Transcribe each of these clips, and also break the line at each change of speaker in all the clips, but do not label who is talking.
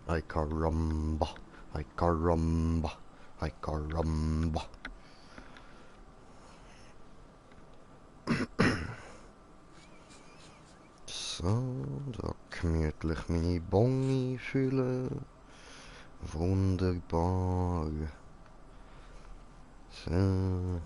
Ay caramba, ay caramba, ay caramba. So, da gemütlich meine Bongi füllen. Wunderbar. So.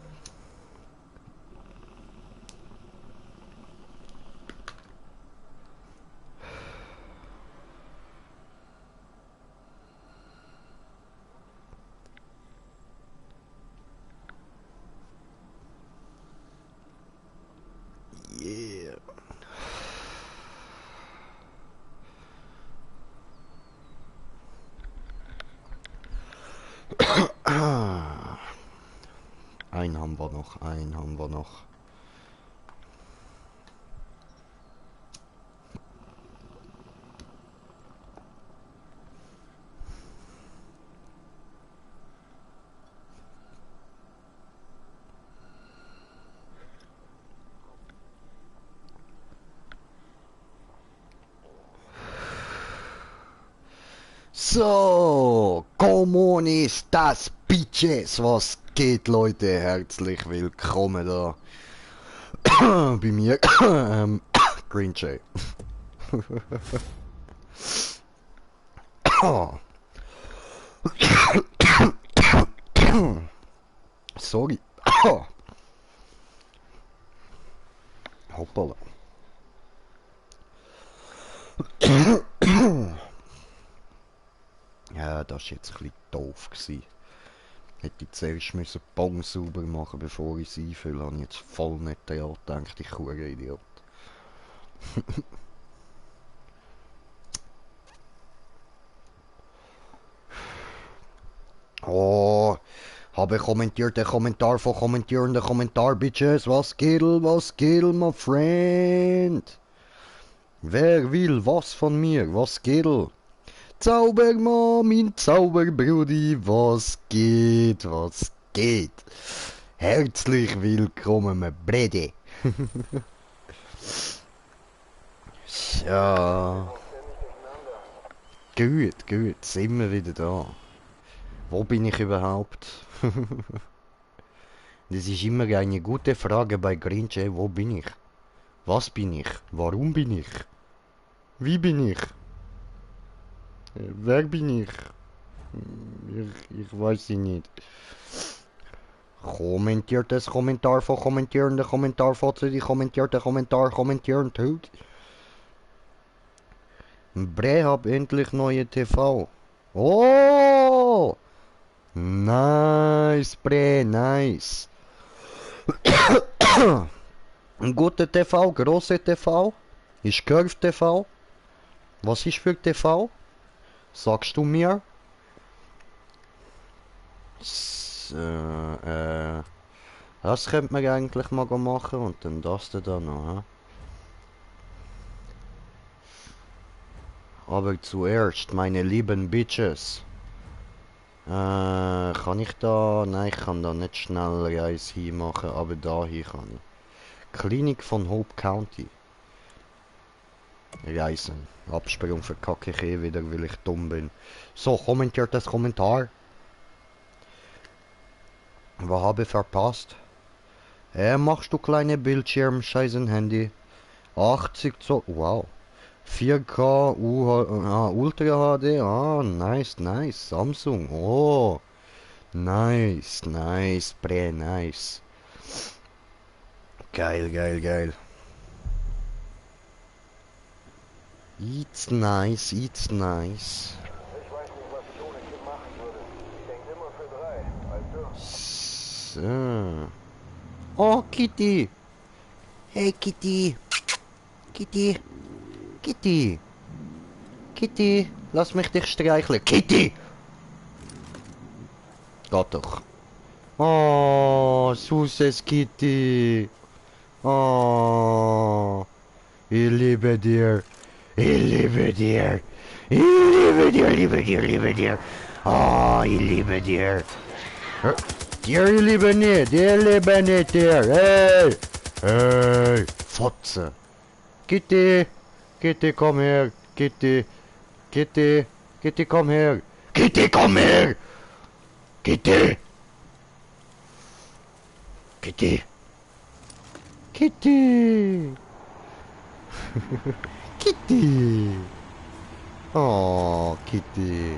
Yeah. Einen haben wir noch, einen haben wir noch. So, ¿cómo estás, Bitches? Was geht, Leute? Herzlich willkommen da bei mir, Green Jay. Sorry. Hoppala. Ja, das war jetzt ein bisschen doof gewesen. Hätte ich zuerst müssen die Bong sauber machen, bevor ich sie einfülle. Habe ich jetzt voll nicht daran gedacht, ich hure Idiot. Oh, habe kommentiert, der Kommentar von kommentierenden Kommentar, Bitches. Was geht, my friend? Wer will was von mir? Was geht? Zaubermann, mein Zauberbrudi, was geht, was geht? Herzlich willkommen, mein Brede. Ja. Gut, gut, sind wir wieder da. Wo bin ich überhaupt? Das ist immer eine gute Frage bei Grinche. Wo bin ich? Was bin ich? Warum bin ich? Wie bin ich? Wer bin ich? Ich weiß es nicht. Kommentiertes Kommentar von kommentierende Kommentar von die kommentierte Kommentar kommentieren tut. Bre hab endlich neue TV. Oh! Nice, Bre, nice. Ein guter TV, große TV. Ist Curve TV. Was ist für TV? Sagst du mir? Das könnte man eigentlich mal machen und dann das da noch. Aber zuerst, meine lieben Bitches. Kann ich da? Nein, ich kann da nicht schnell Reis hinmachen, aber da hier kann ich. Klinik von Hope County. Reisen. Absprung verkacke ich eh wieder, weil ich dumm bin. So, kommentiert das Kommentar. Was habe ich verpasst? Machst du kleine Bildschirm, scheißen Handy. 80 Zoll, wow. 4K Ultra HD, nice, nice. Samsung, oh. Nice, nice, nice. Geil, geil, geil. It's nice, it's nice.
Ich weiß nicht, was ich ohne Kim machen würde. Ich denke immer für 3, weißt
So.
du?
Oh, Kitty. Hey, Kitty. Kitty. Kitty. Kitty. Lass mich dich streicheln. Kitty. Geht doch. Oh, süßes Kitty. Oh. Ich liebe dir. Ich liebe dir. Ich liebe dir, liebe dir, liebe dir. Oh, ich liebe dir. Dir liebe nicht, dir liebe nicht dir. Hey. Hey. Fotze. Kitty. Kitty, komm her. Kitty. Kitty. Kitty, komm her! Kitty, komm her! Kitty! Kitty! Kitty! Kitty! Oh, Kitty!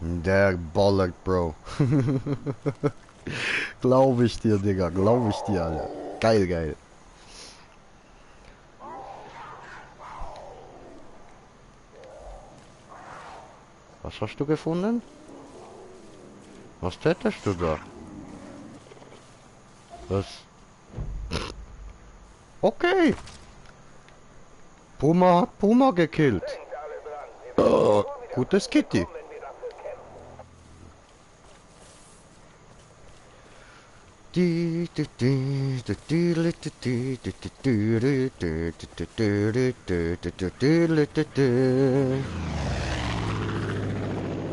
Der ballert, Bro. Glaube ich dir, Digga. Glaube ich dir, Alter. Geil, geil. Was hast du gefunden? Was tätest du da? Was? Okay. Puma hat Puma gekillt. Oh, gutes Kitty.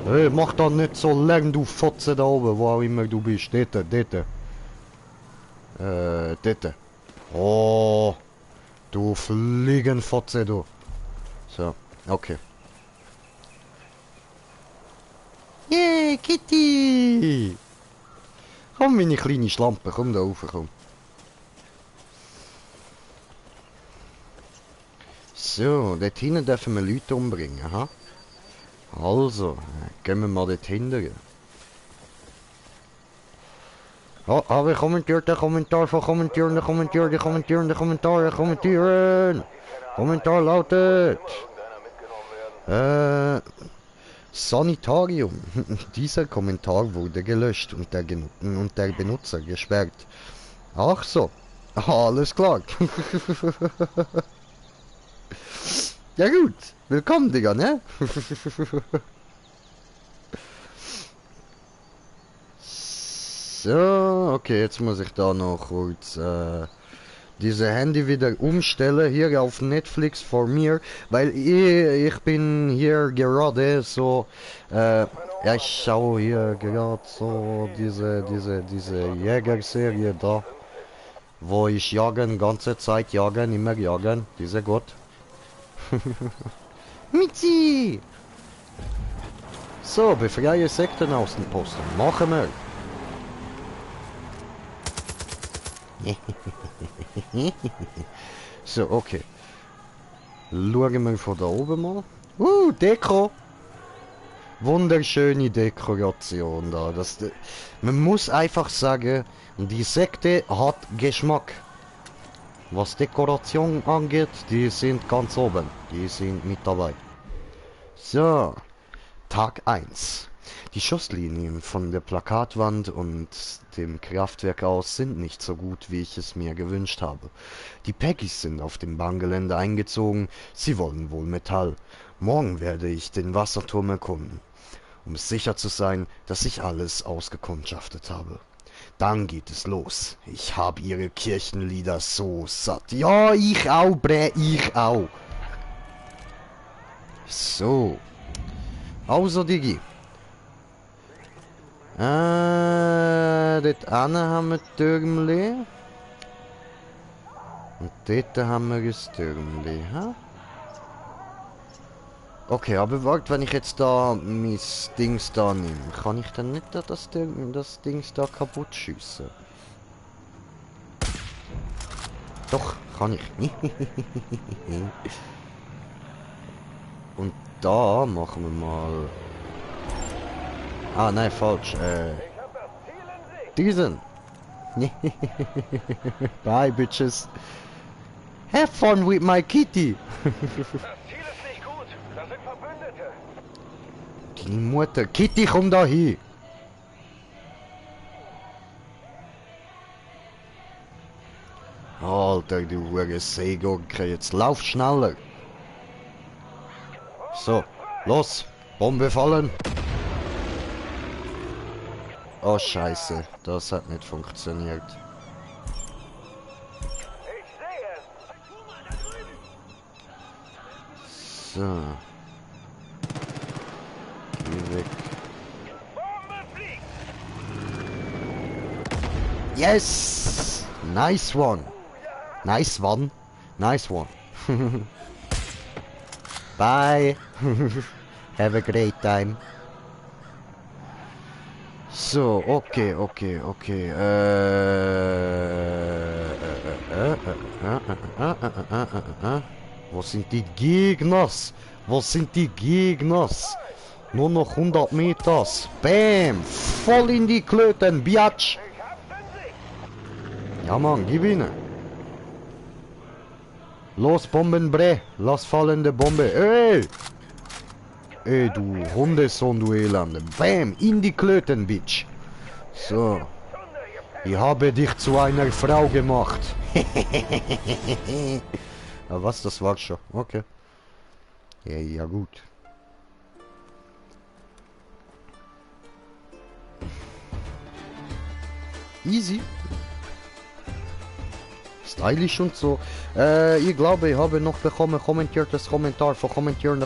Hey, mach da nicht so lang, du Fotze da oben, wo auch immer du bist. Dort, dort. Dort. Oh, du Fliegenfotze, du. So, okay. Yeah, Kitty! Komm, meine kleine Schlampe, komm da rauf, komm. So, dort hinten dürfen wir Leute umbringen, ha? Also, gehen wir mal dort hinten. Oh, aber kommentiert der Kommentar von kommentieren. Kommentar lautet... Sanitarium. Dieser Kommentar wurde gelöscht und der Benutzer gesperrt. Ach so. Alles klar. Ja gut. Willkommen, Digga, ne? So, okay, jetzt muss ich da noch kurz diese Handy wieder umstellen hier auf Netflix vor mir, weil ich bin hier gerade so, ja, ich schaue hier gerade so diese Jägerserie da, wo ich jagen, ganze Zeit jagen, immer jagen, diese Gott. Mitzi! So, befreie Sektenaußenposten, machen wir. So, okay. Schauen wir von da oben mal. Deko! Wunderschöne Dekoration da. Man muss einfach sagen, die Sekte hat Geschmack. Was Dekoration angeht, die sind ganz oben. Die sind mit dabei. So, Tag 1. Die Schusslinien von der Plakatwand und dem Kraftwerk aus sind nicht so gut, wie ich es mir gewünscht habe. Die Peggies sind auf dem Bahngelände eingezogen, sie wollen wohl Metall. Morgen werde ich den Wasserturm erkunden, um sicher zu sein, dass ich alles ausgekundschaftet habe. Dann geht es los. Ich habe ihre Kirchenlieder so satt. Ja, ich auch, bre, ich auch. So. Also, Digi. Dort haben wir Türmli. Und dort haben wir das Türmli, ha? Okay, aber warte, wenn ich jetzt da mein Dings da nehme, kann ich dann nicht das Dings da kaputt schiessen? Doch, kann ich. Und da machen wir mal... Ah, nein, falsch. Diesen. Bye, bitches. Have fun with my kitty.
Das Ziel ist nicht gut. Das sind Verbündete.
Die Mutter. Kitty, komm da hin. Alter, du Hure Seegurke. Jetzt lauf schneller. So, los. Bombe fallen. Oh Scheiße, das hat nicht funktioniert.
Ich sehe.
So. Geh weg.
Bombe fliegt.
Yes! Nice one. Nice one. Nice one. Bye. Have a great time. So, okay. Wo sind die Gegners? Wo sind die Gegners? Nur noch 100 Meters. Bam! Voll in die Klöten, Biatch! Ja, Mann, gib ihn. Los, Bombenbre. Lass fallende Bombe. Ey! Ey, du Hundesohn, du Elende. Bam! In die Klöten, Bitch. So. Ich habe dich zu einer Frau gemacht. Aber was, das war schon. Okay. Ja, ja gut. Easy. Stylisch und so. Ich glaube, ich habe noch bekommen kommentiertes Kommentar von kommentieren.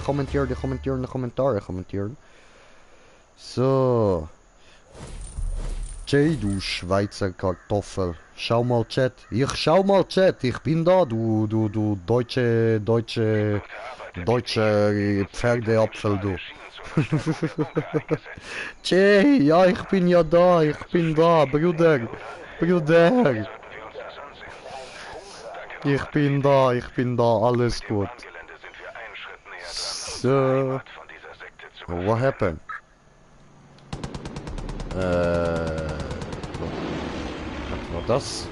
So. Jay, du Schweizer Kartoffel. Schau mal Chat. Schau mal Chat. Ich bin da, du deutsche Pferdeapfel, du. Jay, ja, ich bin ja da. Ich bin da, Bruder. Ich bin da, alles gut. So. What happened? Was war das?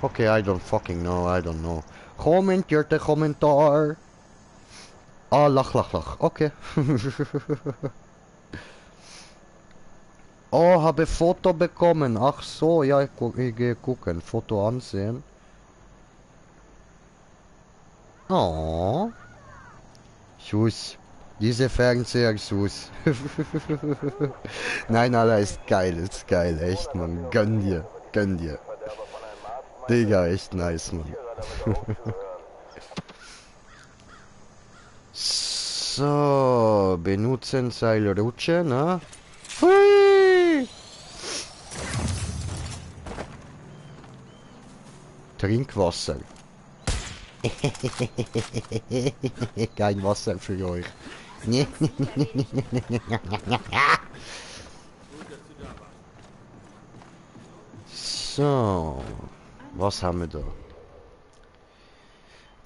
Okay, I don't fucking know, I don't know. Kommentierte Kommentar. Ah, lach. Okay. Oh, habe Foto bekommen. Ach so, ja, ich gehe gucken. Foto ansehen. Oh. Schuss. Diese Fernseher, Schuss. Nein, Alter, ist geil, echt, man. Gönn dir. Digga, echt nice, man. So, benutzen Seilrutsche, ne? Hui! Trinkwasser. Kein Wasser für euch. So, was haben wir da?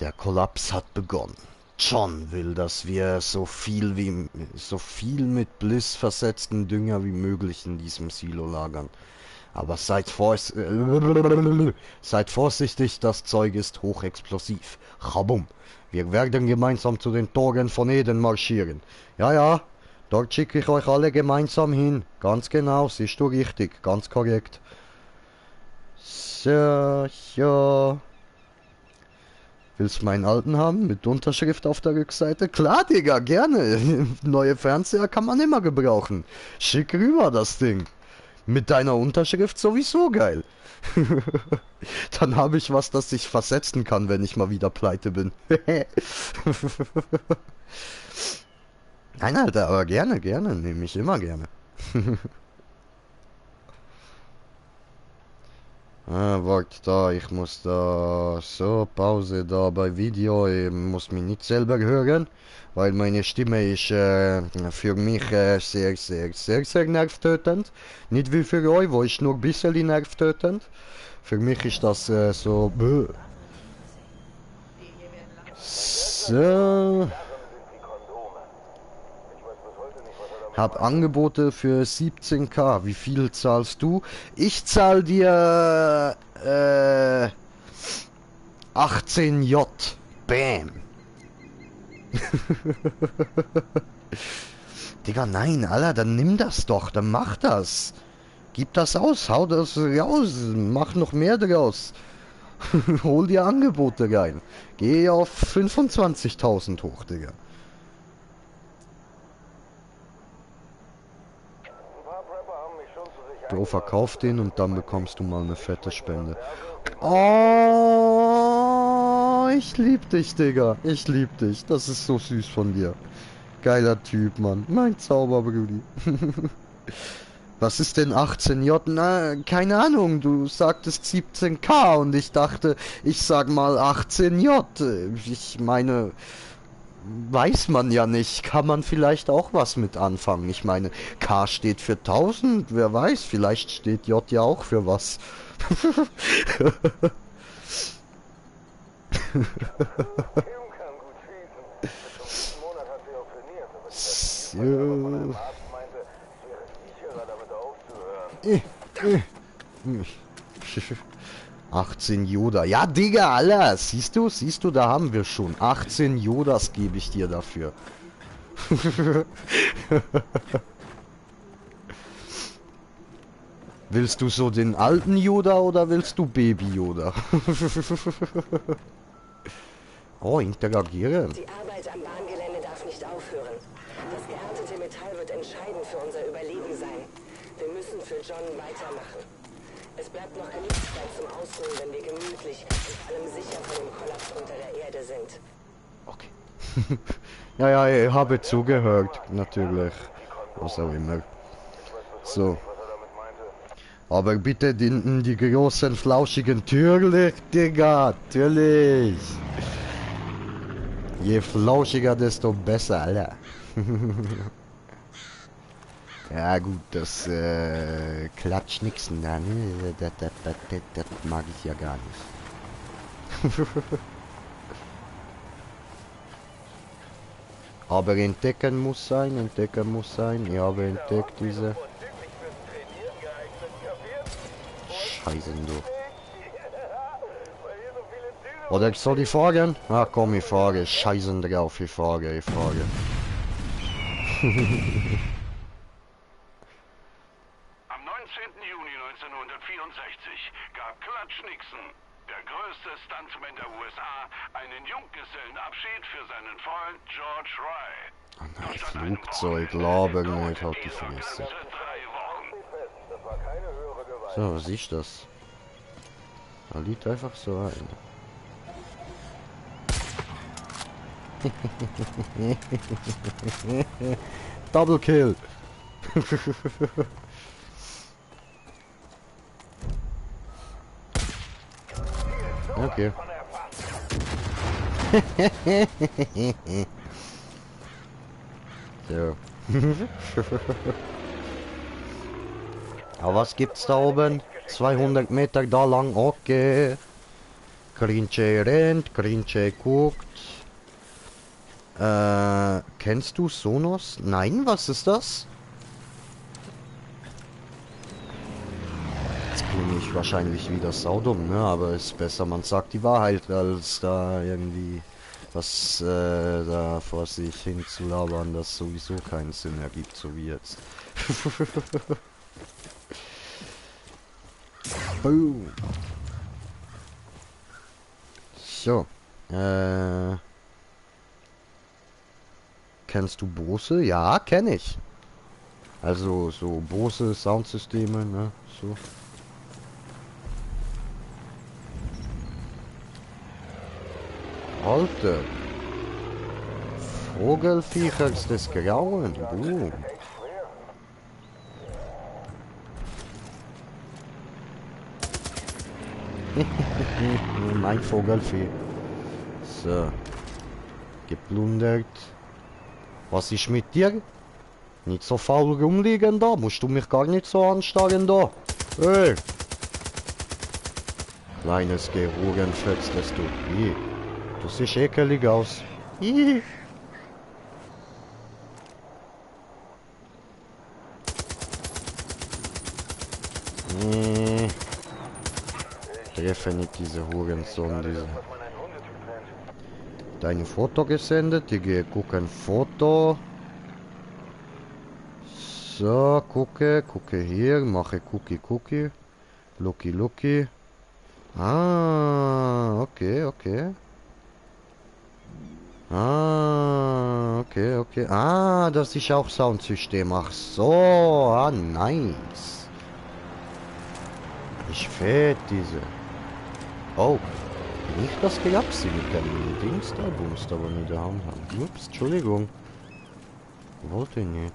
Der Kollaps hat begonnen. John will, dass wir so viel mit Bliss versetzten Dünger wie möglich in diesem Silo lagern. Aber seid vorsichtig, das Zeug ist hochexplosiv. Chabum. Wir werden gemeinsam zu den Toren von Eden marschieren. Ja, dort schicke ich euch alle gemeinsam hin. Ganz genau, siehst du richtig, ganz korrekt. So, ja. Willst du meinen alten haben? Mit Unterschrift auf der Rückseite? Klar, Digga, gerne. Neue Fernseher kann man immer gebrauchen. Schick rüber das Ding. Mit deiner Unterschrift sowieso geil. Dann habe ich was, das ich versetzen kann, wenn ich mal wieder pleite bin. Nein, Alter, aber gerne. Nehme ich immer gerne. Warte da, ich muss da... So, Pause da bei Video. Ich muss mich nicht selber hören, weil meine Stimme ist für mich sehr nervtötend. Nicht wie für euch, wo ist nur ein bisschen nervtötend. Für mich ist das so... So... Hab Angebote für 17k. Wie viel zahlst du? Ich zahl dir 18J. Bam. Digga, nein, Alter, dann nimm das doch, dann mach das. Gib das aus, hau das raus, mach noch mehr draus. Hol dir Angebote rein. Geh auf 25.000 hoch, Digga. Bro, verkauf den und dann bekommst du mal eine fette Spende. Oh, ich lieb dich, Digga. Ich lieb dich. Das ist so süß von dir. Geiler Typ, Mann. Mein Zauberbrudi. Was ist denn 18J? Na, keine Ahnung. Du sagtest 17k und ich dachte, ich sag mal 18J. Ich meine, weiß man ja nicht. Kann man vielleicht auch was mit anfangen. Ich meine, K steht für 1000. Wer weiß, vielleicht steht J ja auch für was.
Kim kann gut schießen. Bis zum letzten Monat hat sie auch trainiert, aber sie hat
So.
Spielfall, aber von einem Arzt meinte, es wäre sicherer, damit aufzuhören.
18 Yoda. Ja, Digga, Alter. Siehst du, da haben wir schon. 18 Yodas gebe ich dir dafür. Willst du so den alten Yoda oder willst du Baby Yoda? Oh, interagieren.
Die Arbeit am Bahngelände darf nicht aufhören. Das gehärtete Metall wird entscheidend für unser Überleben sein. Wir müssen für John weitermachen. Es bleibt noch genug Zeit zum Ausruhen, wenn wir gemütlich und vor allem sicher vor dem Kollaps unter der Erde sind.
Okay. Ja, ja, ich habe zugehört, natürlich. Was auch immer. So. Aber bitte die großen, flauschigen Türlicht, Digga. Natürlich. Je flauschiger, desto besser, Alter. Ja gut, das Klatschnixen da, ne? Das mag ich ja gar nicht. Aber entdecken muss sein. Ich habe entdeckt diese Scheißen, du. Oder soll ich fahren? Ah komm, ich fahre. Scheißen drauf, ich fahre.
Am 19. Juni 1964 gab Clutch Nixon, der größte Stuntman der USA, einen Junggesellenabschied für seinen Freund George Rye.
Nein, Flugzeug, labern nicht, halt die Fresse.
Das war keine höhere Gewalt.
So, was ist das? Da liegt einfach so ein. Double Kill. Okay. So. Aber was gibt's da oben? 200 Meter da lang, okay. Grinche rennt, Grinche guckt. Kennst du Sonos? Nein, was ist das? Jetzt bin ich wahrscheinlich wieder saudumm, ne? Aber ist besser, man sagt die Wahrheit, als da irgendwie was da vor sich hin zu labern, das sowieso keinen Sinn ergibt, so wie jetzt. Boom. So. Kennst du Bose? Ja, kenne ich. Also so Bose Soundsysteme, ne? So. Alter. Vogelviechers des Grauen. Boom. Mein Vogelvieh. So. Geplundert. Was ist mit dir? Nicht so faul rumliegen da. Musst du mich gar nicht so anstarren da. Hey. Kleines Gerurenfetz, das du. Ih. Du siehst ekelig aus. Ih. Treffe nicht diese Hurensohn, diese. Deine Foto gesendet, ich gehe gucken Foto. So, gucke hier, mache Cookie. Lucky. Ah, okay. Ah, okay. Ah, das ist auch Soundsystem. Ach so, ah, nice. Ich fett diese. Oh, nicht das Gelapsi mit dem Dings da, Bums, aber mit der Hand haben. Ups, Entschuldigung. Wollte ich nicht.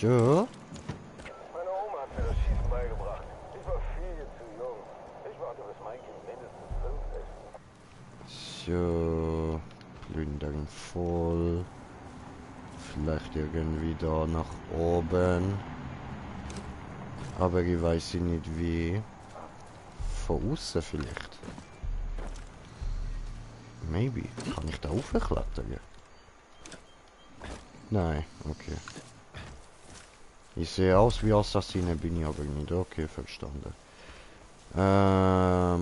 So.
Meine Oma hat mir das Schießen beigebracht. Ich war viel zu jung. Ich warte, bis mein Kind mindestens 5 ist.
So. voll. Vielleicht irgendwie da nach oben. Aber ich weiß nicht wie. Von außen vielleicht. Maybe. Kann ich da hochklettern? Nein, okay. Ich sehe aus wie Assassine, bin ich aber nicht. Okay, verstanden. Ja.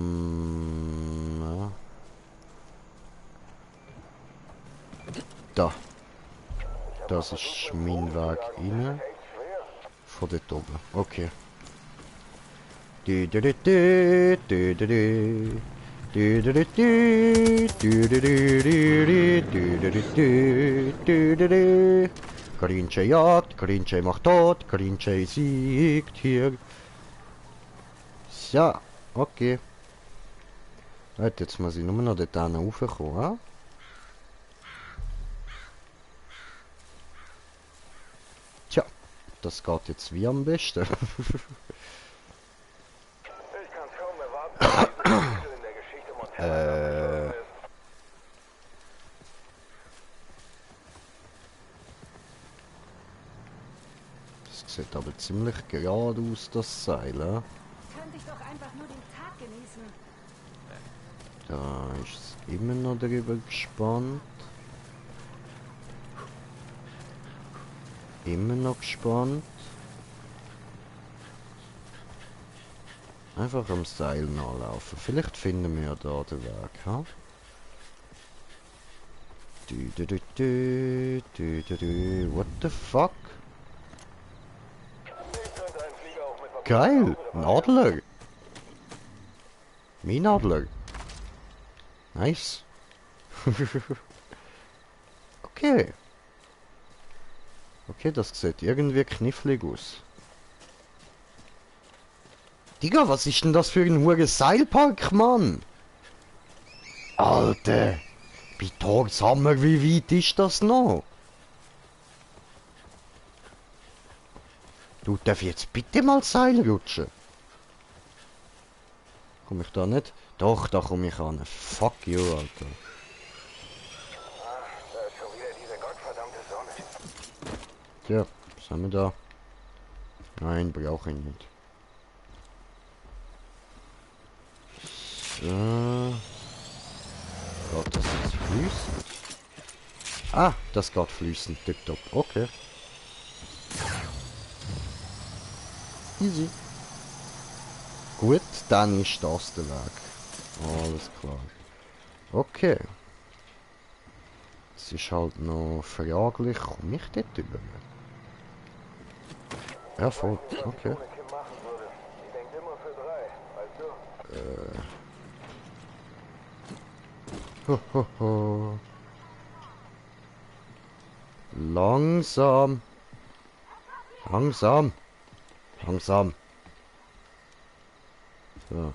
Da. Das ist mein Weg rein. Von dort oben. Okay. Grinche jagt, Grinche macht tot, Grinche siegt hier. So, okay. Jetzt muss ich nur noch dort raufkommen. Tja, das geht jetzt wie am besten.
Ich kann kaum erwarten, dass diese Kapitel in der Geschichte Montanas abgeschlossen ist.
Das sieht aber ziemlich gerade aus, das Seil.
Könnte ich doch einfach nur den Tag genießen.
Da ist es immer noch drüber gespannt. Immer noch gespannt. Einfach am Seil nachlaufen. Vielleicht finden wir ja da den Weg, ha? What the fuck?
Ich könnte einen Flieger auch mit
Geil! Ein Adler! Mein Adler! Nice! Okay. Okay, das sieht irgendwie knifflig aus. Digga, was ist denn das für ein hohes Seilpark, Mann? Alter! Bei Tagshammer, wie weit ist das noch? Du darfst jetzt bitte mal Seil rutschen. Komm ich da nicht? Doch, da komme ich an. Fuck you, Alter.
Da ist schon wieder diese gottverdammte Sonne.
Tja, was haben wir da? Nein, brauche ich nicht. So. Geht das jetzt fließend? Ah, das geht fließend. Tipptopp. Okay. Easy. Gut, dann ist das der Weg. Alles klar. Okay. Es ist halt noch fraglich, komme ich dort über? Ja, voll. Okay.
Ohne Kim machen würde. Die denkt immer für drei. Weißt du?
Hohoho. Langsam. Langsam. Langsam. So.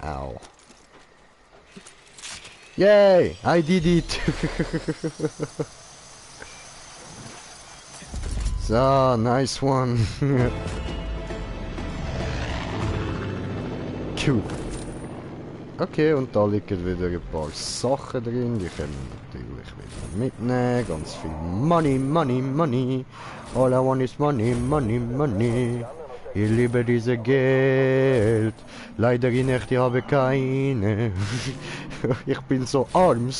Au. Yay! I did it! So, nice one. Cool. Okay, und da liegen wieder ein paar Sachen drin, die können wir natürlich wieder mitnehmen. Ganz viel Money, Money, Money. All I want is money, money, money. Ich liebe diese Geld. Leider in echt, ich habe keine. Ich bin so arm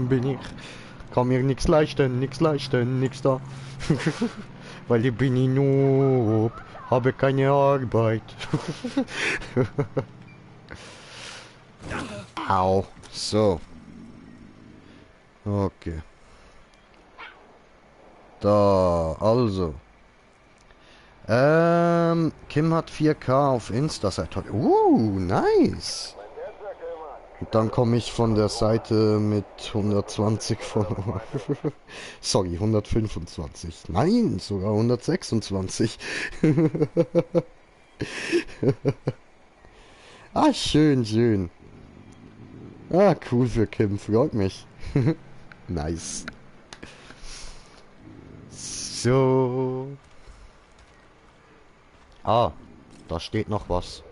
bin ich. Kann mir nichts leisten, nichts da. Weil ich bin ein Noob, habe keine Arbeit. Au. So. Okay. Da, also. Kim hat 4K auf Insta seit heute. Nice. Und dann komme ich von der Seite mit 120 Follower. Sorry, 125. Nein, sogar 126. Ah, schön. Ah, cool für Kim, freut mich. Nice. So. Ah, da steht noch was.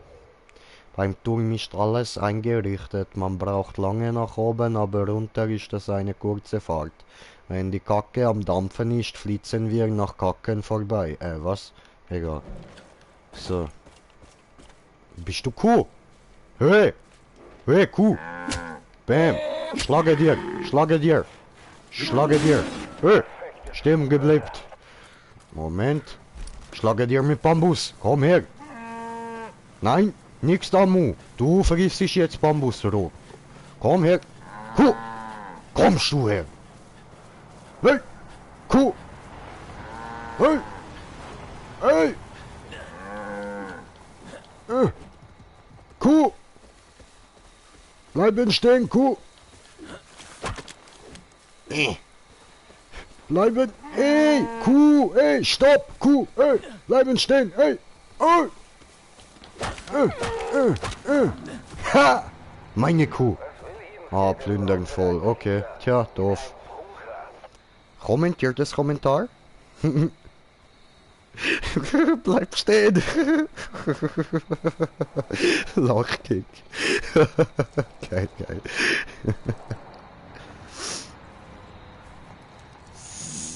Beim Turm ist alles eingerichtet. Man braucht lange nach oben, aber runter ist es eine kurze Fahrt. Wenn die Kacke am Dampfen ist, flitzen wir nach Kacken vorbei. Was? Egal. So. Bist du Kuh? Hey! Hey, Kuh! Bam! Schlage dir! Schlage dir! Schlage dir! Hey! Stehen geblieben! Moment! Schlage dir mit Bambus! Komm her! Nein! Nix da, Mu! Du vergisst jetzt Bambusrohr! Komm her! Kuh! Kommst du her! Hey! Kuh! Hey! Hey! Kuh! Bleiben stehen, Kuh! Bleiben! Ey! Kuh! Ey! Stopp! Kuh! Ey! Bleiben stehen! Ey! Ey! Ha! Meine Kuh! Ah, plündern voll. Okay. Tja, doof. Kommentiert das Kommentar? Bleib stehen! Lachkick. Geil, geil.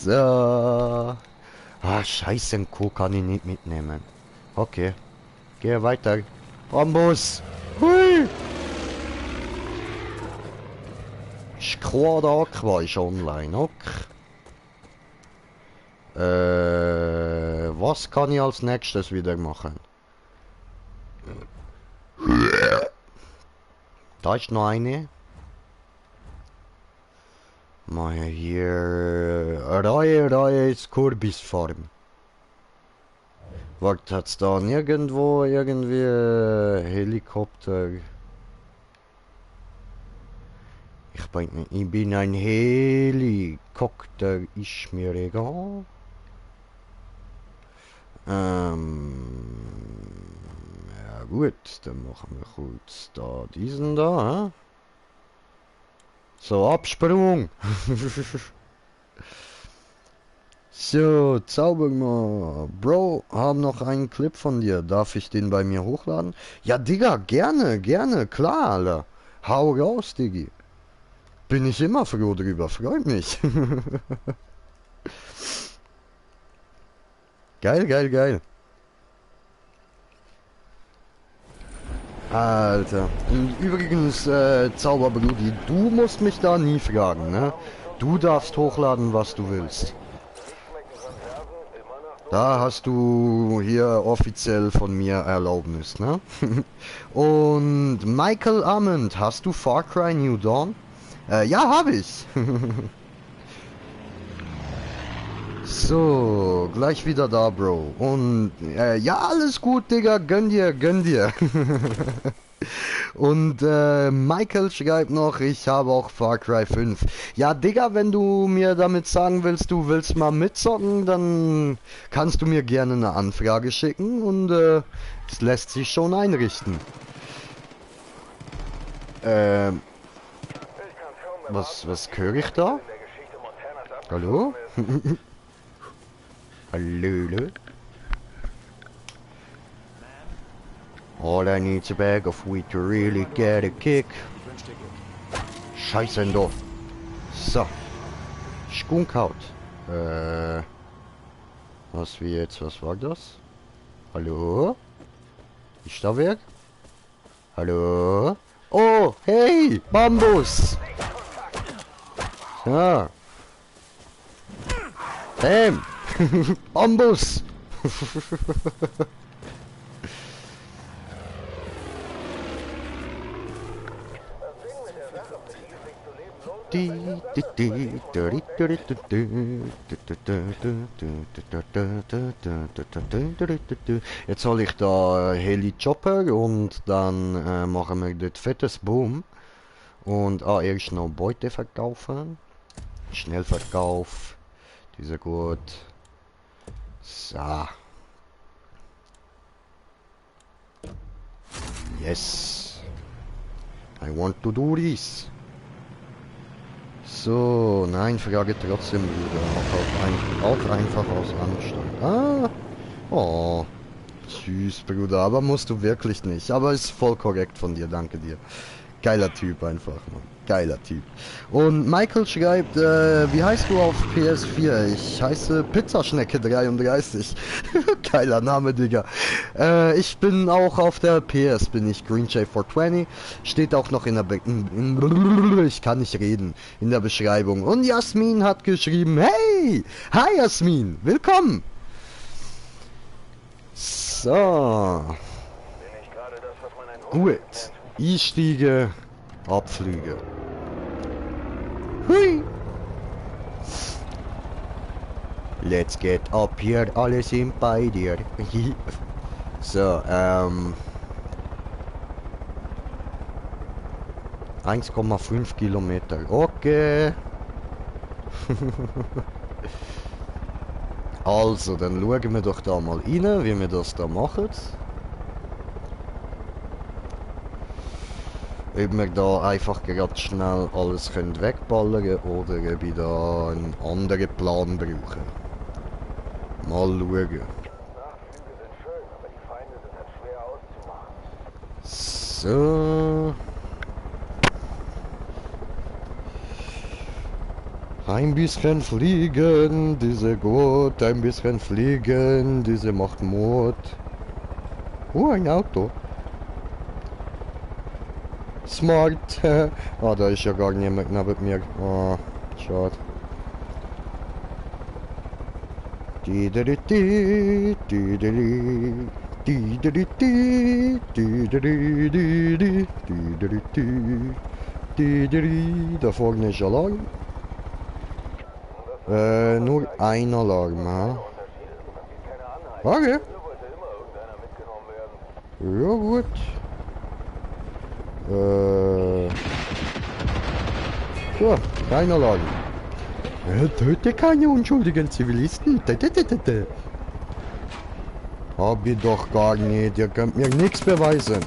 So. Ah, scheiße, ein Kuh kann ich nicht mitnehmen. Okay. Geh weiter. Bambus! Hui! Squad Aqua ist online, okay. Was kann ich als nächstes wieder machen? Da ist noch eine. Mal hier. Reihe ist Kürbisfarm. Warte, hat's da nirgendwo irgendwie Helikopter? Ich bin ein Helikopter, ist mir egal. Ja gut, dann machen wir kurz da diesen da, hä? So, Absprung! So, Zaubermann. Bro, haben noch einen Clip von dir. Darf ich den bei mir hochladen? Ja, Digga, gerne, gerne, klar, Alter. Hau raus, Diggi. Bin ich immer froh drüber, freut mich. Geil, geil, geil. Alter. Übrigens, Zauberbrudi, du musst mich da nie fragen, ne? Du darfst hochladen, was du willst. Da hast du hier offiziell von mir Erlaubnis, ne? Und Michael Amond, hast du Far Cry New Dawn? Ja, habe ich. So, gleich wieder da, Bro. Und ja, alles gut, Digga. Gönn dir, gönn dir. Und Michael schreibt noch, ich habe auch Far Cry 5. Ja, Digga, wenn du mir damit sagen willst, du willst mal mitzocken, dann kannst du mir gerne eine Anfrage schicken und es lässt sich schon einrichten. Was höre ich da? Hallo? Hallo? All I need's a bag of wheat to really get a kick. Scheiße doch. So. Skunkhaut. Was wie jetzt? Was war das? Hallo? Ist da wer? Hallo? Oh, hey! Bambus! Ja. Bam! Bambus! Jetzt soll ich da Heli Chopper und dann machen wir dort fettes Boom. Und erst noch Beute verkaufen. Schnellverkauf. Diese gut. So. Yes. I want to do this. So, nein, frage trotzdem wieder. Auch einfach aus Anstand. Ah. Oh. Tschüss, Bruder, aber musst du wirklich nicht. Aber ist voll korrekt von dir, danke dir. Geiler Typ einfach, Mann. Geiler Typ. Und Michael schreibt, wie heißt du auf PS4? Ich heiße Pizzaschnecke33. Geiler Name, Digga. Ich bin auch auf der PS, bin ich GreenJ420. Steht auch noch in der ich kann nicht reden, in der Beschreibung. Und Jasmin hat geschrieben, hey! Hi Jasmin, willkommen! So.
Bin ich gerade das, was man ein Hund
Gut.
nennt?
Ich stiege, abfliege. Hui! Let's get up here, alle sind bei dir. So, 1,5 Kilometer. Okay. Also, dann schauen wir doch da mal rein, wie wir das da machen. Ob wir da einfach gerade schnell alles können wegballern oder ob ich da einen anderen Plan brauche. Mal schauen.
Nachflüge sind schön, aber die Feinde sind halt schwer auszumachen.
So. Ein bisschen fliegen, diese gut, ein bisschen fliegen, diese macht Mut. Oh, ein Auto. Smart. Ah, da ist ja gar niemand neben mir. Ah, schade. Di-di-di-di, di-di-di, di-di-di-di, di-di-di-di, di-di-di-di, di-di-di. Da vorne ist Alarm. Nur ein Alarm, ha? Okay.
Hier wollte immer irgendeiner mitgenommen werden.
Ja gut. So, kein Alarm. Töte keine unschuldigen Zivilisten. Hab ich doch gar nicht. Ihr könnt mir nichts beweisen.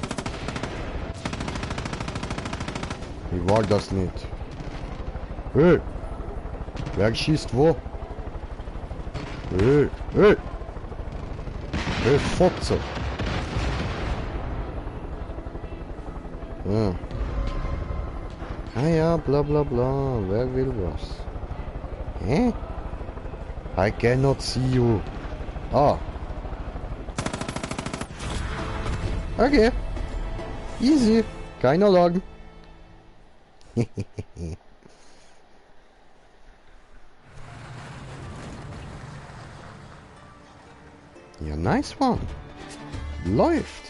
Ich war das nicht. Hey. Wer schießt wo? Hey. Hey. Hey, Fotze. Ja. Ah ja, bla bla bla. Wer will was? Hä? I cannot see you. Ah. Okay. Easy. Kein Alarm. Ja, nice one. Läuft.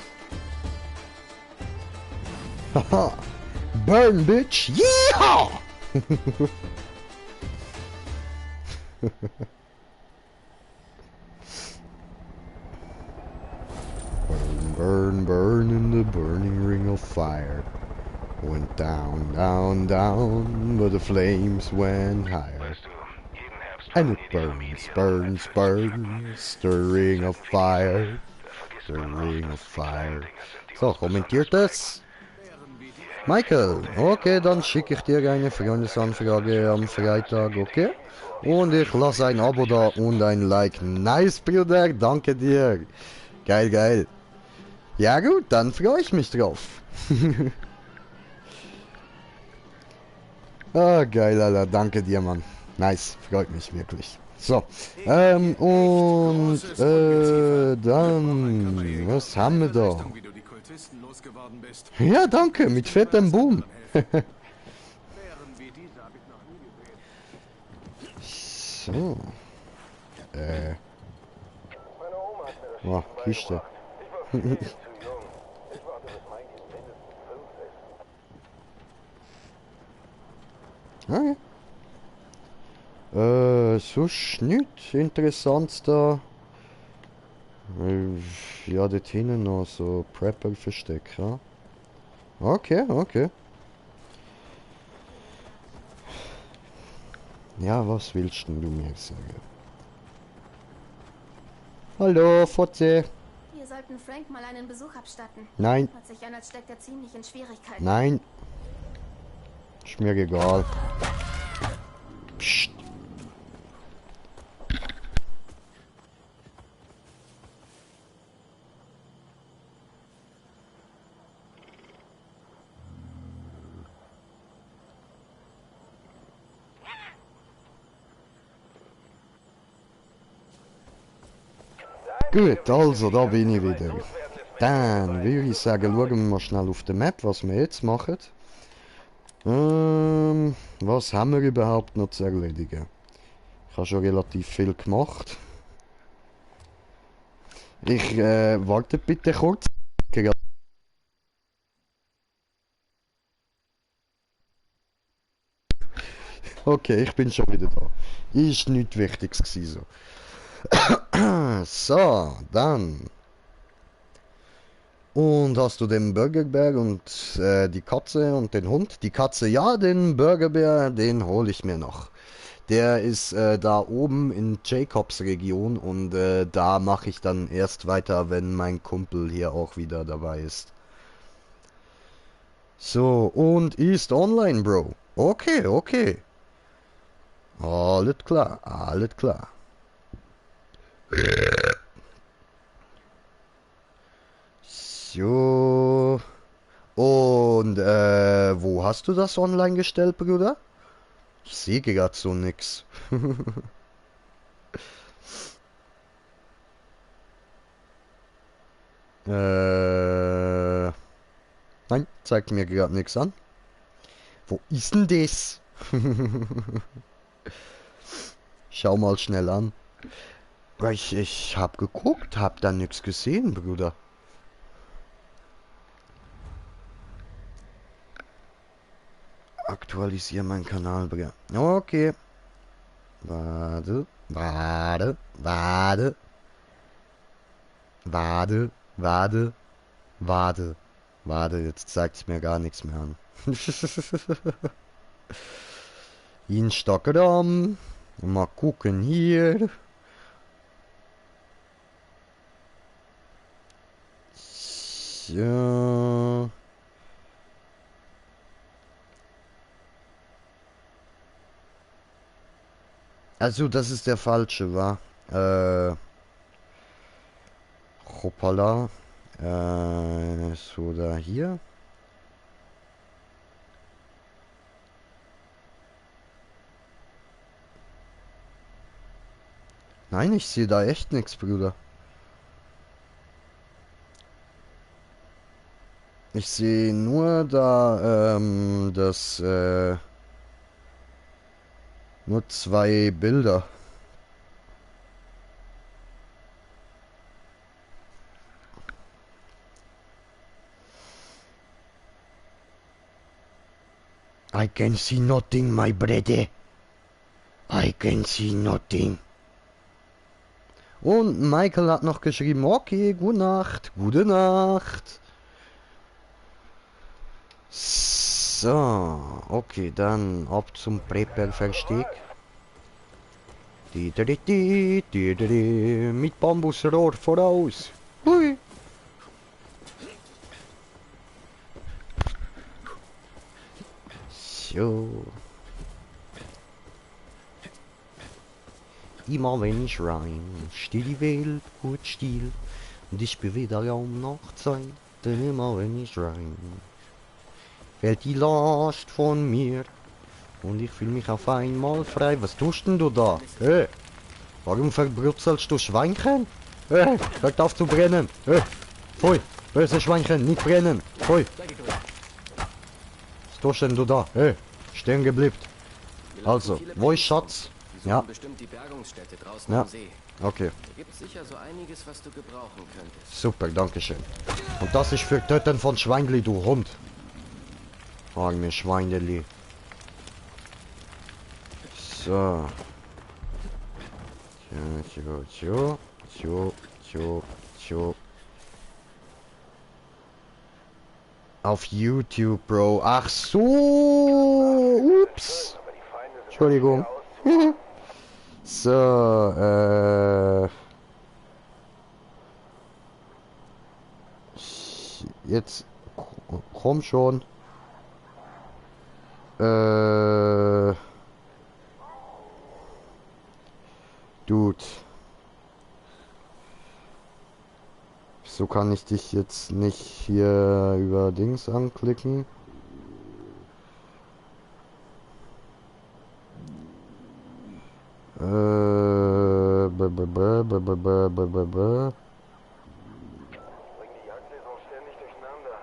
Haha. Burn, bitch. Yeehaw! Burn, burn, burn in the burning ring of fire. Went down, down, down, but the flames went higher.
Weißt du, jeden Herbst
And
machen
it
hier die
burns,
Armee
burns,
ihre
burns, the ring of fire, the ring of fire. So, kommentiert es. Michael, okay, dann schicke ich dir eine Freundesanfrage am Freitag, okay? Und ich lasse ein Abo da und ein Like. Nice, Bruder, danke dir. Geil, geil. Ja gut, dann freue ich mich drauf. Ah, geil, Alter, danke dir, Mann. Nice, freut mich wirklich. So, dann, was haben wir da?
Wie du die Kultisten losgeworden bist.
Ja, danke, mit fettem Boom.
Wären wie diese habe ich noch nie gesehen.
So.
Meine Oma hat mir das
Oh,
Schießen
Kiste.
beigebracht. Ich war viel zu jung. Ich warte, bis mein Kind mindestens 5 ist.
Okay. Sonst nichts Interessantes da. Ja, dort hinten noch so Prepper-Versteck, ja. Okay, okay. Ja, was willst denn du mir sagen? Hallo, Fotze.
Wir sollten Frank mal einen Besuch abstatten.
Nein,
Hört sich an, als steckt er ziemlich in Schwierigkeiten.
nein. Ist mir egal. Psst. Gut, also, da bin ich wieder. Dann würde ich sagen, schauen wir mal schnell auf der Map, was wir jetzt machen. Was haben wir überhaupt noch zu erledigen? Ich habe schon relativ viel gemacht. Ich warte bitte kurz. Okay, ich bin schon wieder da. Ist nichts Wichtiges gewesen, so. So, dann. Und hast du den Burgerbär und die Katze und den Hund? Die Katze, ja, den Burgerbär, den hole ich mir noch. Der ist da oben in Jacobs Region und da mache ich dann erst weiter, wenn mein Kumpel hier auch wieder dabei ist. So, und ist online, Bro. Okay, okay. Alles klar, alles klar. So. Und wo hast du das online gestellt, Bruder? Ich sehe gerade so nix. Nein, zeigt mir gerade nichts an. Wo ist denn das? Schau mal schnell an. Ich hab geguckt, hab da nichts gesehen, Bruder. Aktualisiere meinen Kanal, Bruder. Okay. Warte, warte, warte. Warte, warte, warte. Warte, jetzt zeigt es mir gar nichts mehr an. Instagram. Mal gucken hier. So. Also, das ist der falsche, wa? Hoppala. So, da hier. Nein, ich sehe da echt nichts, Bruder. Ich sehe nur da, nur 2 Bilder. I can see nothing, my brother. I can see nothing. Und Michael hat noch geschrieben, okay, gute Nacht, gute Nacht. So, okay, dann ab zum Prepper-Versteck. Mit Bambusrohr voraus. Hui. So. Immer wenn ich rein, steht die Welt gut still. Und ich bin wieder um Nachtzeit, denn immer wenn ich rein, fällt die Last von mir. Und ich fühle mich auf einmal frei. Was tust denn du da? Hey, warum verbrutzelst du Schweinchen? Hey, hört auf zu brennen. Hey, pfui, böse Schweinchen, nicht brennen. Pfui. Was tust denn du da? Hey, stehen geblieben. Also, wo ist Schatz? Ja.
Bestimmt die Bergungsstätte draußen
Ja.
am See.
Okay.
Da gibt sicher so einiges, was du gebrauchen könntest.
Super, danke schön. Und das ist für Töten von Schweinli, du Hund. Frag mir Schweineli. So. So. Auf YouTube, Bro. Ach so. Ups. Entschuldigung. So, jetzt komm schon. Dude. So kann ich dich jetzt nicht hier über Dings anklicken.
die Jagdlesung ständig durcheinander.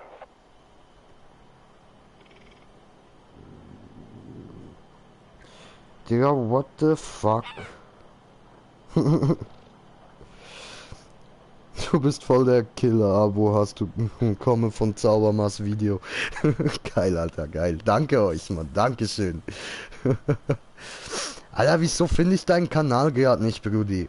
Digga, what the fuck? Du bist voll der Killer, Abo hast du. Komme von Zaubermaß Video. Geil, Alter, geil. Danke euch, Mann. Dankeschön. Alter, wieso finde ich deinen Kanal gerade nicht, Brudi?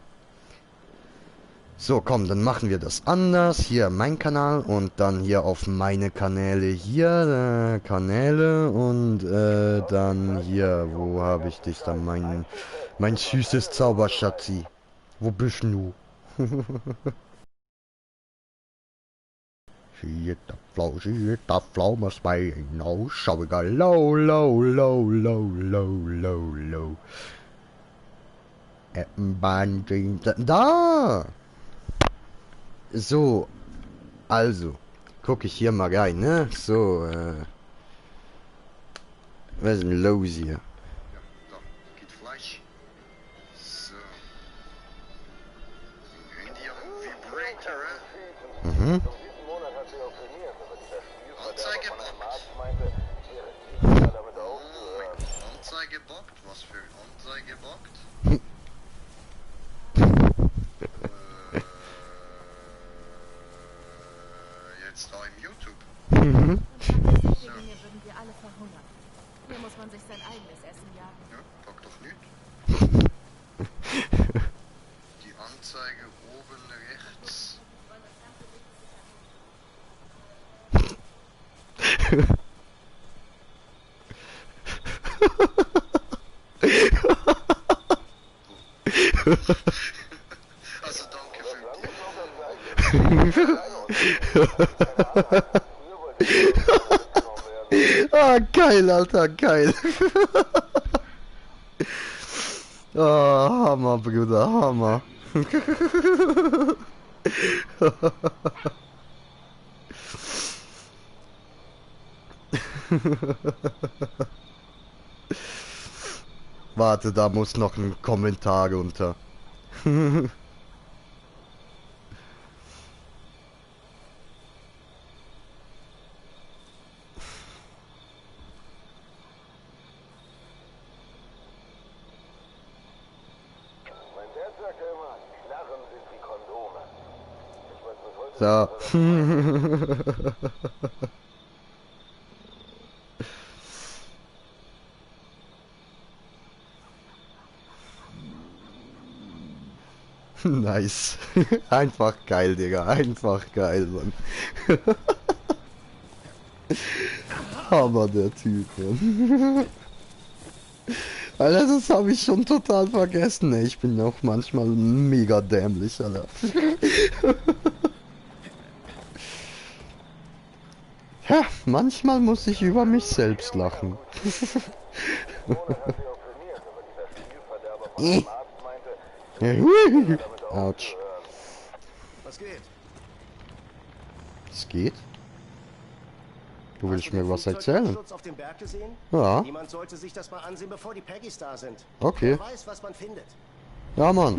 So, komm, dann machen wir das anders. Hier mein Kanal und dann hier auf meine Kanäle hier, Kanäle und dann hier, wo habe ich dich dann, mein süßes Zauberschatzi. Wo bist du? Shit, the flow must be no, so we go low, low, low, low, low, low, low. Da! So, also, gucke ich hier mal rein, ne? So, was ist denn los hier? Ja, so, geht Fleisch. So. Handy auf Vibrator,
Diesen Monat hat sie auch trainiert, aber dieser Spielverderber von einem Arzt meinte, ihre Ziele damit aufzuhören.
Anzeige bockt? Was für Anzeige bockt? Jetzt da im YouTube.
Dinge würden wir alle verhungern. Hier muss man sich sein eigenes Essen jagen.
Ja, pack doch nicht. Die Anzeige oben rechts. Also danke für Ah, geil, Alter, geil. Ah, Hammer, Bruder, Hammer. Warte, da muss noch ein Kommentar runter.
Mein Dad sagte immer, Knarren sind wie Kondome. Ich weiß bis heute
So. Nice. Einfach geil, Digga. Einfach geil, Mann. Aber der Typ, Mann. Alter, das habe ich schon total vergessen, ey. Ich bin auch manchmal mega dämlich, Alter. Ja, manchmal muss ich über mich selbst lachen. Autsch.
Was geht?
Es geht? Du willst
Hast du
mir
den
was erzählen?
Flugzeugabsturz auf dem Berg gesehen?
Ja.
Niemand sollte sich das mal ansehen, bevor die Paggys da sind.
Okay.
Wer weiß, was man findet.
Ja, Mann.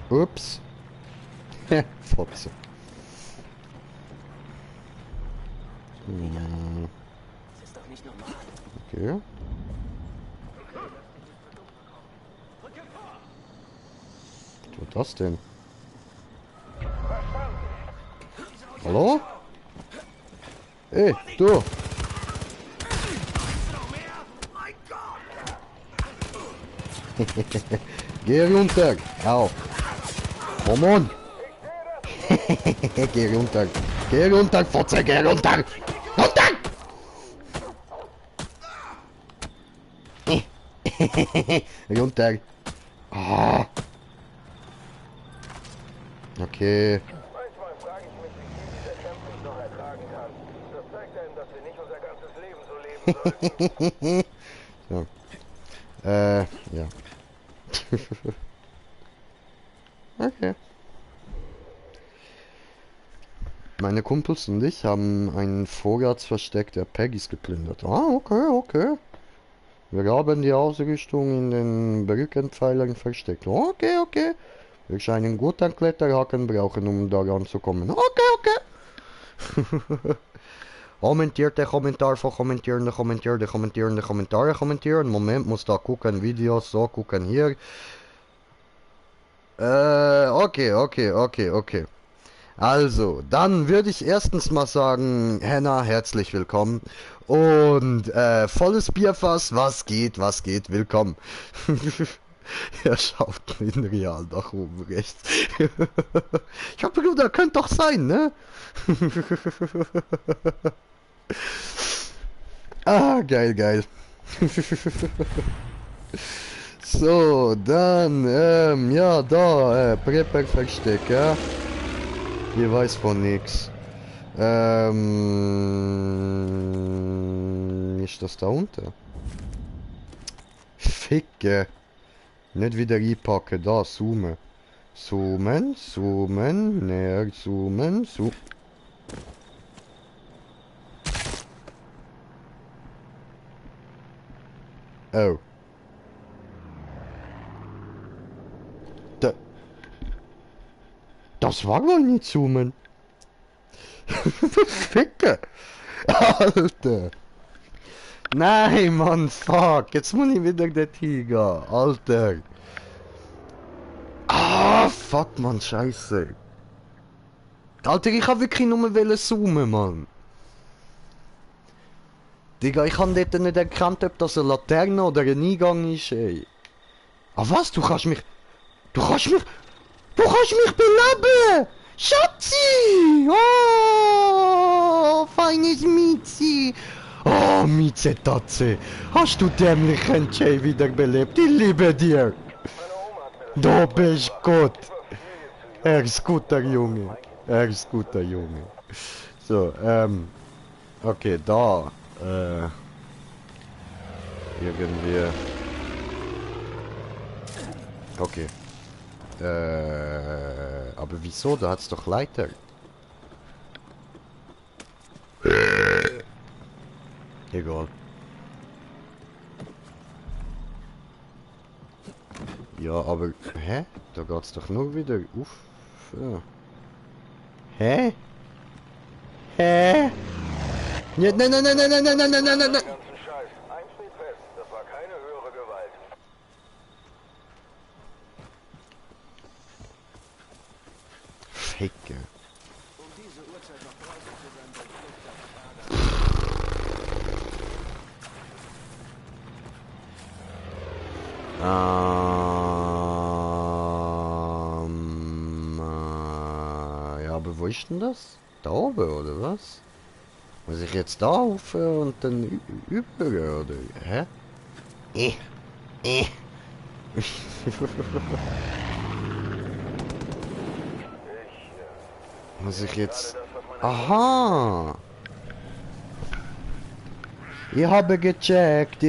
Ups. Fotze.
Das ist doch nicht normal.
Okay. Was war das denn? Hallo? Ey, du! Geh runter! Au! Komm on! Geh runter! Geh runter, Fotze! Geh runter! Runter! Runter! Ah! Okay.
Manchmal frage ich mich, wie viel dieser Kampf nicht noch ertragen kann. Das zeigt einem, dass wir nicht unser ganzes Leben so leben sollten.
So. Ja. Okay. Meine Kumpels und ich haben ein Vorratsversteck der Paggys geplündert. Ah, okay, okay. Wir haben die Ausrüstung in den Brückenpfeilern versteckt. Okay, okay. Wirst einen guten Kletterhaken brauchen, um da ranzukommen. Okay, okay. Kommentiert der Kommentar von kommentierende, kommentierende Kommentare kommentieren. Moment, muss da gucken, Videos, so gucken hier. Okay. Also, dann würde ich erstens mal sagen, Henna, herzlich willkommen. Und, volles Bierfass, was geht, willkommen. Er schaut in real nach oben rechts. Ich hab Bruder, könnte doch sein, ne? Ah, geil. So, dann, ja, da, Prepper-Versteck, ja. Ihr weiß von nix. Ist das da unten? Ficke. Nicht wieder einpacken, da, zoomen. Zoomen, näher zoomen, Oh. Das war wohl nicht zoomen. Ficke. Alter. Nein, Mann, fuck. Jetzt muss ich wieder der Tiger. Alter. Ah, fuck, Mann, scheiße. Alter, ich hab wirklich nur zoomen, Mann. Digga, ich hab dort nicht erkannt, ob das eine Laterne oder ein Eingang ist, ey. Ah, was? Du kannst mich beleben! Schatzi! Oh, feines Miezi! Oh, Mieze-Tatze! Hast du dämlichen Jay wieder belebt? Ich liebe dir! Du bist gut! Er ist guter Junge! So, okay, da, irgendwie... Okay. Aber wieso? Da hat's doch Leiter. Egal. Ja, aber... Hä? Da geht's doch nur wieder auf. Ja. Hä? Hä? Ja, nein.
Den ganzen Scheiß. Eins steht fest, das war keine höhere Gewalt.
Ficke.
Um diese Uhrzeit noch draußen zu sein, beim Flucht.
Ja, aber wo ist denn das? Da oben, oder was? Muss ich jetzt da auf und dann über, oder? Hä? Muss ich jetzt... Aha! Ich habe gecheckt.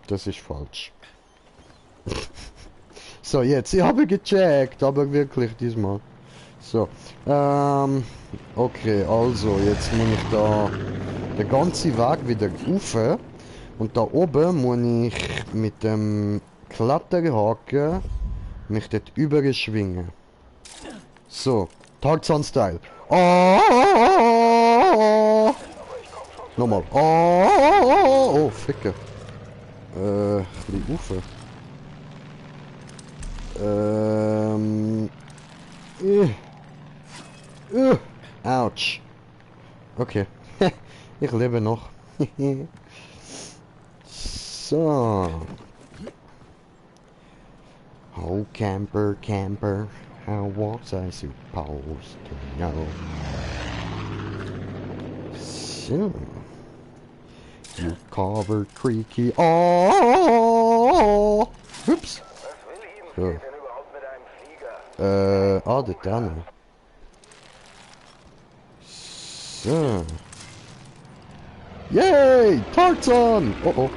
Das ist falsch. So, jetzt, ich habe gecheckt, aber wirklich diesmal. So, okay, also, jetzt muss ich da den ganzen Weg wieder rauf. Und da oben muss ich mit dem Kletterhaken mich dort überschwingen. So, Tarzan-Style. Oh! Nochmal. Oh, Ficke. Ein bisschen rauf. Ouch. Okay. Ich lebe noch. So. Oh, camper, how was I supposed to know? So. You covered creaky. Oh! Oops.
Was will ihm
So.
denn überhaupt mit einem Flieger?
Das dann. So. Yay! Tarzan! Oh.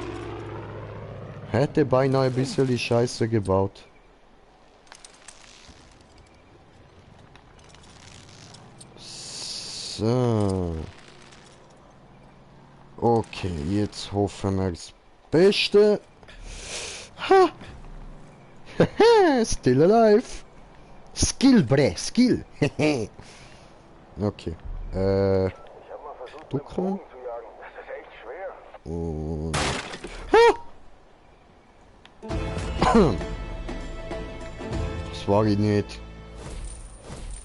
Hätte beinahe ein bisschen die Scheiße gebaut. So. Okay, jetzt hoffen wir das Beste. Ha! Still alive. Skill, bre, Skill. Okay.
Ich habe mal versucht,
Du
mit dem
komm.
Bogen zu jagen. Das ist echt schwer.
Und... Das war ich nicht.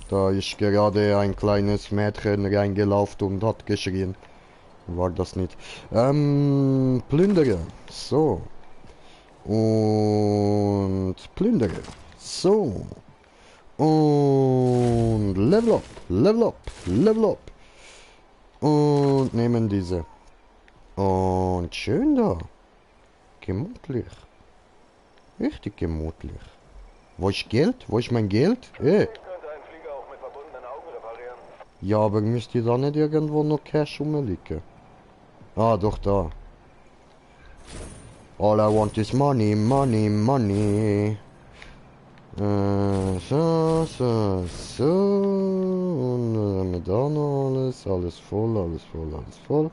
Da ist gerade ein kleines Mädchen reingelaufen und hat geschrien. War das nicht. Plündere. So. Und plündere. So. Und level up, level up, level up. Und nehmen diese. Und schön da. Gemütlich. Richtig gemütlich. Wo ist Geld? Wo ist mein Geld?
Ich könnte einen Flieger auch mit verbundenen Augen reparieren.
Ja, aber müsste da nicht irgendwo noch Cash rumliegen? Ah, doch da. All I want is money, money, money. So. Und mit da noch alles voll, alles voll, alles voll.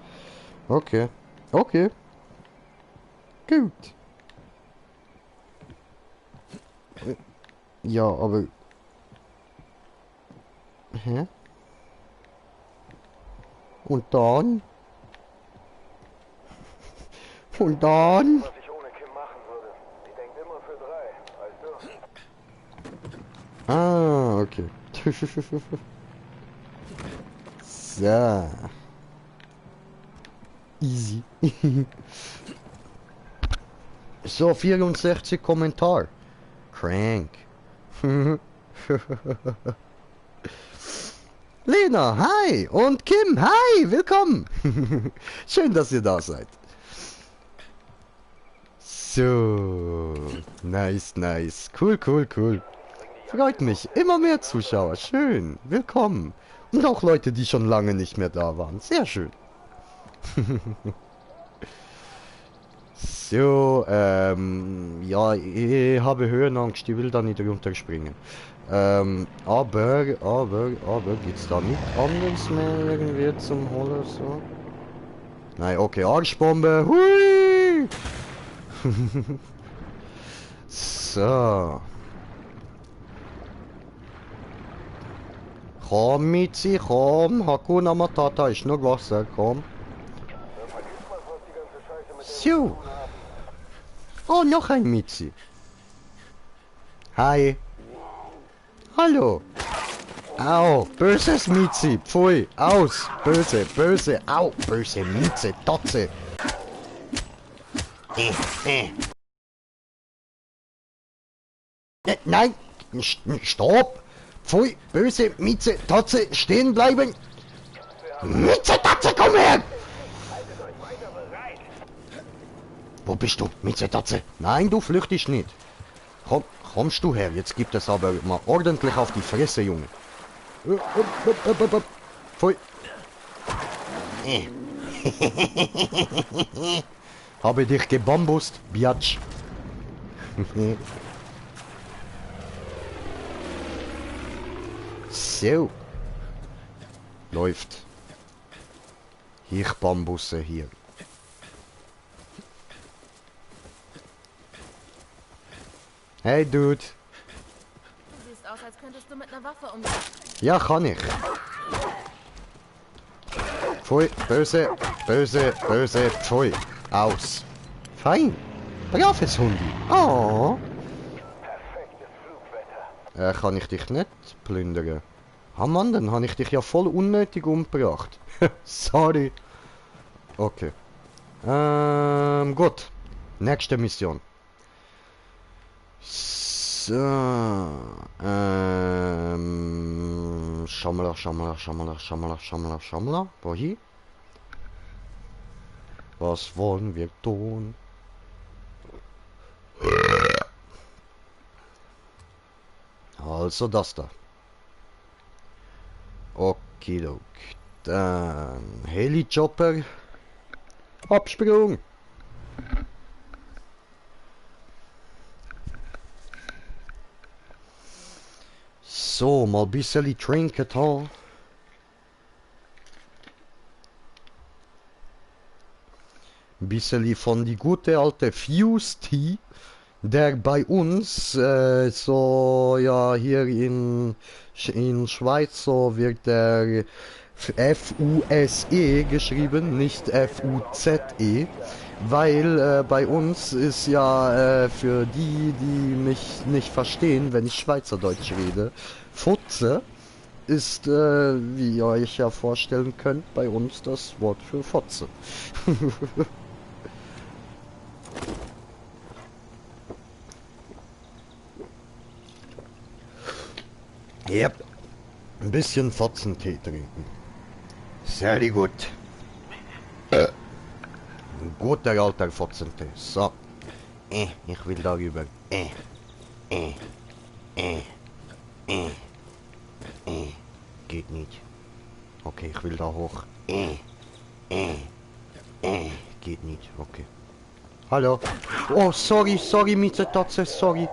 Okay. Okay. Gut. Ja, aber... Hä? Und dann? Und dann?
Was ich ohne Kim machen würde. Die denkt immer für drei, weißt du?
Ah, okay. So. Easy. So, 64 Kommentar. Crank. Lena, hi! Und Kim, hi! Willkommen! Schön, dass ihr da seid. So. Nice, nice. Cool, cool, cool. Freut mich. Immer mehr Zuschauer. Schön. Willkommen. Und auch Leute, die schon lange nicht mehr da waren. Sehr schön. So, ja, ich habe Höhenangst, ich will da nicht runterspringen. Aber, geht's da nicht anders mehr irgendwie zum Holen so? Nein, okay, Arschbombe, hui! So. Komm, Mizi, komm, Hakuna Matata ist nur Wasser, komm.
Dann vergisst man fast die ganze Scheiße mit dem
So. Oh, noch ein Mizi. Hi. Hallo. Au, böses Mizi. Pfui, aus. Böse, böse, au. Böse Mieze, Totze. Nein, stopp. Pfui, böse Mieze, Totze, stehen bleiben. Mieze, Totze, komm her. Wo bist du, Mitzetatze? Nein, du flüchtest nicht. Kommst du her? Jetzt gibt es aber mal ordentlich auf die Fresse, Junge. Pfui. Habe dich gebambust, Biatsch. So. Läuft. Ich bambusse hier. Hey, Dude.
Du siehst aus, als könntest du mit einer Waffe umgehen.
Ja, kann ich. Pfui, böse, böse, böse, pfui. Aus. Fein. Braves Hundi. Oh.
Perfektes Flugwetter.
Kann ich dich nicht plündern? Ah Mann, dann habe ich dich ja voll unnötig umgebracht. Sorry. Okay. Gut. Nächste Mission. So. Schammler. Wohin? Was wollen wir tun? Also das da. Okidok. Dann Heli-Chopper. Absprung. So, mal bisschen trinken da. Bisschen von die gute alte Fuse Tea. der bei uns, so, ja, hier in Schweiz, so wird der F-U-S-E geschrieben, nicht F-U-Z-E, weil bei uns ist ja für die, die mich nicht verstehen, wenn ich Schweizerdeutsch rede, Futze ist, wie ihr euch ja vorstellen könnt, bei uns das Wort für Fotze. Yep. Ein bisschen Fotzentee trinken. Sehr gut. Ein guter alter Fotzentee. So. Ich will darüber. Geht nicht. Okay, ich will da hoch. Geht nicht. Okay. Hallo. Oh, sorry, Mietetotze, sorry.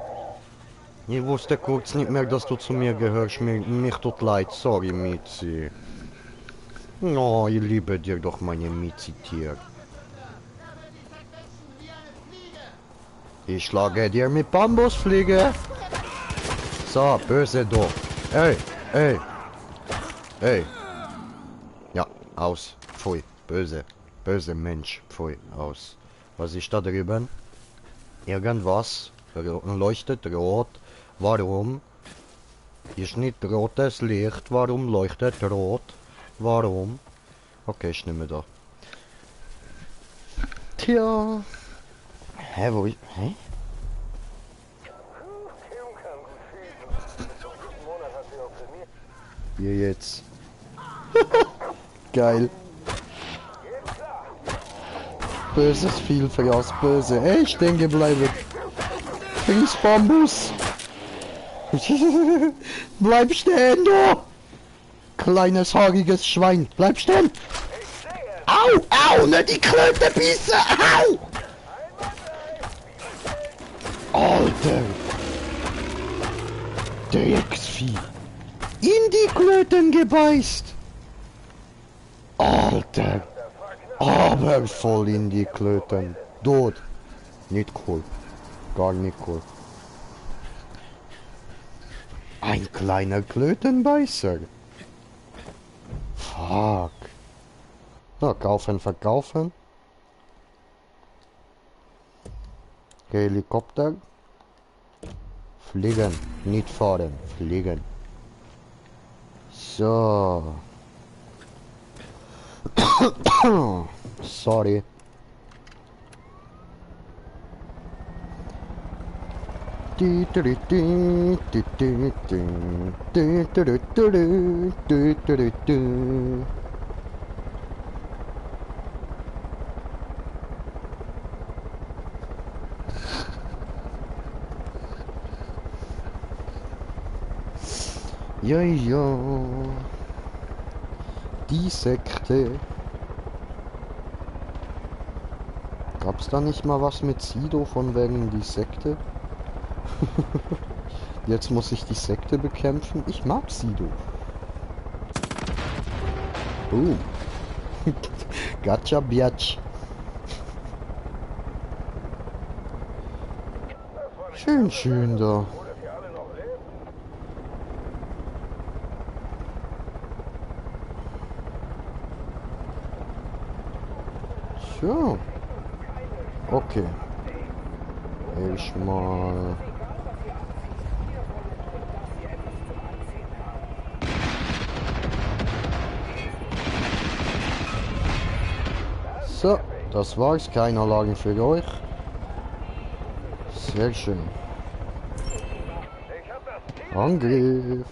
Ich wusste kurz nicht mehr, dass du zu mir gehörst. Mir tut leid. Sorry, Mizi. Oh, ich liebe dir doch, meine Mizi-Tier. Ich schlage dir mit Bambusfliege. So, böse du. Ey. Ja, aus. Pfui. Böse. Böse Mensch. Pfui. Aus. Was ist da drüben? Irgendwas leuchtet rot. Warum? Ist nicht rotes Licht. Warum leuchtet rot? Warum? Okay, ich nehme da. Tja. Hä, wo ich... Hä? Hier jetzt. Geil. Böses Vielfraß, böse. Ey, stehen geblieben. Friss Bambus. Bleib stehen, du! Kleines, haariges Schwein. Bleib stehen! Au, nicht die Klöte bisse! Au! Alter! Drecksvieh! In die Klöten gebeißt! Alter! Aber voll in die Klöten. Tot. Nicht cool. Gar nicht cool. Ein kleiner Klötenbeißer. Fuck. Na, kaufen, verkaufen. Helikopter. Fliegen. Nicht fahren. Fliegen. So. Sorry. Ja. Die Sekte. Gab's da nicht mal was mit Sido von wegen die Sekte? Jetzt muss ich die Sekte bekämpfen. Ich mag Sido. Gotcha, Biatch. Schön da. So. Okay. Ich mal. So, das war's. Keine Alarm für euch. Sehr schön. Angriff.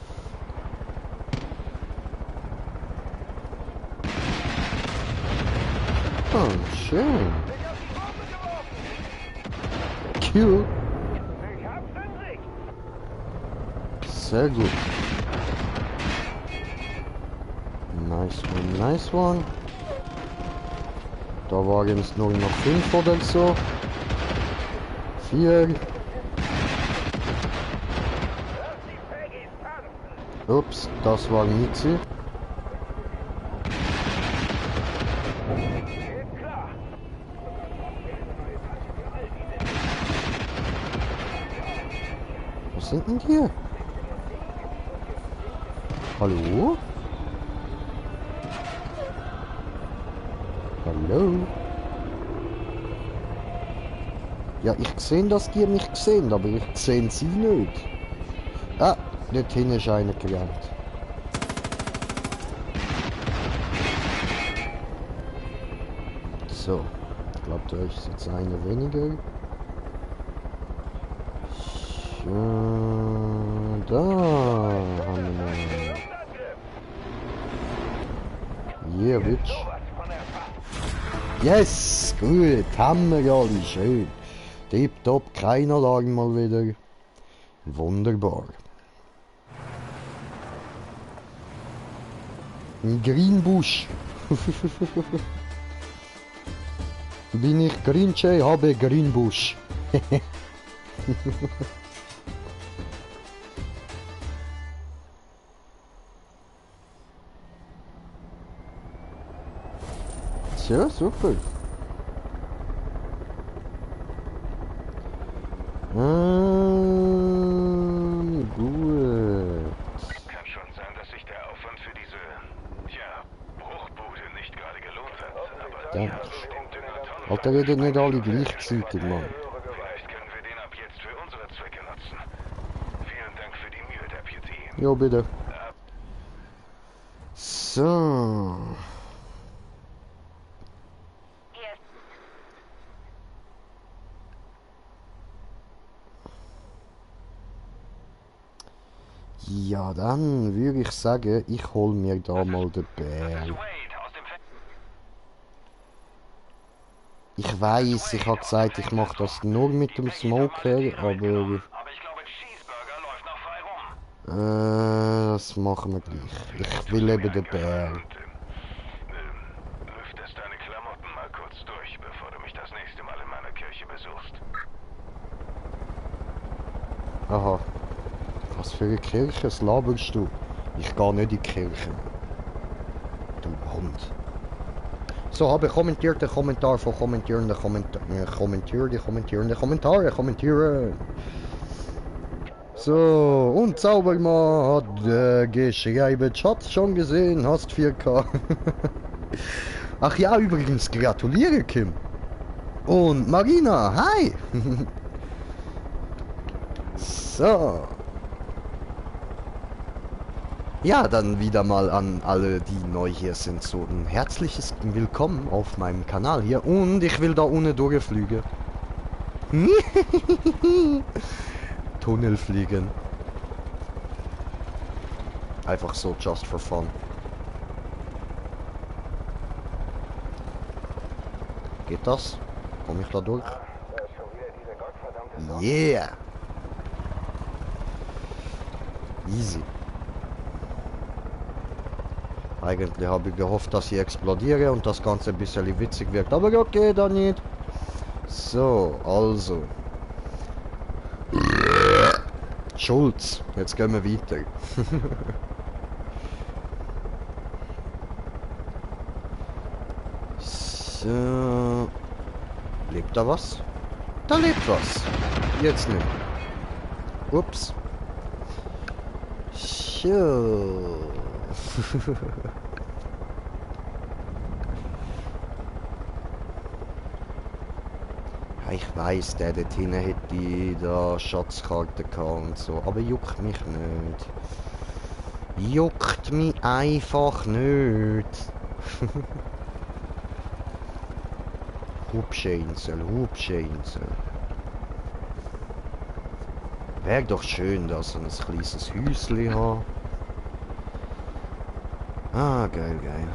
Oh, schön. Cute. Sehr gut. Nice one. Da waren es nur noch 5 oder so. 4. Ups, das war Mizi. sind denn die? Hallo? Hallo? Ja, ich sehe, dass die mich sehen, aber ich sehe sie nicht. Ah, dort hinten ist einer gerannt. So, ich glaube, da ist jetzt einer weniger. So, da haben wir. Yeah, bitch. Yes, gut, haben wir alle, schön. Tipptopp, kein Alarm mal wieder. Wunderbar. Ein Greenbusch. Bin ich Grinche, habe Greenbusch. Tja, super. Gut.
Kann schon sein, dass sich der Aufwand für diese, Bruchbude nicht gerade gelohnt hat. Aber
Ja.
die haben mit den Düngertonnen...
Alter, redet nicht alle gleichzeitig, Mann.
Vielleicht können wir den ab jetzt für unsere Zwecke nutzen. Vielen Dank für die Mühe, Deputy.
Jo, bitte. So. Ja, dann würde ich sagen, ich hol mir da mal den Bär. Ich weiß, ich habe gesagt, ich mache das nur mit dem Smoker, aber
ich glaube, Cheeseburger läuft noch frei rum.
das machen wir gleich. Ich will eben den Bär.
Lüftest deine Klamotten mal kurz durch, bevor du mich das nächste Mal in meiner Kirche besuchst.
Aha. Was für eine Kirche? Was laberst du? Ich gehe nicht in die Kirche. Du Hund. So, habe kommentiert den Kommentar von kommentierenden kommentieren. So, und Zaubermann hat geschrieben, Chat schon gesehen, hast 4K. Ach ja, übrigens, gratuliere Kim. Und Marina, hi. So. Ja, dann wieder mal an alle, die neu hier sind, so ein herzliches Willkommen auf meinem Kanal hier. Und ich will da ohne durchfliegen. Tunnel fliegen. Einfach so, just for fun. Geht das? Komm ich da durch? Yeah! Easy. Eigentlich habe ich gehofft, dass ich explodiere und das Ganze ein bisschen witzig wird. Aber okay, dann nicht. So, also. Schulz. Jetzt gehen wir weiter. So. Lebt da was? Da lebt was. Jetzt nicht. Ups. So. Ja, ich weiß, der dort hinten hätte da Schatzkarte gehabt und so, aber juckt mich nicht. Juckt mich einfach nicht. Hubscheinsel, Hubscheinsel. Wäre doch schön, dass so ein kleines Häuschen hat. Ah, geil, geil.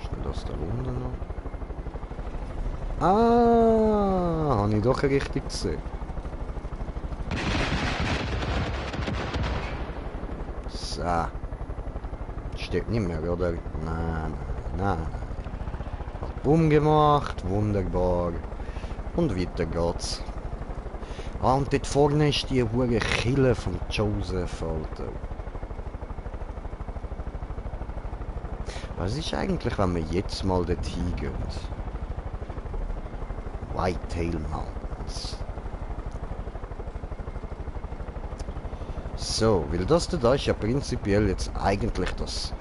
Ist denn das da unten noch? Ah, habe ich doch richtig gesehen. So. Steht nicht mehr, oder? Nein, nein. Hat Bumm gemacht, wunderbar. Und weiter geht's. Ah, und dort vorne ist die hure Kille von Joseph, Alter. Was ist eigentlich, wenn wir jetzt mal dorthin gehen? Whitetail Mountains. So, weil das da ist ja prinzipiell jetzt eigentlich das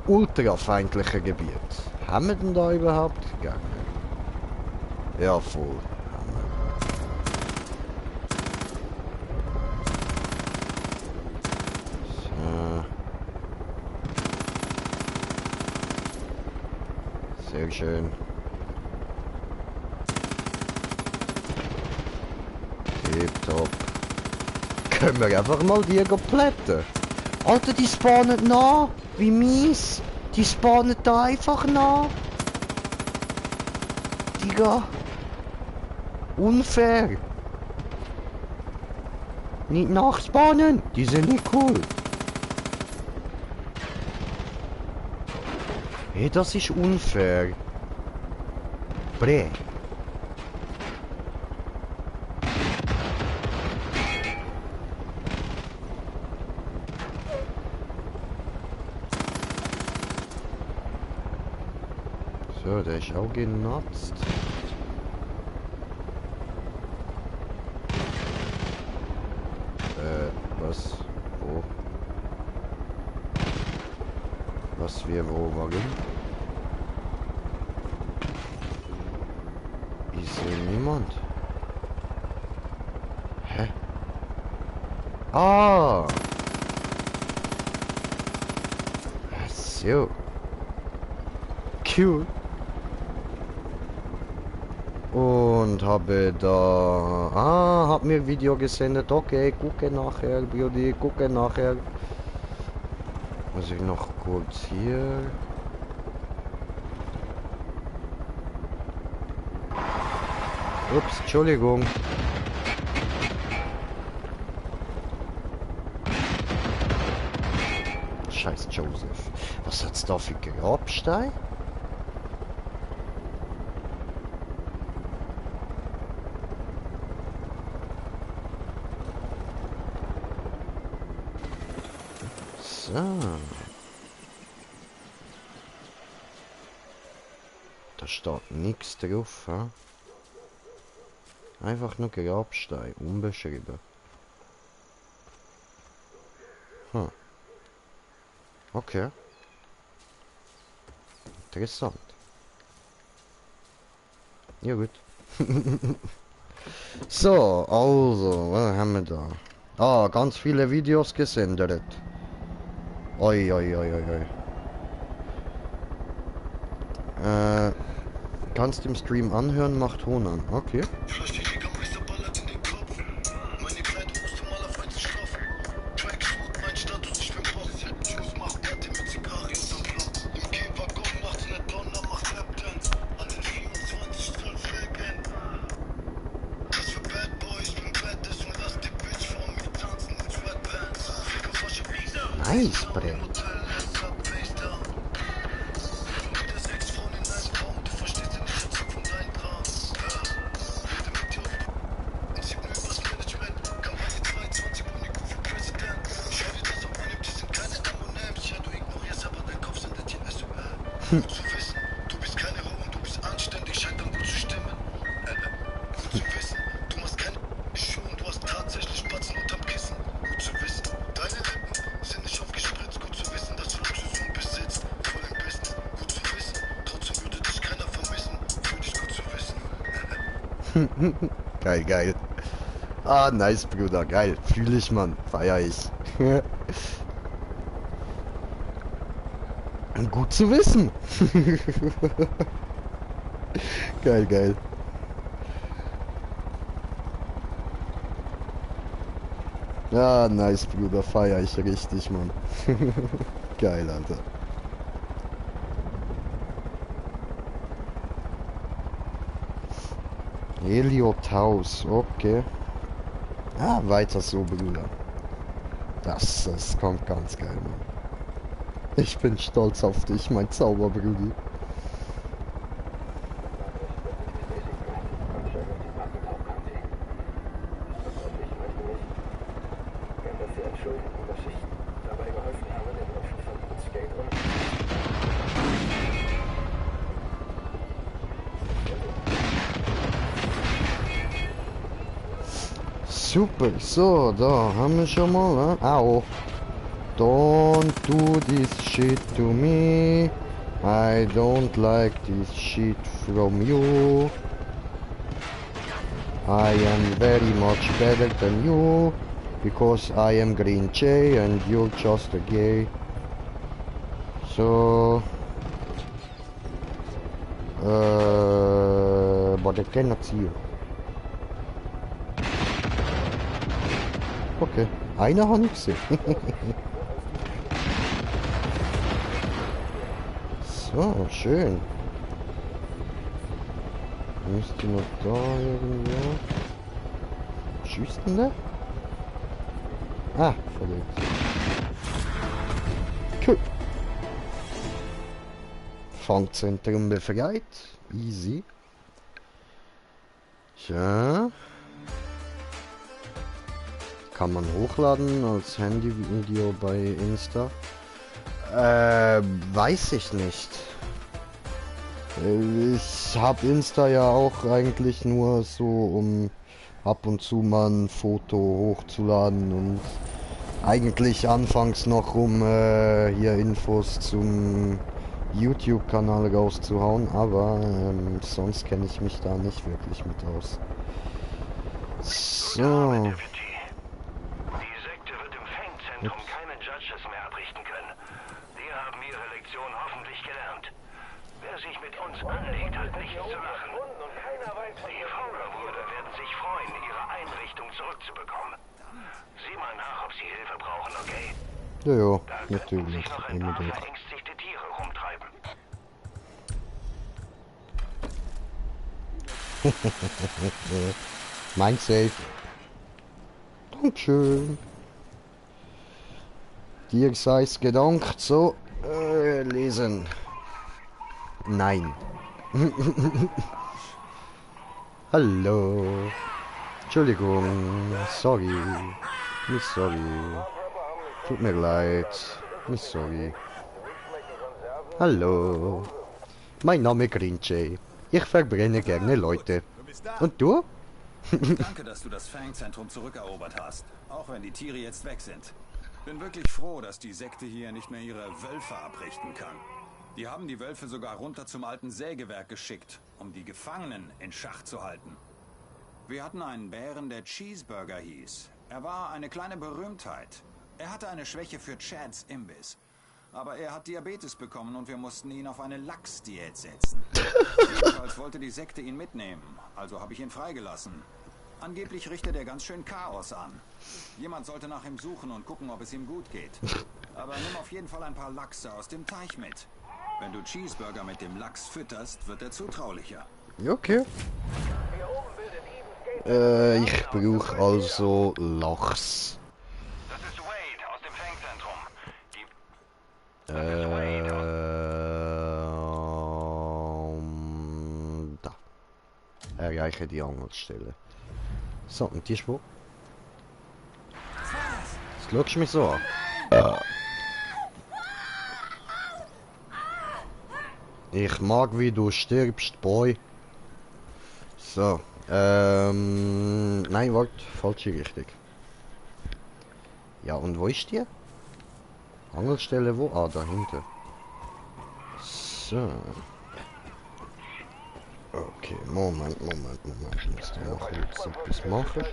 ultrafeindliche Gebiet. Haben wir denn da überhaupt Gegner? Ja, voll. Haben wir. So. Sehr schön. Tipptopp. Können wir einfach mal die plätten? Alter, die spawnen nach. Wie mies. Die spawnen da einfach nach. Digga. Unfair. Nicht nachspawnen. Die sind nicht cool. Hey, das ist unfair. Bre. So, der ist auch genutzt. Was? Wo? Was wir wo warum? Ich sehe niemand. Hä? Ah! Ach so. Cool. Und habe da... Ah, hab mir Video gesendet. Okay, gucke nachher, Brudi, gucke nachher. Muss ich noch kurz hier... Ups, Entschuldigung. Scheiß Joseph. Was hat's da für Grabstein? So. Da steht nichts drauf, ha? Einfach nur Grabstein, unbeschrieben. Hm. Okay. Interessant. Ja gut. So, also, was haben wir da? Ah, ganz viele Videos gesendet. Oi, oi, oi, oi, oi. Kannst im Stream anhören, macht Ton an. Okay. Nice, Bre.
Du bist keine Ho und du bist anständig, scheint dann gut zu stimmen. Gut zu wissen, du machst keine Schuhe und du hast tatsächlich Spatzen unterm Kissen. Gut zu wissen, deine Lippen sind nicht aufgespritzt. Gut zu wissen, dass du Luxus besitzt, voll im Business. Gut zu wissen, trotzdem würde dich keiner vermissen. Für dich gut zu wissen.
Geil, geil. Ah, nice, Bruder, geil. Fühl ich, Mann. Feier ich. Gut zu wissen. Geil, geil. Ja, nice, Bruder. Feier ich richtig, Mann. Geil, Alter. Heliotaus, okay. Ah, weiter so, Bruder. Das kommt ganz geil, Mann. Ich bin stolz auf dich, mein Zauberbrudi. Super, so, da haben wir schon mal, Au. Don't do this shit to me. I don't like this shit from you. I am very much better than you. Because I am Green Jay and you're just a gay. So... but I cannot see you. Okay, einer habe ich gesehen. So, schön. Müsste noch da irgendwo. Schießt denn der? Ah, verlegt. Cool. Fangzentrum befreit. Easy. So. Kann man hochladen als Handyvideo bei Insta? Weiß ich nicht. Ich habe Insta ja auch eigentlich nur so, um ab und zu mal ein Foto hochzuladen und eigentlich anfangs noch, um hier Infos zum YouTube-Kanal rauszuhauen, aber sonst kenne ich mich da nicht wirklich mit aus. So.
Die Sekte wird im Fangzentrum keine Judges mehr abrichten können. Die haben ihre Lektion hoffentlich gelernt. Wer sich mit uns anlegt, hat nichts zu lachen. Die Fowler-Brüder werden sich freuen, ihre Einrichtung zurückzubekommen. Sieh mal nach, ob sie Hilfe brauchen, okay?
Ja,
Da
natürlich.
sich noch ein paar verängstigte Tiere rumtreiben.
Mein Safe. Dankeschön. Dir sei's gedankt. So, lesen. Nein. Hallo. Entschuldigung. Sorry. Nicht sorry. Tut mir leid. Nicht sorry. Hallo. Mein Name ist Green Jay. Ich verbrenne gerne Leute. Und du?
Danke, dass du das Fangzentrum zurückerobert hast, auch wenn die Tiere jetzt weg sind. Bin wirklich froh, dass die Sekte hier nicht mehr ihre Wölfe abrichten kann. Die haben die Wölfe sogar runter zum alten Sägewerk geschickt, um die Gefangenen in Schach zu halten. Wir hatten einen Bären, der Cheeseburger hieß. Er war eine kleine Berühmtheit. Er hatte eine Schwäche für Chads Imbiss. Aber er hat Diabetes bekommen und wir mussten ihn auf eine Lachsdiät setzen. Jedenfalls wollte die Sekte ihn mitnehmen, also habe ich ihn freigelassen. Angeblich richtet er ganz schön Chaos an. Jemand sollte nach ihm suchen und gucken, ob es ihm gut geht. Aber nimm auf jeden Fall ein paar Lachse aus dem Teich mit. Wenn du Cheeseburger mit dem Lachs fütterst, wird er zutraulicher.
Okay. Ich brauche also Lachs.
Das ist Wade aus dem Fangzentrum.
Da. Erreiche die Angelstelle. So, und die ist wo? Das schaust du mich so an. Ich mag, wie du stirbst, Boy. So, nein, warte, falsche Richtung. Ja, und wo ist die? Angelstelle wo? Ah, dahinter. So. Okay, Moment. Ich muss da noch kurz etwas machen.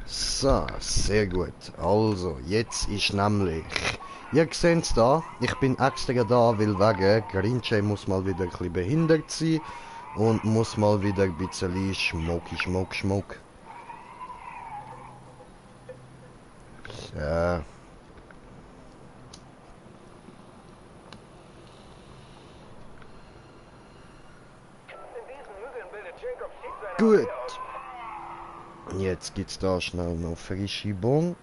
So, sehr gut. Also, jetzt ist nämlich... Ihr seht es da, ich bin extra da, weil wegen Green Jay muss mal wieder ein bisschen behindert sein und muss mal wieder ein bisschen Schmuck. So. Gut. Jetzt gibt's da schnell noch frische Bon.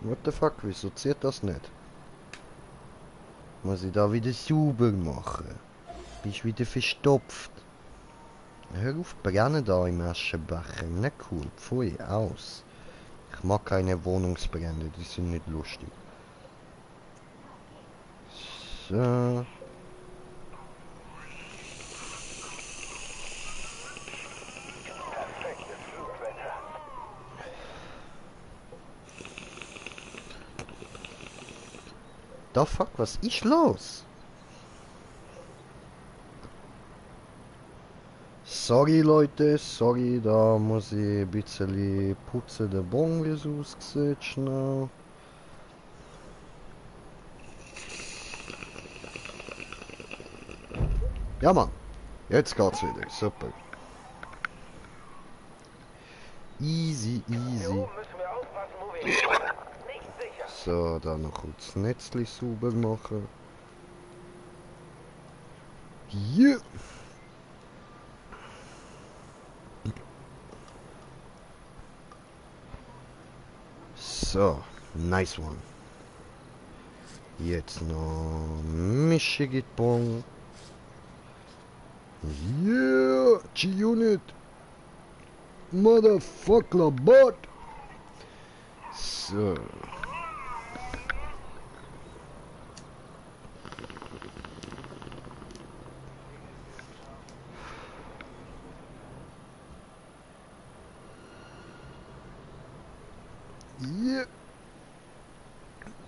What the fuck, wieso zieht das nicht? Muss ich da wieder sauber machen? Bist wieder verstopft. Hör auf, brennen da im Aschenbecher. Nicht cool. Pfui, aus. Ich mag keine Wohnungsbrände, die sind nicht lustig. So.
Perfektes Flugwetter.
Da fuck, was ist los? Sorry Leute, sorry, da muss ich ein bisschen putzen, der Bon, wie es aussieht, schnell. Ja Mann, jetzt geht's wieder, super. Easy,
Hier
easy.
oben müssen wir aufpassen, wo wir hinkommen. Nicht sicher.
So, dann noch kurz das Netzli sauber machen. Yeah. So, nice one. Jetzt noch Michigan. Yeah, G-Unit. Motherfucker bot. So. Yeah.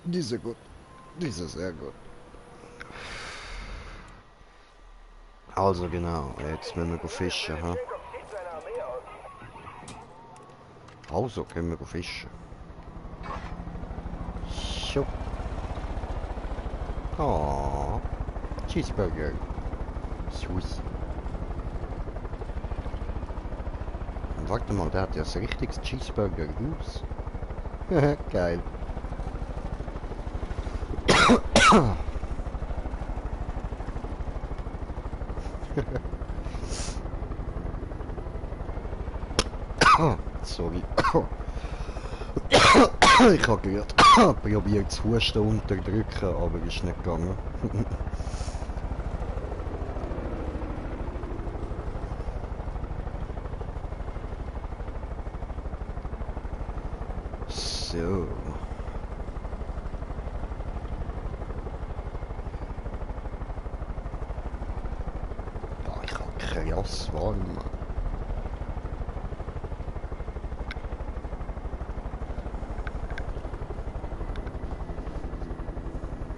Dieser gut. Dieser sehr gut. Also genau, jetzt müssen wir fischen, ha?
Jacob zieht seine Armee aus.
Also können wir fischen. So. Oh. Cheeseburger. Swiss. Warte mal, der hat ja so richtiges Cheeseburger-Haus. Geil. Sorry. Ich habe gehört, probiert zu Husten unterdrücken, aber ist nicht gegangen. So. Boah, ich habe krass warm.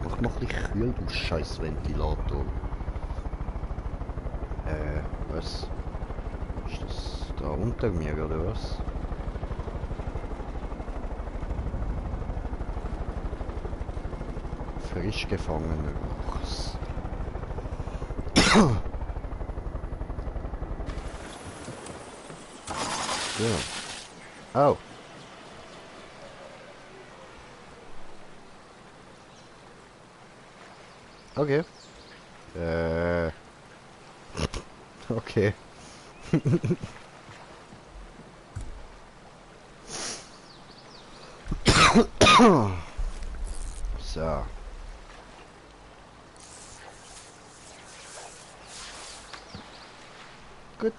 Mach ein bisschen kühl, du scheiß Ventilator. Was? Ist das da unter mir oder was? Frisch gefangener Wachs. So. Oh. Okay. Okay. So. Gut.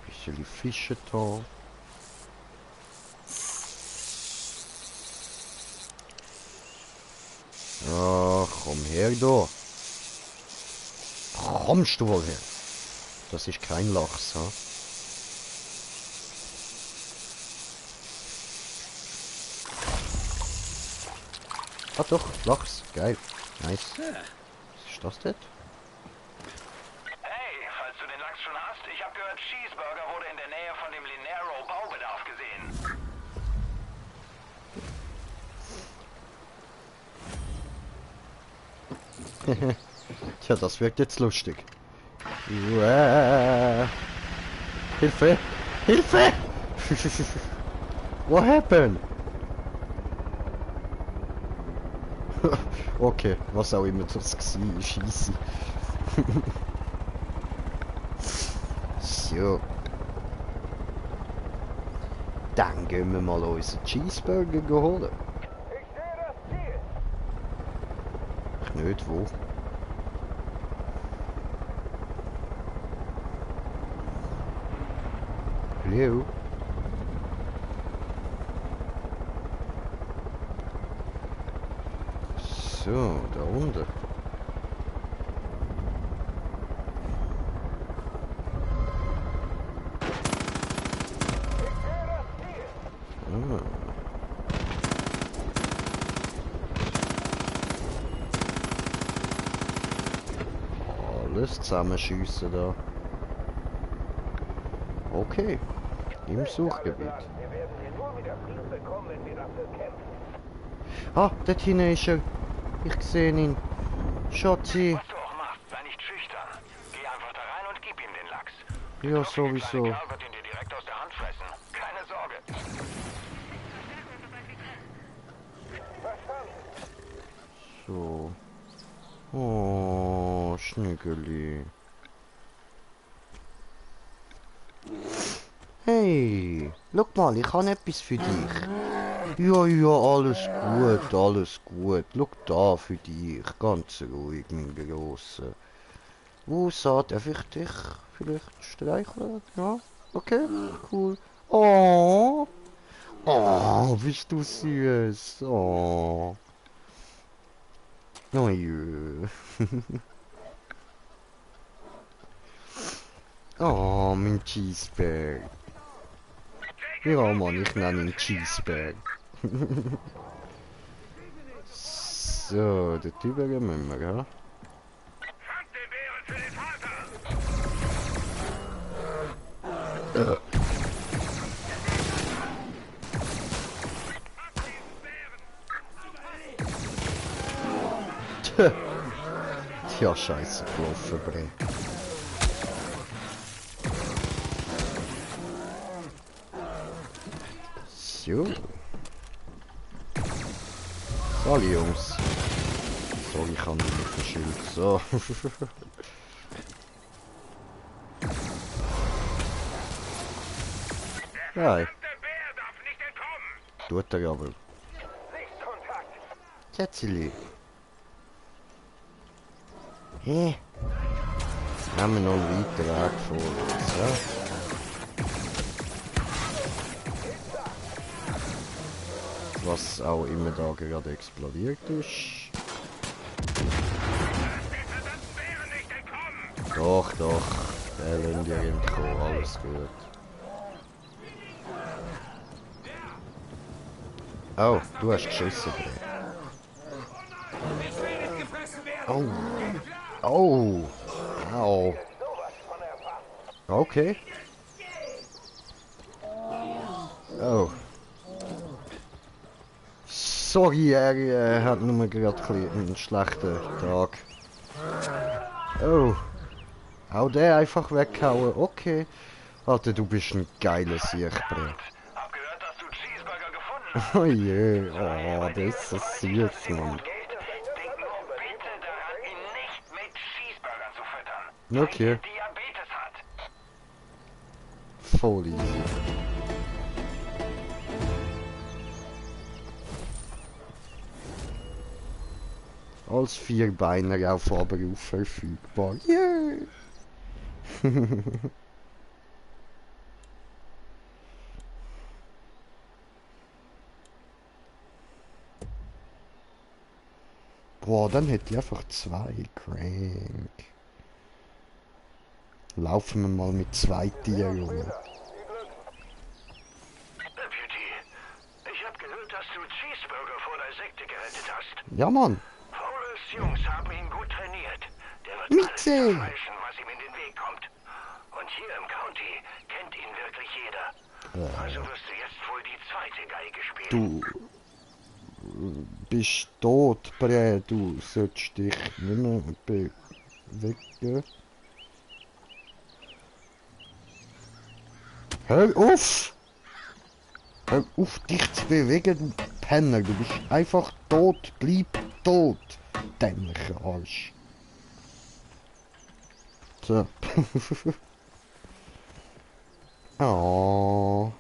Bisschen Fische da. Ja, komm her da. Kommst du wohl her? Das ist kein Lachs, ha? Ah doch, Lachs. Geil. Nice. Was ist das denn?
Hey, falls du den Lachs schon hast, ich habe gehört, Cheeseburger wurde in der Nähe von dem Linero Baubedarf gesehen.
Tja, das wirkt jetzt lustig. Uah. Hilfe! Hilfe! What happened? Okay, was auch immer das war, scheisse. So. Dann gehen wir mal unseren Cheeseburger holen.
Ich sehe das Ziel.
Ich nicht, wo? Leo. So, da unten. Ah. Alles zusammenschiessen da. Okay, im Suchgebiet.
Wir werden hier nur wieder Frieden bekommen, wenn wir dafür kämpfen.
Ah, dort hinten ist er. Ich sehe ihn. Schatzi.
Was du auch machst, sei nicht schüchtern. Geh einfach da rein und gib ihm den Lachs.
Ja, sowieso.
Der Kerl wird ihn dir direkt aus der Hand fressen. Keine Sorge.
So. Oh, Schnückeli. Hey, guck mal, ich habe etwas für dich. Ja, ja, alles gut, alles gut. Schau da für dich. Ganz ruhig, mein Grosser. Wo darf ich dich vielleicht streicheln? Ja, okay, cool. Oh, oh, bist du süß. Oh. Oh jö. Oh, mein Cheeseberg. Ja, Mann, ich nenne ihn Cheeseberg. So, der Typ müssen wir, ja? Tja, scheiße gelaufen, Bre. So. Alle Jungs. Sorry, ich kann nicht mehr verschilden. So. Nein. Tut er aber. Kätzeli. Hä? Haben wir noch einen weiteren Weg vor uns, ja? Was auch immer da gerade explodiert ist. Doch, doch. Der lassen die entkommen, alles gut. Oh, du hast geschissen, Bre. Oh. Oh. Au. Okay. Oh. Sorry, er hat nur gerade einen schlechten Tag. Oh. Auch der einfach weghauen. Okay. Alter, du bist ein geiler Siechbre.
Hab gehört, dass du Cheeseburger gefunden hast.
Oh je. Oh, das ist so süß, Mann.
Denk nur bitte daran, ihn nicht mit Cheeseburgern zu füttern.
Okay.
Weil er Diabetes hat.
Voll easy. Als Vierbeiner auf Abruf verfügbar. Yeah! Boah, dann hätte ich einfach zwei. Crank. Laufen wir mal mit zwei Tieren, Junge.
Deputy, ich hab gehört, dass du Cheeseburger vor der Sekte gerettet hast.
Ja, Mann.
Fowles Jungs haben ihn gut trainiert. Der wird
Mitze.
alles zerfleischen, was ihm in den Weg kommt. Und hier im County kennt ihn wirklich jeder. Also wirst du jetzt wohl die zweite Geige spielen.
Du bist tot, Bre. Du solltest dich nicht mehr bewegen. Hör auf! Hör auf, dich zu bewegen, du Penner. Du bist einfach tot. Bleib tot. Dämlicher Arsch. So. Oh.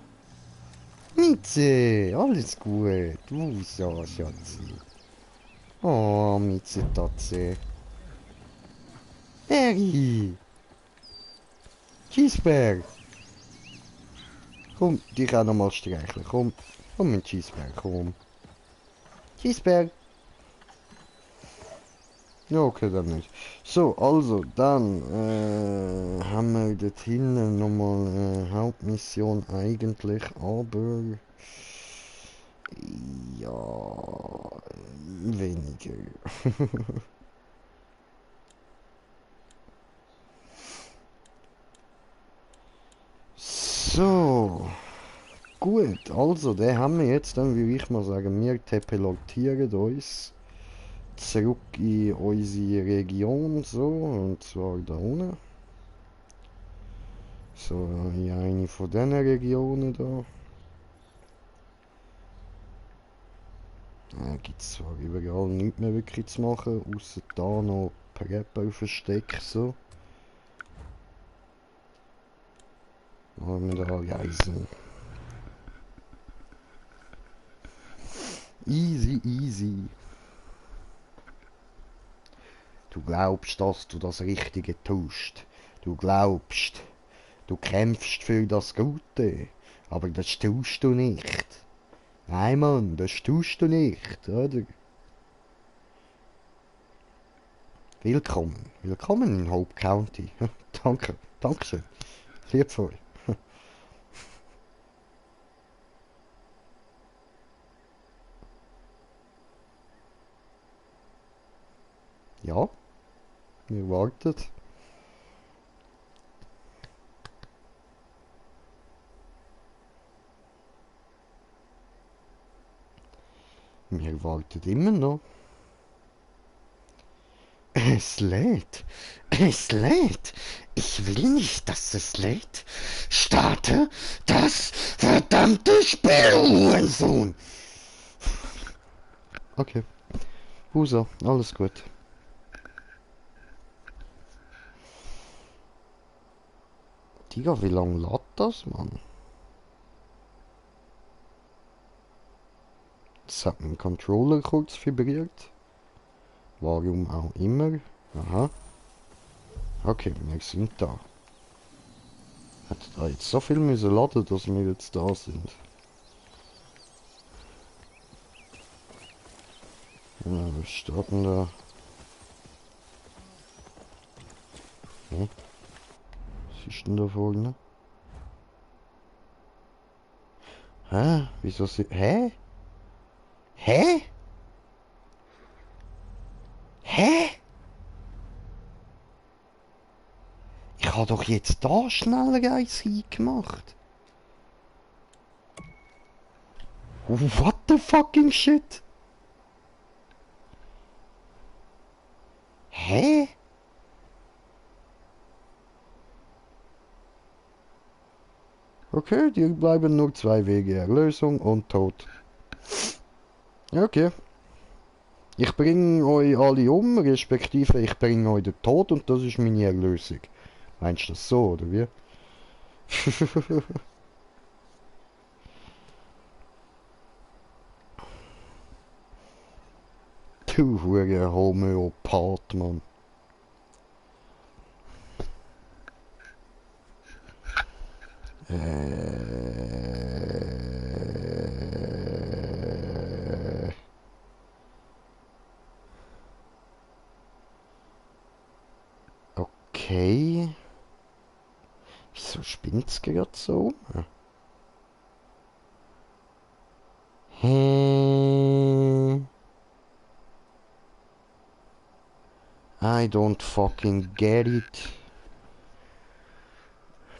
Mitze, alles gut. Du so, Schatzi. Oh, Mitze, Tatze. Berry. Cheeseberg. Komm, dich auch nochmal streicheln. Komm, komm in Cheeseberg, komm. Cheeseberg. Ja, okay, dann nicht. So, also, dann haben wir dort hinten nochmal Hauptmission eigentlich, aber ja, weniger. So, gut, also, den haben wir jetzt, dann würde ich mal sagen, wir teleportieren uns zurück in unsere Region, so, und zwar da unten. So, in eine von diesen Regionen da. Gibt es zwar überall nichts mehr wirklich zu machen, außer da noch Prepper-Versteck, so. Wollen wir da reisen. Easy, easy. Du glaubst, dass du das Richtige tust. Du glaubst, du kämpfst für das Gute. Aber das tust du nicht. Nein, Mann, das tust du nicht, oder? Willkommen. Willkommen in Hope County. Danke. Dankeschön. Lieb für euch. Ja, wir warten. Wir warten immer noch. Es lädt. Es lädt. Ich will nicht, dass es lädt. Starte das verdammte Spiel, Hurensohn. Okay. Usa, alles gut. Digga, wie lange lädt das, Mann? Es hat mein Controller kurz vibriert. Warum auch immer. Aha. Okay, wir sind da. Hat da jetzt so viel müssen laden, dass wir jetzt da sind. Ja, was steht denn da? Hm? Was ist denn da vorne? Hä? Wieso sie... Hä? Hä? Hä? Ich habe doch jetzt da schneller eins gemacht. What the fucking shit? Hä? Okay, dir bleiben nur 2 Wege, Erlösung und Tod. Okay. Ich bringe euch alle um, respektive ich bringe euch den Tod und das ist meine Erlösung. Meinst du das so, oder wie? Du hure Homöopath, Mann. Okay. Wieso spinnt's gerade so? I don't fucking get it.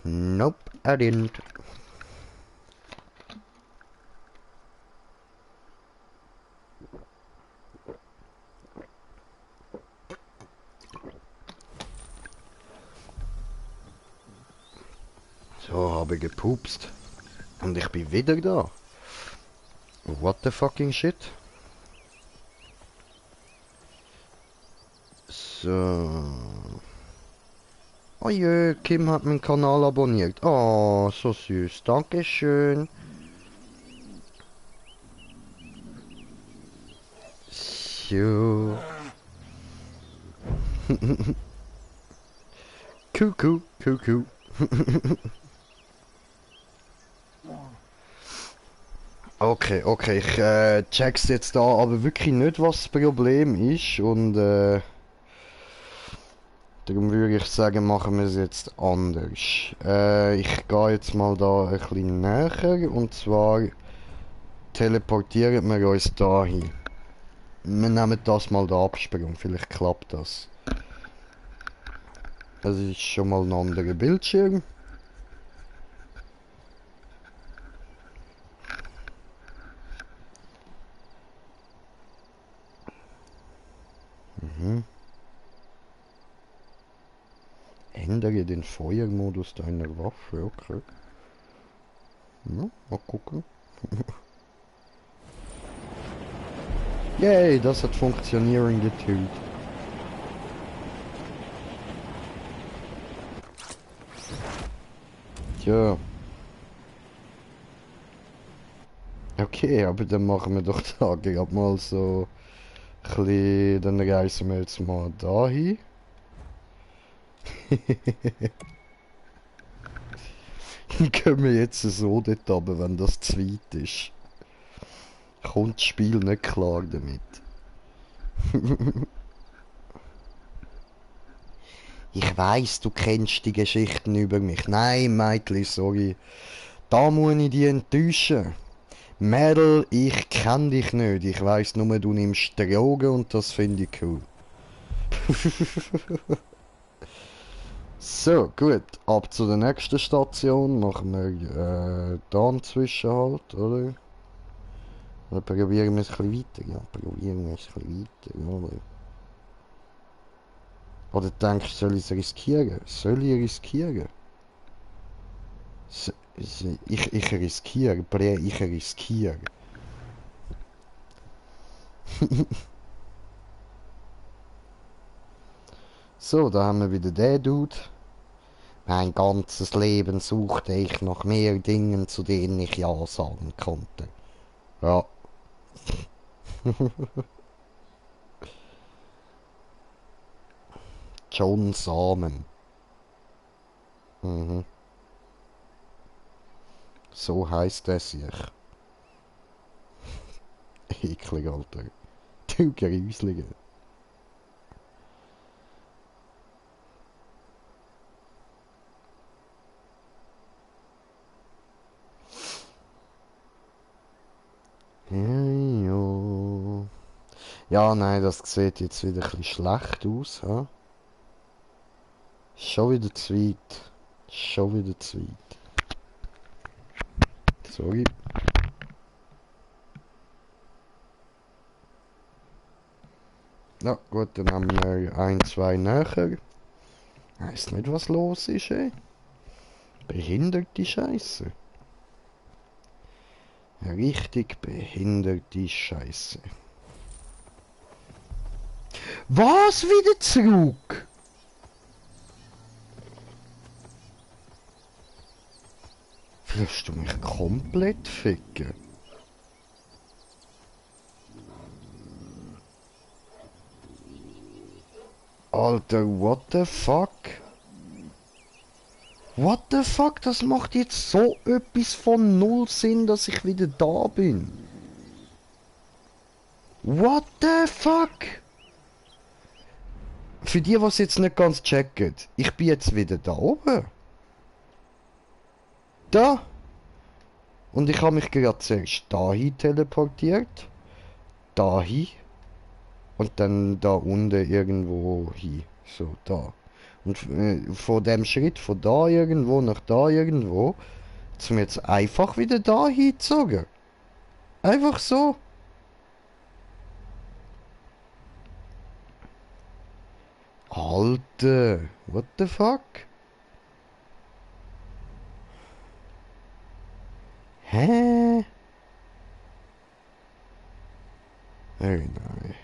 Nope, I didn't. So, habe gepupst. Und ich bin wieder da. What the fucking shit? So. Oh je, Kim hat meinen Kanal abonniert. Oh, so süß. Dankeschön. So. Kuckuck, Kuckuck. Okay, okay, ich check's jetzt da aber wirklich nicht, was das Problem ist und darum würde ich sagen, machen wir es jetzt anders. Ich gehe jetzt mal da ein bisschen näher und zwar teleportieren wir uns da hin. Wir nehmen das mal den Absprung, vielleicht klappt das. Das ist schon mal ein anderer Bildschirm. Ändere den Feuermodus deiner Waffe, okay. Ja, mal gucken. Yay, das hat funktionieren getötet. Tja. Okay, aber dann machen wir doch da gerade mal so ein bisschen, dann reisen wir jetzt mal dahin. Dann können wir jetzt so dort runter, wenn das zu weit ist. Kommt das Spiel nicht klar damit. Ich weiss, du kennst die Geschichten über mich. Nein, Meitli, sorry. Da muss ich dich enttäuschen. Mädel, ich kenn dich nicht. Ich weiss nur, du nimmst Drogen und das finde ich cool. So, gut. Ab zu der nächsten Station. Machen wir da einen Zwischenhalt, oder? Oder probieren wir es ein bisschen weiter? Ja, probieren wir es ein bisschen weiter, oder? Oder denkst du, soll ich es riskieren? Soll ich riskieren? Ich riskiere, ich riskiere. So, da haben wir wieder den Dude. Mein ganzes Leben suchte ich nach mehr Dingen, zu denen ich Ja sagen konnte. Ja. John Samen. Mhm. So heißt es sich. Eklig, Alter. Du Gruslige. Ja, ja, nein, das sieht jetzt wieder ein bisschen schlecht aus, ha? Schon wieder zu weit. Schon wieder zu weit. Sorry. Na gut, dann haben wir ein, zwei näher. Weiss nicht, was los ist, ey. Behinderte Scheiße. Richtig behinderte Scheiße. Was? Wieder zurück? Willst du mich komplett ficken? Alter, what the fuck? What the fuck? Das macht jetzt so etwas von null Sinn, dass ich wieder da bin. What the fuck? Für die, was jetzt nicht ganz checken, ich bin jetzt wieder da oben. Da. Und ich habe mich gerade zuerst dahin teleportiert. Dahin. Und dann da unten irgendwo hin. So, da. Und von dem Schritt von da irgendwo nach da irgendwo zum jetzt einfach wieder da hingezogen. Einfach so. Alter, what the fuck? Hä? Hey, nein.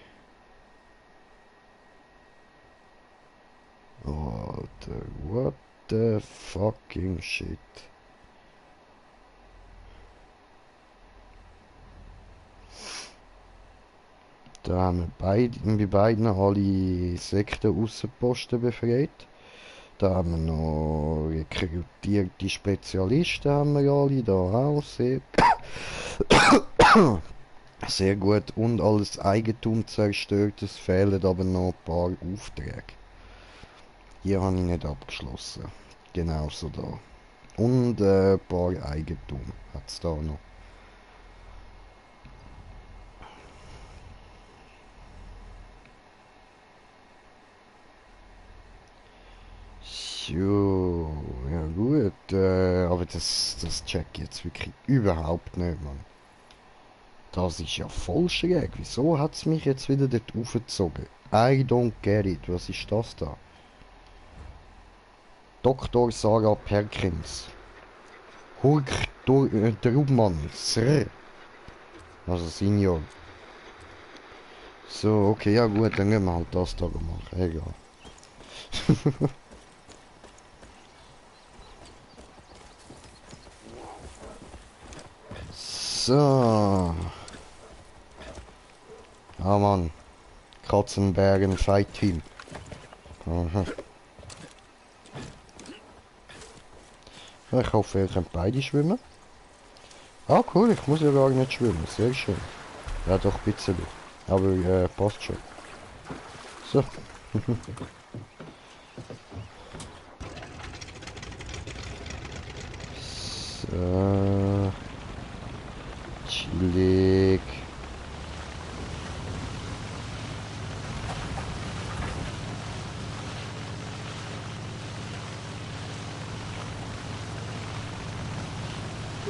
Alter, what the fucking shit? Da haben wir bei beiden alle Sekten-Aussenposten befreit. Da haben wir noch rekrutierte Spezialisten, haben wir alle, da auch sehr. Sehr gut. Und alles Eigentum zerstört. Es fehlen aber noch ein paar Aufträge. Hier habe ich nicht abgeschlossen. Genauso da. Und ein paar Eigentum hat es da noch. So, ja gut, aber das check ich jetzt wirklich überhaupt nicht, Mann. Das ist ja voll schräg. Wieso hat es mich jetzt wieder dort aufgezogen? I don't get it. Was ist das da? Dr. Sarah Perkins. Hulk Drubmann. Sr. Also Senior. So, okay, ja gut, dann gehen wir halt das da machen. Egal. So. Ah Mann. Katzenbergen Fight Team. Aha. Ich hoffe, ihr könnt beide schwimmen. Ah cool, ich muss ja gar nicht schwimmen. Sehr schön. Ja doch, ein bisschen. Aber passt schon. So. So. Chillig.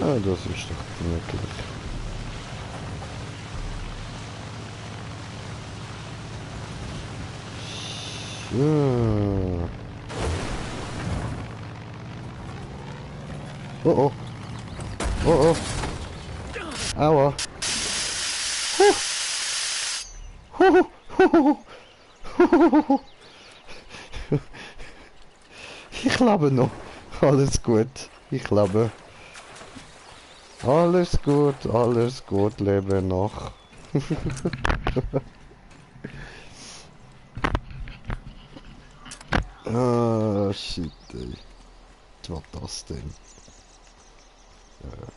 Ah, das ist doch gemütlich. So. Oh oh. Oh oh. Aua. Ich lebe noch. Alles gut. Ich lebe. Alles gut, lebe noch. Ah, shit, ey. Was war das denn?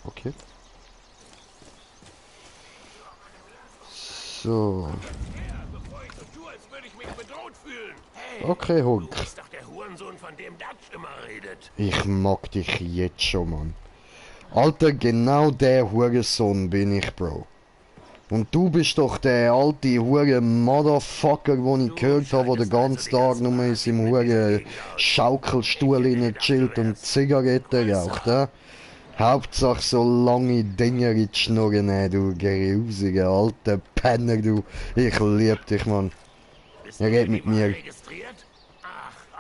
Okay. So. Okay, Hund.
Du bist doch der Hurensohn, von dem Dutch immer redet.
Ich mag dich jetzt schon, Mann. Alter, genau der Hurensohn bin ich, Bro. Und du bist doch der alte Huren-Motherfucker, den ich gehört habe, der den ganzen Tag nur in seinem Huren-Schaukelstuhl chillt und Zigaretten raucht, ja? Hauptsache so lange Dinger in die Schnurren, du grusiger alter Penner, du. Ich lieb dich, Mann. Er geht mit mir.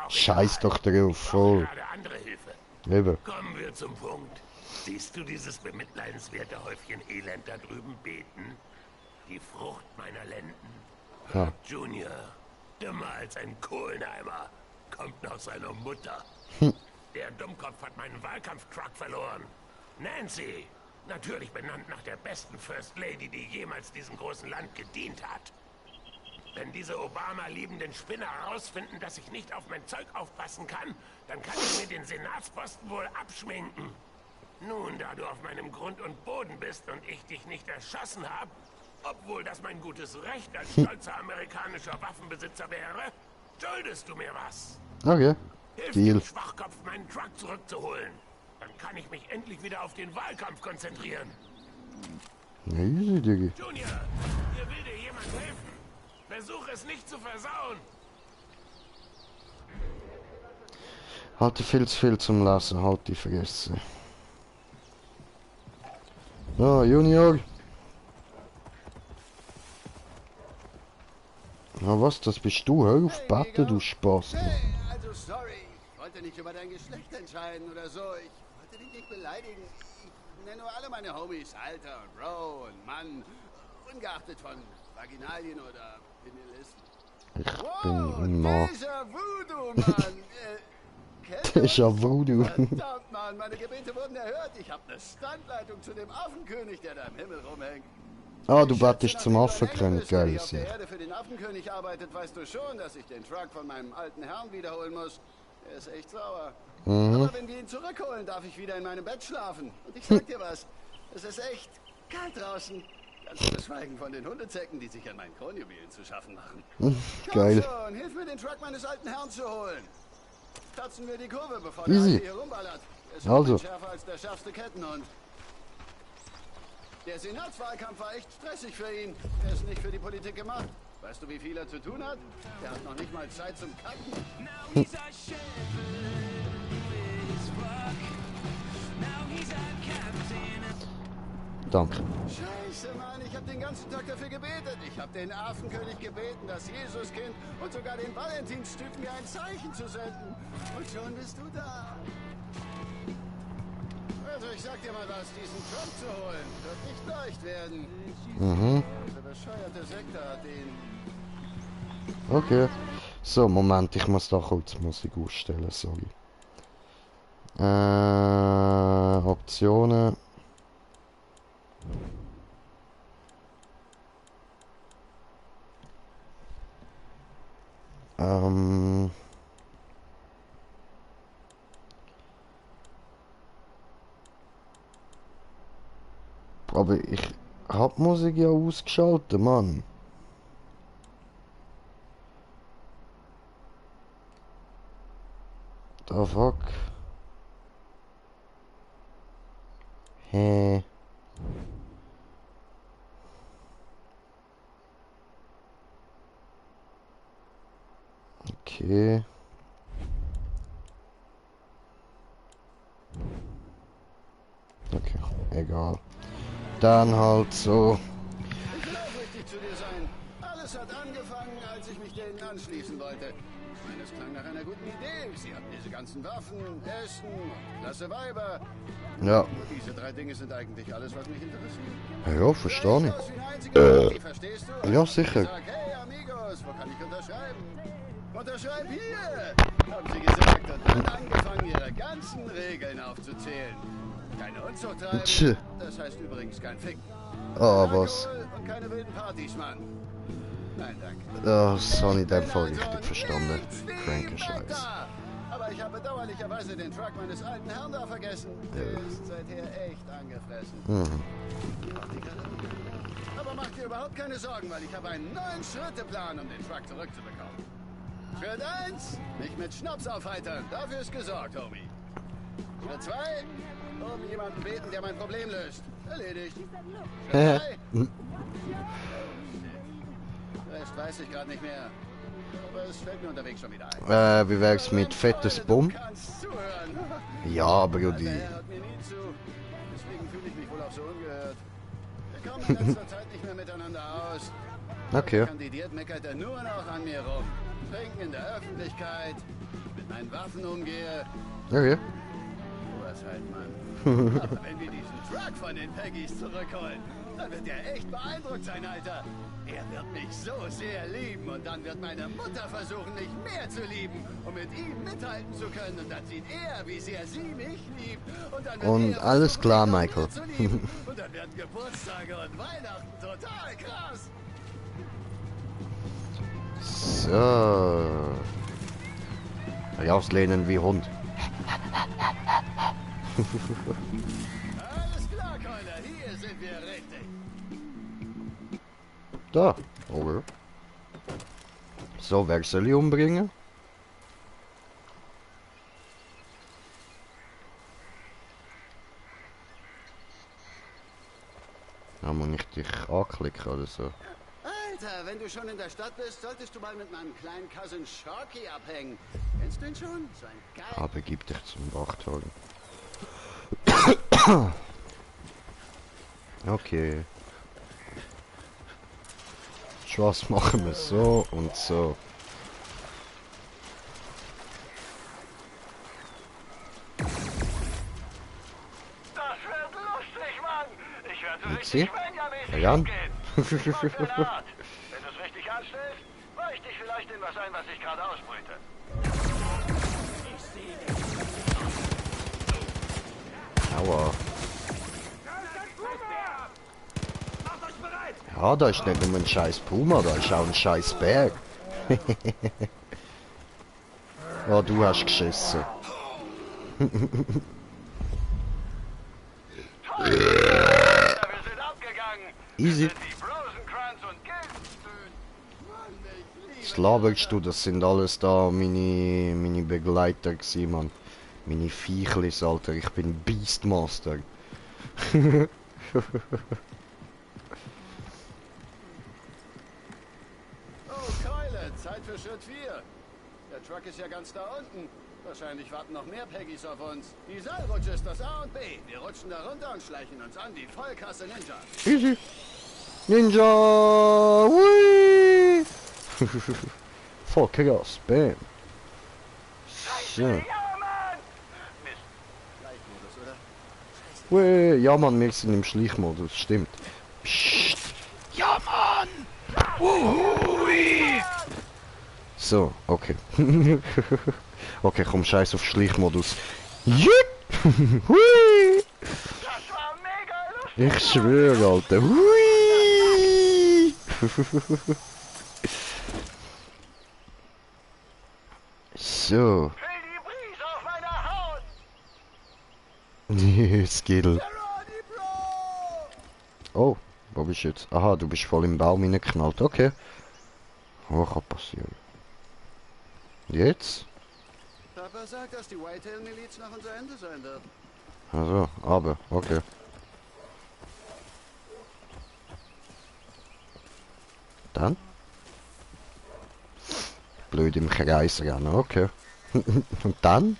Scheiß doch drauf, voll. Eben.
Kommen wir zum Punkt. Siehst du dieses bemitleidenswerte Häufchen Elend da drüben beten? Die Frucht meiner Lenden.
Ja.
Junior, dümmer als ein Kohlenheimer, kommt nach seiner Mutter. Der Dummkopf hat meinen Wahlkampftruck verloren. Nancy, natürlich benannt nach der besten First Lady, die jemals diesem großen Land gedient hat. Wenn diese Obama-liebenden Spinner herausfinden, dass ich nicht auf mein Zeug aufpassen kann, dann kann ich mir den Senatsposten wohl abschminken. Nun, da du auf meinem Grund und Boden bist und ich dich nicht erschossen habe, obwohl das mein gutes Recht als stolzer amerikanischer Waffenbesitzer wäre, schuldest du mir was.
Okay.
Hilf
Deal.
dem Schwachkopf, meinen Truck zurückzuholen. Dann kann ich mich endlich wieder auf den Wahlkampf konzentrieren.
Easy, Diggi.
Junior, hier will dir jemand helfen. Versuch es nicht zu versauen.
Hatte viel zu viel zum Lesen, halt die Fresse. So, Junior. Na was, das bist du? Hör auf, Bette, du Spaß.
Hey, also sorry, ich wollte nicht über dein Geschlecht entscheiden oder so. Ich wollte dich nicht beleidigen. Ich nenne nur alle meine Homies Alter und Bro und Mann, ungeachtet von Vaginalien oder Penilisten.
Ich bin ein Mann.
Déjà-vu, du Mann.
Déjà-vu, du.
Verdammt, Mann, meine Gebete wurden erhört. Ich habe eine Standleitung zu dem Affenkönig, der da im Himmel rumhängt.
Ah, du bettest zum Affenkönig, geil ist
ja.
ja.
Wenn der Erde für den Affenkönig arbeitet, weißt du schon, dass ich den Truck von meinem alten Herrn wiederholen muss. Er ist echt sauer. Aber wenn wir ihn zurückholen, darf ich wieder in meinem Bett schlafen. Und ich sag dir was, Es ist echt kalt draußen. Ganz zu schweigen von den Hundezecken, die sich an meinen Kronjuwelen zu schaffen machen.
Geil.
Komm schon, hilf mir, den Truck meines alten Herrn zu holen. Tatzen wir die Kurve, bevor
Easy.
der hier rumballert. Er ist
Also.
schärfer als der schärfste Kettenhund. Der Senatswahlkampf war echt stressig für ihn. Er ist nicht für die Politik gemacht. Weißt du, wie viel er zu tun hat? Der hat noch nicht mal Zeit zum Kacken.
Danke.
Scheiße, Mann, ich habe den ganzen Tag dafür gebetet. Ich habe den Affenkönig gebeten, das Jesuskind und sogar den Valentinstypen mir ein Zeichen zu senden. Und schon bist du da. Also ich sag dir mal was, diesen Trump zu holen, wird nicht leicht werden. Diese bescheuerte Sekte hat ihn.
Okay. So, Moment, ich muss da kurz Musik ausstellen, sorry. Optionen. Aber ich hab Musik ja ausgeschaltet, Mann. The fuck? Hä? Okay. Okay, egal. Dann halt so.
Ich will aufrichtig zu dir sein. Alles hat angefangen, als ich mich denen anschließen wollte. Ich meine, es klang nach einer guten Idee. Sie hatten diese ganzen Waffen, Essen, klasse Weiber.
Ja.
Nur diese drei Dinge sind eigentlich alles, was mich interessiert.
Ja, verstehe ich.
Aus wie ein einziger Party, verstehst du?
Ja, sicher.
Ich sag, hey Amigos, wo kann ich unterschreiben? Unterschreib hier, haben sie gesagt und dann angefangen, ihre ganzen Regeln aufzuzählen. Keine Unzucht treiben,
Tsch.
das heißt übrigens kein Ficken.
Ah, was?
Alkohol und keine wilden Partys, Mann. Nein, danke.
Das habe ich in dem Fall richtig verstanden. Kranke Scheiß.
Aber ich habe bedauerlicherweise den Truck meines alten Herrn da vergessen. Der ist seither echt angefressen. Aber mach dir überhaupt keine Sorgen, weil ich habe einen neuen Schritteplan, um den Truck zurückzubekommen. Schritt 1, mich mit Schnaps aufheitern. Dafür ist gesorgt, Homie. Schritt 2, um jemanden beten, der mein Problem löst. Erledigt. Schritt 3, Rest weiß ich gerade nicht mehr. Aber es fällt mir unterwegs schon wieder ein.
Wie wär's mit fettes Bumm?
Du kannst zuhören.
Ja, aber ja,
Der
die.
Herr hört mir nie zu. Deswegen fühle ich mich wohl auch so ungehört. Wir kommen in letzter Zeit nicht mehr miteinander aus.
Okay.
Kandidiert meckert er nur noch an mir rum. Trinken in der Öffentlichkeit, mit meinen Waffen umgehe.
Okay.
Was halt, Mann. Aber wenn wir diesen Truck von den Peggies zurückholen, dann wird er echt beeindruckt sein, Alter. Er wird mich so sehr lieben und dann wird meine Mutter versuchen, mich mehr zu lieben, um mit ihm mithalten zu können. Und dann sieht er, wie sehr sie mich liebt. Und dann wird
Und
er
alles
versuchen,
klar,
mich noch
Michael.
mehr zu lieben. Und dann werden Geburtstage und Weihnachten total krass.
So. Rauslehnen wie Hund.
Alles klar, Keule, hier sind wir richtig.
Da. Okay. So, wer soll ich umbringen? Da muss ich dich anklicken oder so.
Alter, wenn du schon in der Stadt bist, solltest du mal mit meinem kleinen Cousin Sharky abhängen. Kennst du ihn schon? So ein geil.
Ah, begib dich zum Wachturm. Okay. Was machen wir so und so?
Das wird lustig, Mann. Ich werde
Und
richtig
sie?
Benjamin
Ja, Jan?
gehen. Wenn du es richtig anstellst, weicht dich vielleicht in was ein, was ich gerade ausbrüte.
Aua. Ja, da ist nicht nur ein scheiß Puma, da ist auch ein scheiß Berg. Oh, du hast geschissen. Easy.
Die Rosencrantz und Guildenstern.
Was laberst du? Das sind alles da meine Begleiter gewesen, Mann. Meine Viechlis, Alter. Ich bin Beastmaster.
Oh, Keule, Zeit für Schritt 4. Der Truck ist ja ganz da unten. Wahrscheinlich warten noch mehr Peggys auf uns. Die Seilrutsche ist das A und B. Wir rutschen da runter und schleichen uns an die Vollkasse Ninja.
Easy. Ninja! Whee! Voll krass, bam. So.
Gleichmodus, oder?
Whee! Ja, Mann, wir sind im Schleichmodus, stimmt. Psst. Ja, Mann! Wuhui! So, okay. Okay, komm, scheiß auf Schleichmodus. Jut! Hui! Ich schwöre, Alter. Hui! So. Skittle. Oh, wo bist du jetzt? Aha, du bist voll im Baum hineingeknallt. Okay. Was kann passieren? Jetzt?
Papa sagt, dass die Whitetail-Miliz nach unser Ende sein wird.
Also, aber, okay. Dann? Blöd im Kreis rennen, okay. Und dann?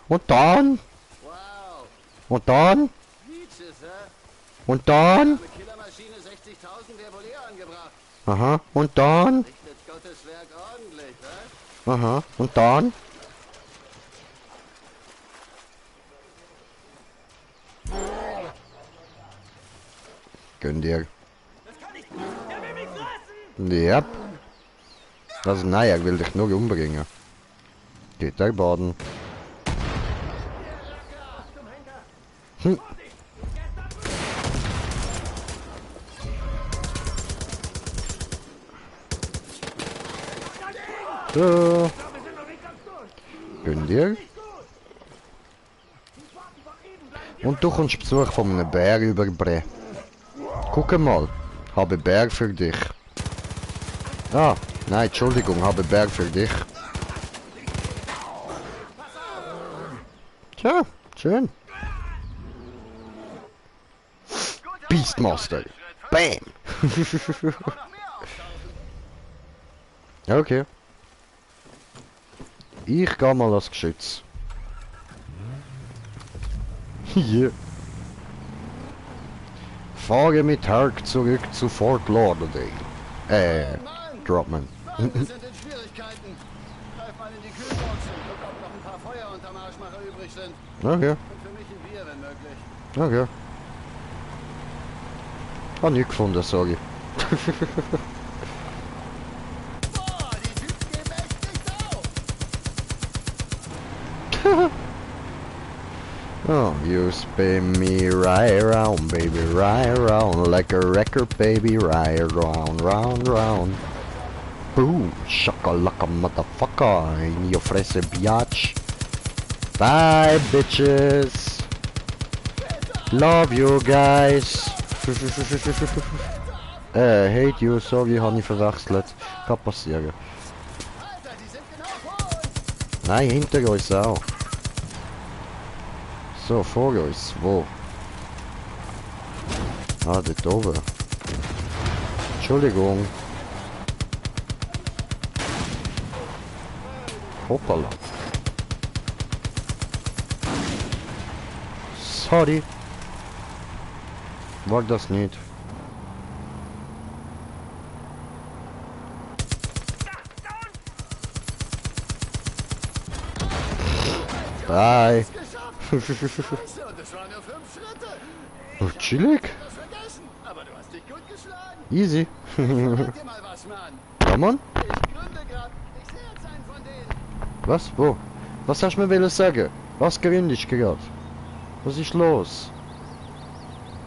Und dann?
Wow.
Und dann?
Peaches, hä?
Und dann?
Eine Killermaschine 60.000 wäre wohl eher angebracht.
Aha, und dann?
Richtet Gottes Werk ordentlich, hä?
Aha, und dann? Gönn dir. Ja. Also nein, er will dich nur umbringen. Geht der baden. Hm. So. Gönn dir. Und du kommst Besuch von einem Bär überbringen. Guck mal, habe Bär für dich. Ah, nein, Entschuldigung, habe Bär für dich. Tja, schön. Beastmaster. Bam. Okay. Ich gehe mal als Geschütz. Hier. Fahre mit Hark zurück zu Fort Lauderdale. Dropman.
Wir sind in Schwierigkeiten. Greif mal in die Kühlbox und guck, ob noch ein paar Feuer unterm Arschmacher übrig sind.
Okay,
Und für mich ein Bier, wenn möglich.
okay. Hab nichts gefunden, sorry.
Boah, die Typen geben echt nicht auf.
Oh, you spin me right around, baby, right around, like a record, baby, right round, round, round. Boom, shakalaka motherfucker, in your fresse biatch. Bye, bitches. Love you guys. Hate you, sorry, habe ich verwechselt. Kann passieren.
Alter, die sind genau vor uns.
Nein, hinter uns auch. So, vor uns. Wo? Ah, dort oben. Entschuldigung. Hoppala. Sorry. War das nicht. Bye.
Scheiße, und das waren nur 5 Schritte.
Oh, chillig.
Das vergessen, aber du hast dich gut geschlagen.
Easy.
Sag dir mal was, Mann.
Ja, Mann.
Ich gründe grad. Ich sehe jetzt einen von denen.
Was? Wo? Was hast du mir wollen sagen? Was gründest du gerade? Was ist los?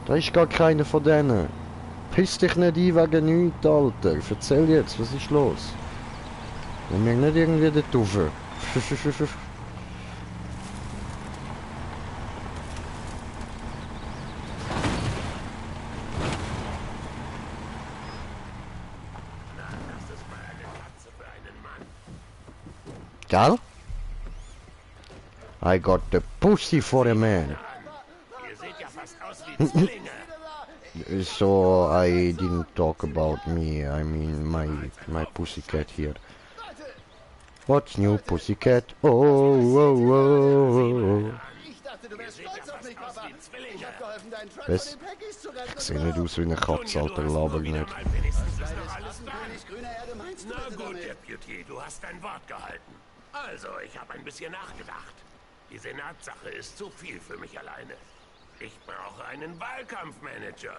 Da ist gar keiner von denen. Piss dich nicht ein wegen nichts, Alter. Erzähl jetzt, was ist los? Nimm mich nicht irgendwie dort rauf. Gell? I got the pussy for a man.
Ihr seht ja fast aus wie Zwillinge.
So I didn't talk about me. I mean my pussycat here. What's new, pussycat? Oh, oh, oh.
Ich dachte, du wärst stolz auf mich, Papa. Ich hab geholfen, deinen Truck
Was?
von den Peggies zu retten.
Ich sehe nicht aus wie eine Katze, Alter, laber nicht.
König grüner Erde meinst du
Na
bitte
gut,
damit?
Deputy, du hast dein Wort gehalten. Also, ich habe ein bisschen nachgedacht. Die Senatssache ist zu viel für mich alleine. Ich brauche einen Wahlkampfmanager.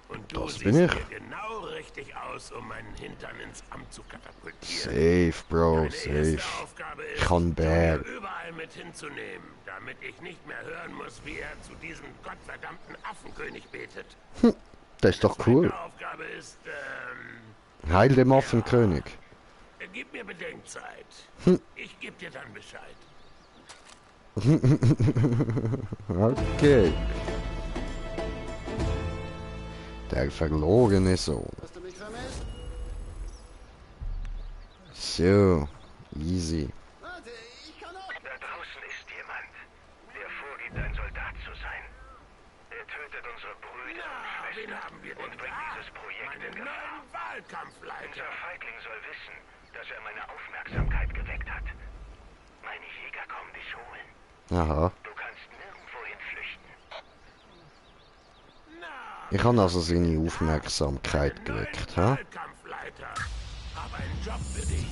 Und du
Das
siehst
bin ich.
mir genau richtig aus, um meinen Hintern ins Amt zu katapultieren.
Safe, Bro,
Deine
safe.
erste Aufgabe ist,
Ich kann Bär.
Johnny überall mit hinzunehmen, damit ich nicht mehr hören muss, wie er zu diesem gottverdammten Affenkönig betet.
Das ist doch cool.
Meine Aufgabe ist,
Heil dem Affenkönig.
gib mir Bedenkzeit. Ich geb dir dann Bescheid.
Okay. Der verlorene Sohn.
Hast du mich vermisst?
So, easy.
Warte, ich kann auch.
Da draußen ist jemand, der vorgibt, ein Soldat zu sein. Er tötet unsere Brüder und
Wen
Schwestern
haben wir denn
und bringt
da?
dieses Projekt in
Meinen
Gefahr.
neuen Wahlkampfleiter.
Unser Feigling soll wissen, dass er meine Aufmerksamkeit geweckt hat. Meine Jäger kommen dich holen.
Aha.
Du kannst nirgendwohin flüchten.
Ich habe also seine Aufmerksamkeit geweckt, ha?
Wahlkampfleiter. Habe einen Job für dich.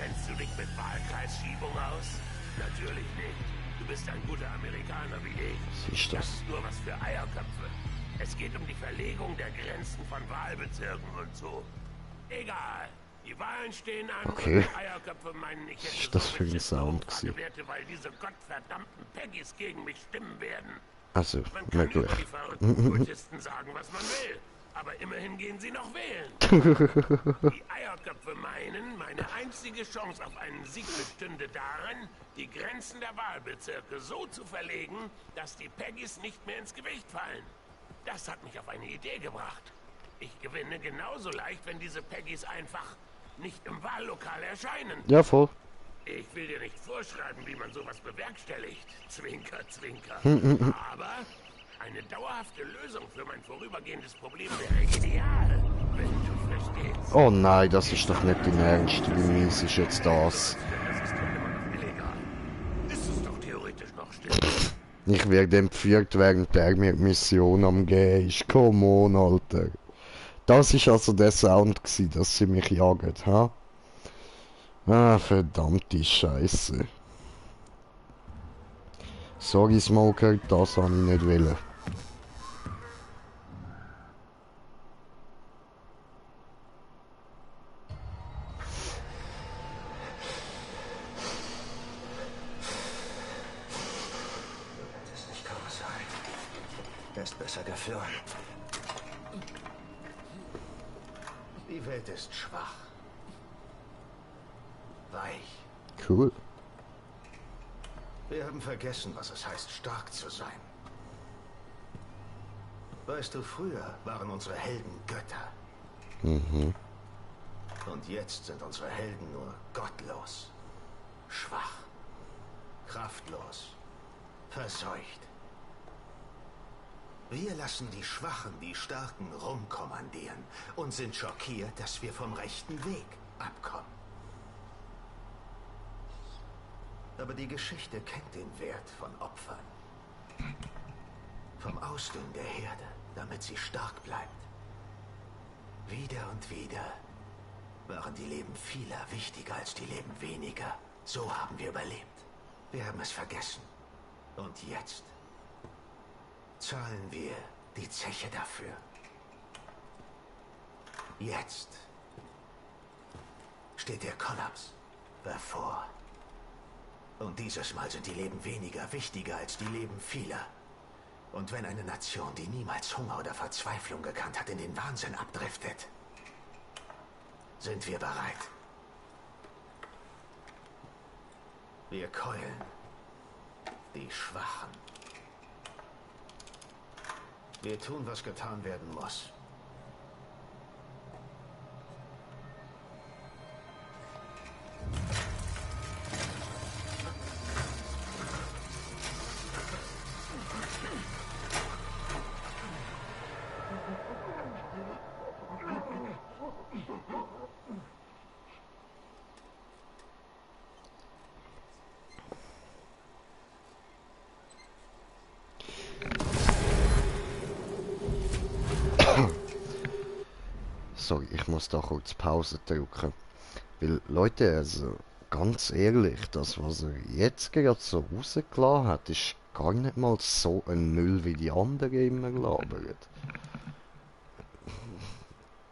Kennst du dich mit Wahlkreisschiebung aus? Natürlich nicht. Du bist ein guter Amerikaner wie ich.
Was ist
Das
das?
ist nur was für Eierköpfe. Es geht um die Verlegung der Grenzen von Wahlbezirken und so. Egal. Die Wahlen stehen an.
Okay.
Und die Eierköpfe meinen, ich
Was
hätte
ist das
so
für ein
beschissene
Sound
Umfragewerte, weil diese gottverdammten Peggys gegen mich stimmen werden.
Also,
Man kann
möglich.
über die verrückten Kultisten sagen, was man will. Aber immerhin gehen sie noch wählen. Die Eierköpfe meinen, meine einzige Chance auf einen Sieg bestünde darin, die Grenzen der Wahlbezirke so zu verlegen, dass die Peggys nicht mehr ins Gewicht fallen. Das hat mich auf eine Idee gebracht. Ich gewinne genauso leicht, wenn diese Peggys einfach nicht im Wahllokal erscheinen.
Ja, voll.
Ich will dir nicht vorschreiben, wie man sowas bewerkstelligt. Zwinker, zwinker. Aber eine dauerhafte Lösung für mein vorübergehendes Problem wäre ideal, wenn du verstehst.
Oh nein, das ist doch nicht dein Ernst. Wie mies ist jetzt das?
Das ist doch immer noch illegal. Ist es doch theoretisch noch still.
Ich werde entführt, während der mir die Mission am Gehen ist. Come on, Alter. Das ist also der Sound gewesen, dass sie mich jagen, ha? Ah, verdammte Scheiße. Sorry, Smoker, das habe ich nicht wollen.
Das ist nicht Kommissar. Er ist besser geflohen.
Die Welt ist schwach. Weich.
Cool.
Wir haben vergessen, was es heißt, stark zu sein. Weißt du, früher waren unsere Helden Götter.
Mhm.
Und jetzt sind unsere Helden nur gottlos, schwach, kraftlos, verseucht. Wir lassen die Schwachen die Starken rumkommandieren und sind schockiert, dass wir vom rechten Weg abkommen. Aber die Geschichte kennt den Wert von Opfern. Vom Ausdünnen der Herde, damit sie stark bleibt. Wieder und wieder waren die Leben vieler wichtiger als die Leben weniger. So haben wir überlebt. Wir haben es vergessen. Und jetzt zahlen wir die Zeche dafür. Jetzt steht der Kollaps bevor. Und dieses Mal sind die Leben weniger wichtiger als die Leben vieler. Und wenn eine Nation, die niemals Hunger oder Verzweiflung gekannt hat, in den Wahnsinn abdriftet, sind wir bereit. Wir keulen die Schwachen. Wir tun, was getan werden muss.
sorry, ich muss da kurz Pause drücken. Weil, Leute, also ganz ehrlich, das, was er jetzt gerade so rausgelassen hat, ist gar nicht mal so ein Müll, wie die anderen immer labern.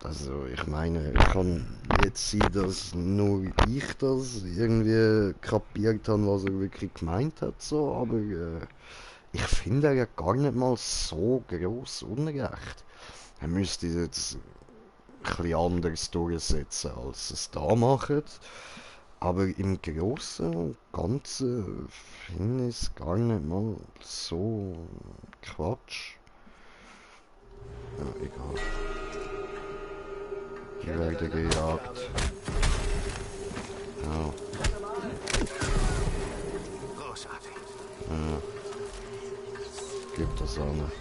Also, ich meine, es kann jetzt sein, dass nur ich das irgendwie kapiert habe, was er wirklich gemeint hat, so, aber ich finde er ja gar nicht mal so gross Unrecht. Er müsste jetzt ein bisschen anders durchsetzen, als es da macht. Aber im Großen und Ganzen finde ich es gar nicht mal so Quatsch. Ja, egal. Die werden gejagt. Ja.
Großartig.
Ja. Gib das an.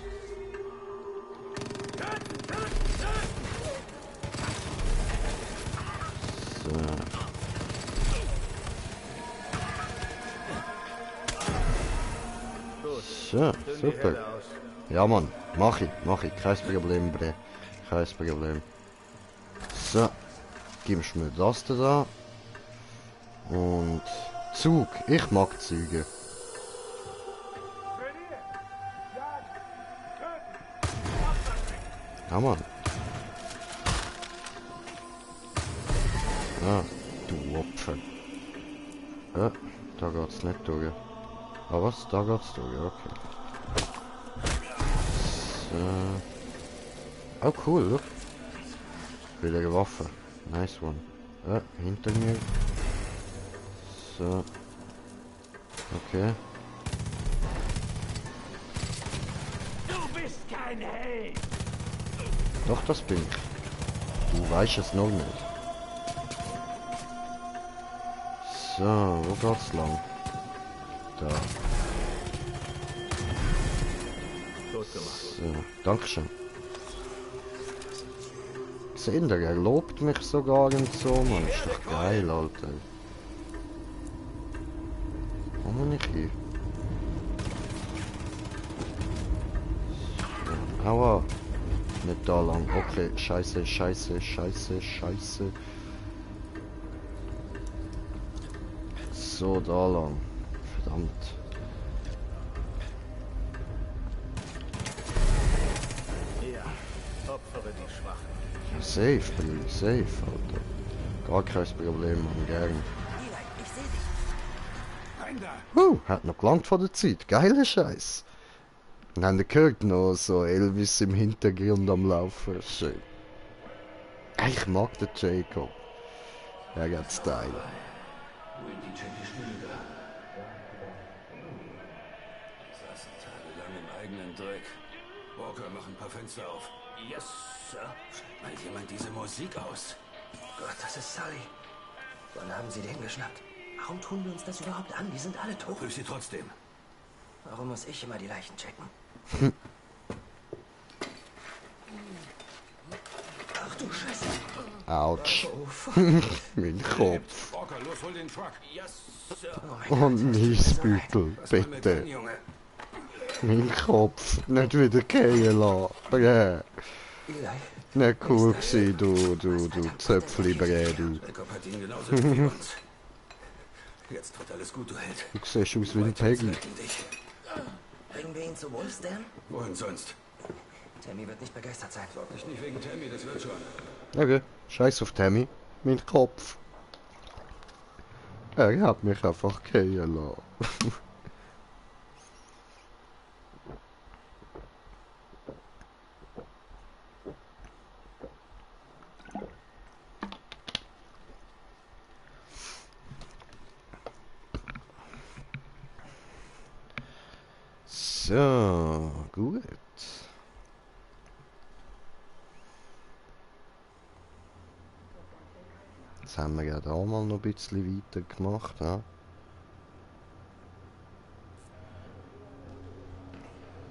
So. So, super. Ja, Mann, mach ich. Kein Problem, Bre. Kein Problem. So, gibst mir das da. Und Zug. Ich mag Züge. Ja, Mann. Ah, du Opfer. Ja, da geht's nicht durch. Ah, was? Da geht's durch, okay. So. Oh, cool, look. Wieder eine Waffe. Nice one. Ja, hinter mir. So. Okay.
Du bist kein Held!
Doch, das bin ich. Du weißt es noch nicht. So, wo geht's lang? Da. So, Dankeschön. Seht ihr, er lobt mich sogar und so, man. Ist doch geil, Alter. Wo muss ich hin? So, aua. Nicht da lang. Okay, scheiße. So, da lang. Verdammt.
Ja, opfere die Schwachen.
Safe, Bruder, safe, Alter. Gar kein Problem, man, gern.
Ich seh dich.
Hat noch gelangt vor der Zeit. Geiler Scheiß. Und haben gehört noch so Elvis im Hintergrund am Laufen. Schön. Ich mag den Jacob. Er hat Style.
Saßen tagelang im eigenen Dreck. Walker, mach ein paar Fenster auf.
Yes, Sir.
Schalt mal jemand diese Musik aus.
Gott, das ist Sully. Wann haben Sie den geschnappt? Warum tun wir uns das überhaupt an? Die sind alle tot.
Prüf sie trotzdem.
Warum muss ich immer die Leichen checken? Ach du Scheiße.
Autsch.
Oh, fuck.
Mein Kopf.
Walker, los, hol den Truck.
Yes, Sir.
Oh, Niesbüttel,
Lass mal mit
bitte.
rein, Junge.
Mein Kopf. Nicht wieder gehen lassen. Bräh.
Eli,
Nicht cool gewesen, du Zöpfli-Bräh, du.
Jacob hat ihn genauso wie uns. Jetzt wird alles gut, du Held.
Du siehst aus wie ein Peggy.
Retten dich.
bringen wir ihn zu Wolfsdan?
Wohin sonst?
Tammy wird nicht begeistert sein.
Sorg dich nicht wegen Tammy, das wird schon.
Okay, scheiß auf Tammy. Mein Kopf. Er hat mich einfach gehen lassen. So, gut. Jetzt haben wir ja da mal noch ein bisschen weiter gemacht. Ja?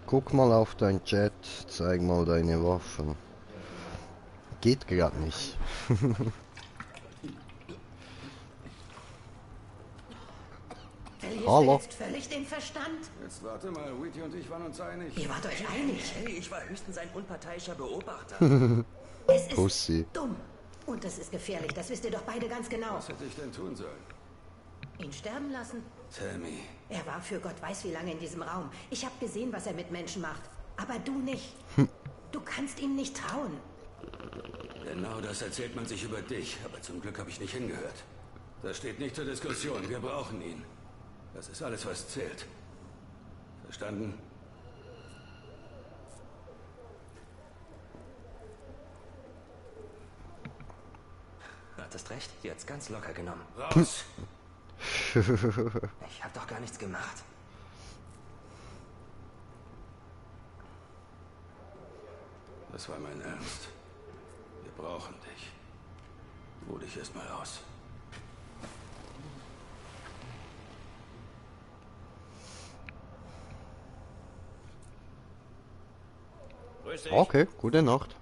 Guck mal auf dein Chat, zeig mal deine Waffen. Geht gerade nicht. Hallo.
Jetzt völlig den Verstand.
Jetzt warte mal, Wheaty und ich waren uns einig.
Ihr wart euch einig.
Hey, ich war höchstens ein unparteiischer Beobachter.
Es ist
Pussy.
dumm. Und es ist gefährlich, das wisst ihr doch beide ganz genau.
Was hätte ich denn tun sollen?
Ihn sterben lassen?
Tammy.
Er war für Gott weiß wie lange in diesem Raum. Ich habe gesehen, was er mit Menschen macht. Aber du nicht. Du kannst ihm nicht trauen.
Genau das erzählt man sich über dich, aber zum Glück habe ich nicht hingehört. Das steht nicht zur Diskussion, wir brauchen ihn. Das ist alles, was zählt. Verstanden?
Hattest recht, jetzt ganz locker genommen.
Raus!
Ich hab doch gar nichts gemacht.
Das war mein Ernst. Wir brauchen dich. Ruh dich erst mal aus.
Okay, gute Nacht.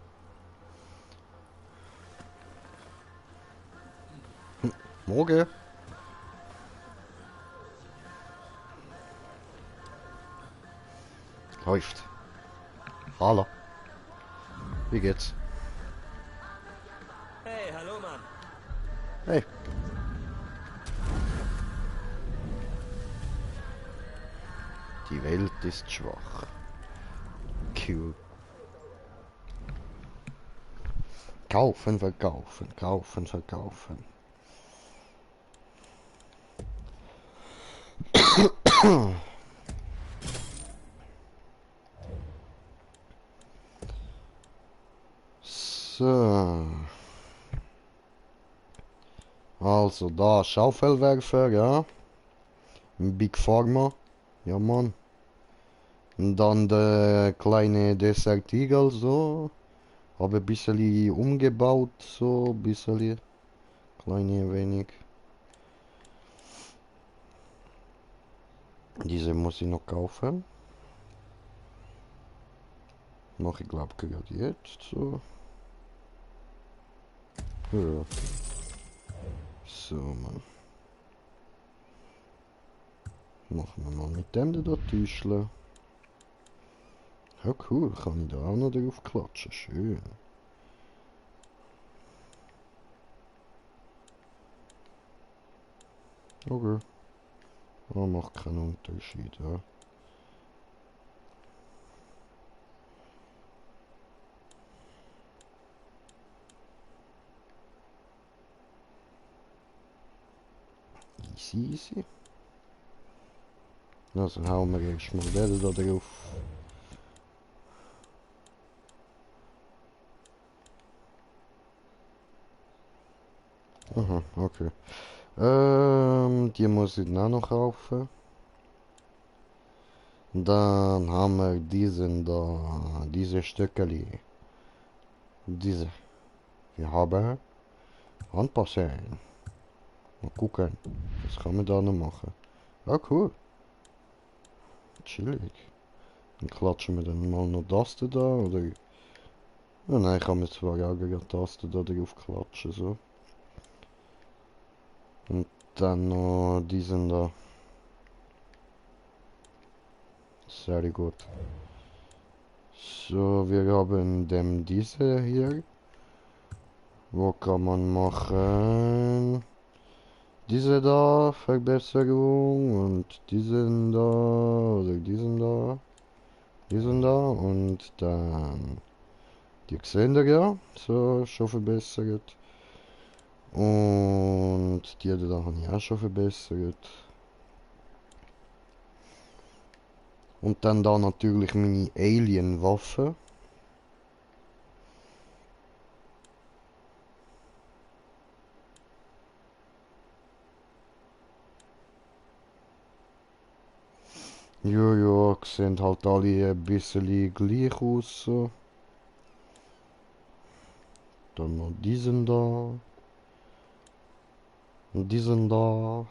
Morgen. Läuft. Hallo. Wie geht's?
Hey, hallo Mann.
Hey. Die Welt ist schwach. Cool. Kaufen, verkaufen, kaufen, verkaufen. So. Also da Schaufelwerfer, ja. Big Pharma. Ja Mann. Und dann der kleine Desert Eagle so. Habe ein bisschen umgebaut, so ein bisschen. Kleine wenig. Diese muss ich noch kaufen. Noch, ich glaube, gerade jetzt so. Ja. So, man. Machen wir mal mit dem da Tischle. Ja, cool, kann ich da auch noch drauf klatschen. Schön. Okay. Oh, macht keinen Unterschied, ja. Easy, easy. Also hauen wir erstmal den da drauf. Aha, okay. Die muss ich auch noch kaufen. Dann haben wir diesen da, diese Stöckeli. Diese. Wir haben anpassen. Mal gucken. Was kann man da noch machen? Ja, cool. Chillig. Dann klatschen wir dann mal noch das da, oder? Ja, nein, kann man zwar auch gegen das da drauf klatschen, so. Und dann noch diesen da. Sehr gut. So, wir haben dem diese hier. Wo kann man machen? Diese da, Verbesserung, und diesen da, oder diesen da, und dann die Xender, ja, so, schon verbessert. Und die da habe ich auch schon verbessert. Und dann da natürlich meine Alien-Waffe. Ja, ja, sehen halt alle ein bisschen gleich aus. So. Dann noch diesen da. Und diesen da.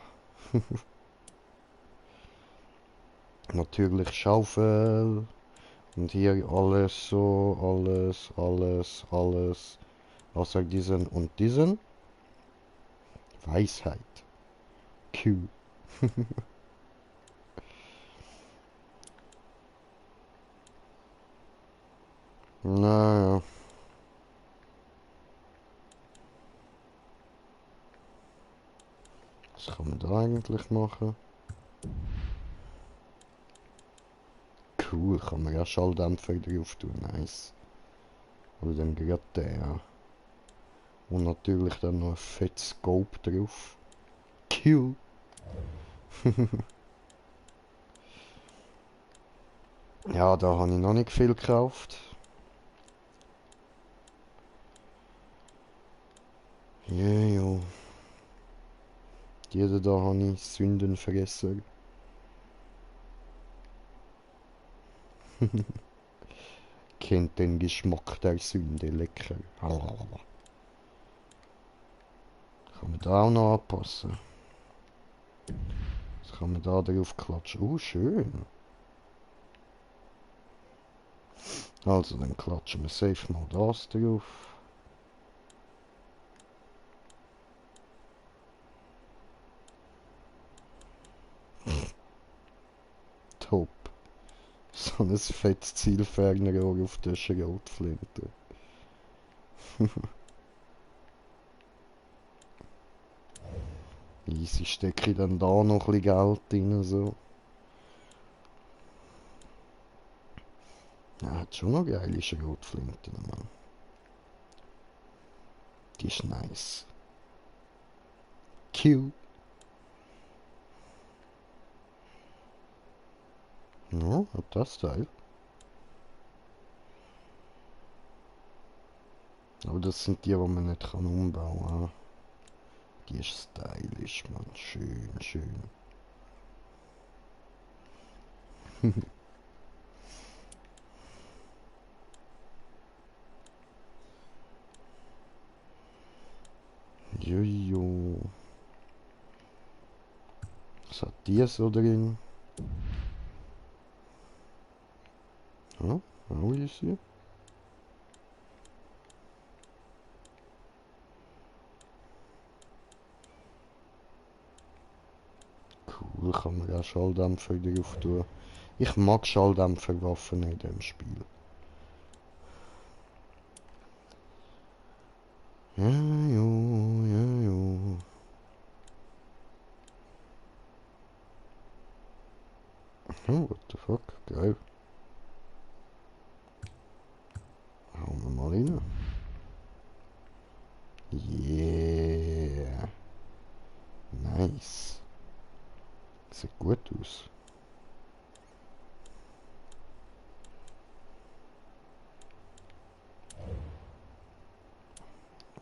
Natürlich Schaufel. Und hier alles so, alles. Außer diesen und diesen. Weisheit. Q. Naja. eigentlich machen? Cool, kann man ja Schalldämpfer drauf tun, nice. Oder dann gerade der. Und natürlich dann noch ein fettes Scope drauf. Cool. Ja, da habe ich noch nicht viel gekauft. Ja. Jeder da habe ich Sündenvergesser. Kennt den Geschmack der Sünde, lecker. Kann man da auch noch anpassen. Was kann man da drauf klatschen? Oh, schön. Also, dann klatschen wir safe mal das drauf. Top. So ein fettes Zielfernrohr auf der Schrotflinte. Easy, stecke ich dann da noch ein bisschen Geld rein, so. Ja, hat schon noch geile Schrotflinten, Mann. Die ist nice. Cute. Ja, hat das Teil. Aber das sind die man nicht kann umbauen kann. Die ist stylisch, man. Schön, schön. Jojo. Was hat die so drin? Ja, auch easy. Cool, kann man auch Schalldämpfer drauf tun. Ich mag Schalldämpferwaffen in dem Spiel. Ja. Oh, what the fuck, geil. Hauen wir mal rein. Yeah. Nice. Sieht gut aus.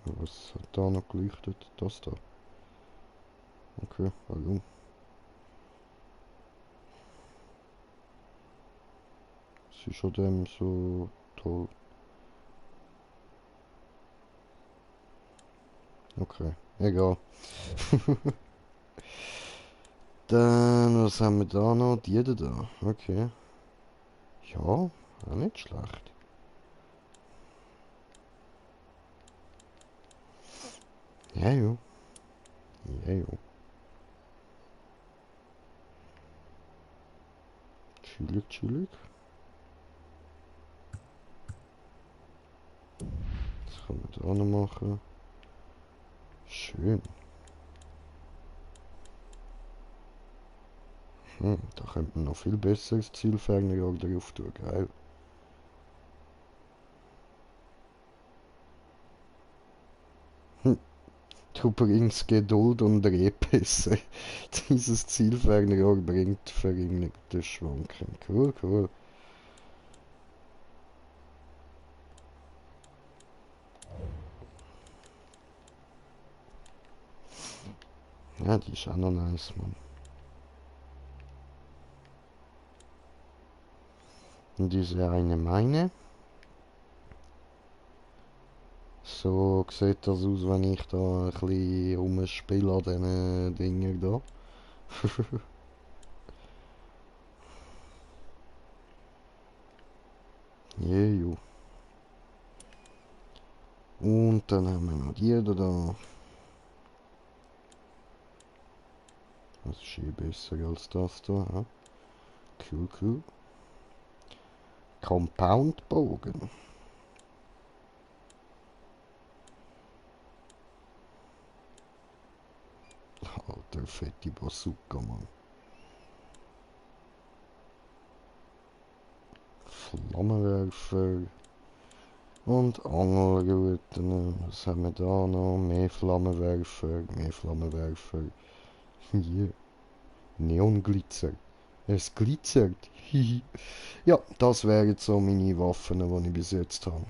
Was hat da noch geleuchtet? Das da. Okay, warum? Es ist an dem so toll. Okay, egal. Dann, was haben wir da noch? Die da. Okay. Ja, auch nicht schlecht. Ja, jo. Ja, jo. Chillig, chillig. Das kann man da noch machen. Schön. Da könnte man noch viel besseres Zielfernrohr drauf tun, geil. Du bringst Geduld und Rehpässe. Dieses Zielfernrohr bringt verringerte Schwanken. Cool, cool. Ja, die ist auch noch nice, Mann. Und diese eine meine. So sieht das aus, wenn ich da ein bisschen rumspiele an diesen Dingen da. Jeju. Und dann haben wir noch die da. Das ist eh besser als das da. Ja. Cool, cool. Compound-Bogen. Alter, Alter, fette Bazooka, Mann. Flammenwerfer. Und Angelruten. Was haben wir da noch? Mehr Flammenwerfer. Hier. Neonglitzer. Es glitzert. Ja, das wären jetzt so meine Waffen, die ich bis jetzt habe.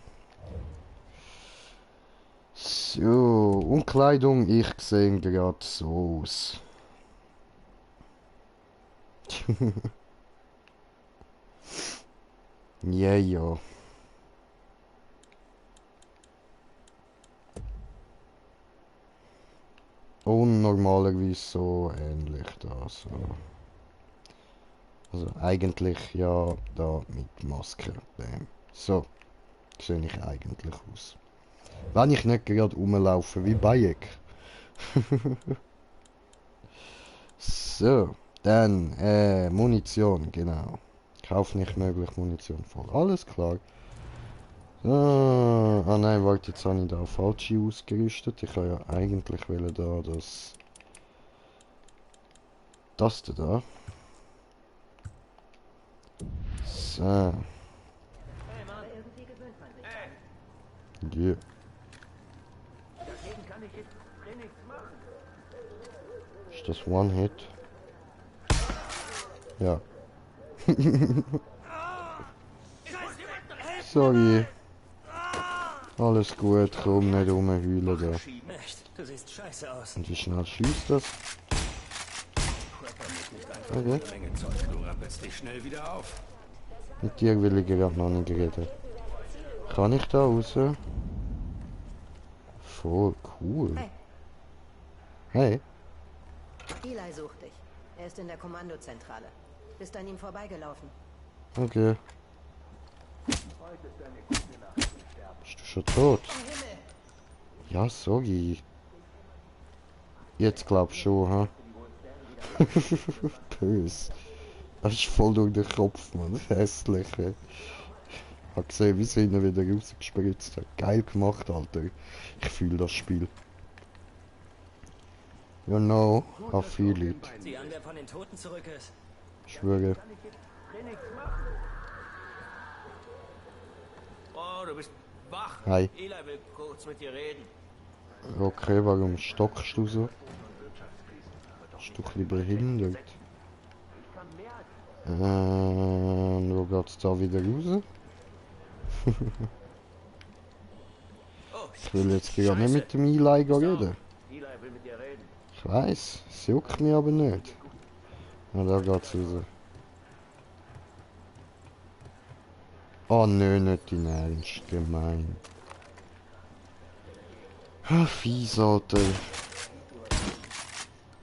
So, und Kleidung, ich sehe gerade so aus. Ja, ja. Und normalerweise so ähnlich da, so. Also eigentlich ja da mit Maske. So sehe ich eigentlich aus. Wenn ich nicht gerade rumlaufe wie Bayek. So, dann Munition, genau. Kauf nicht möglich Munition voll. Alles klar. Ah nein, warte, jetzt habe ich da falsch ausgerüstet. Ich habe ja eigentlich wollen da das da. So. Yeah. Ist das One-Hit? Ja. Sorry. Alles gut, komm nicht rumheulen da. Und wie schnell schießt das? Okay. Mit dir will ich gerade noch nicht reden. Kann ich da raus? Voll cool. Hey.
Eli sucht dich. Er ist in der Kommandozentrale. Bist an ihm vorbeigelaufen.
Okay. Bist du schon tot? Ja, sorry. Jetzt glaubst du schon, ha? Böse. Das ist voll durch den Kopf, man. Hässlich, ey. Ich hab gesehen, wie sie ihn wieder rausgespritzt hat. Geil gemacht, Alter. Ich fühle das Spiel. You know, I feel it.
Sieh an, wer von den Toten zurück ist.
Ich schwöre.
Oh, du bist wach.
Hi.
Eli will kurz mit dir reden.
Okay, warum stockst du so? Bist du ein bisschen behindert? Wo geht's da wieder raus? Ich will jetzt gar nicht mit dem Eli reden. Ich weiss, es juckt mich aber nicht. Na, da geht's raus. Oh nö, nicht in Ernst, gemein. Fies, Alter.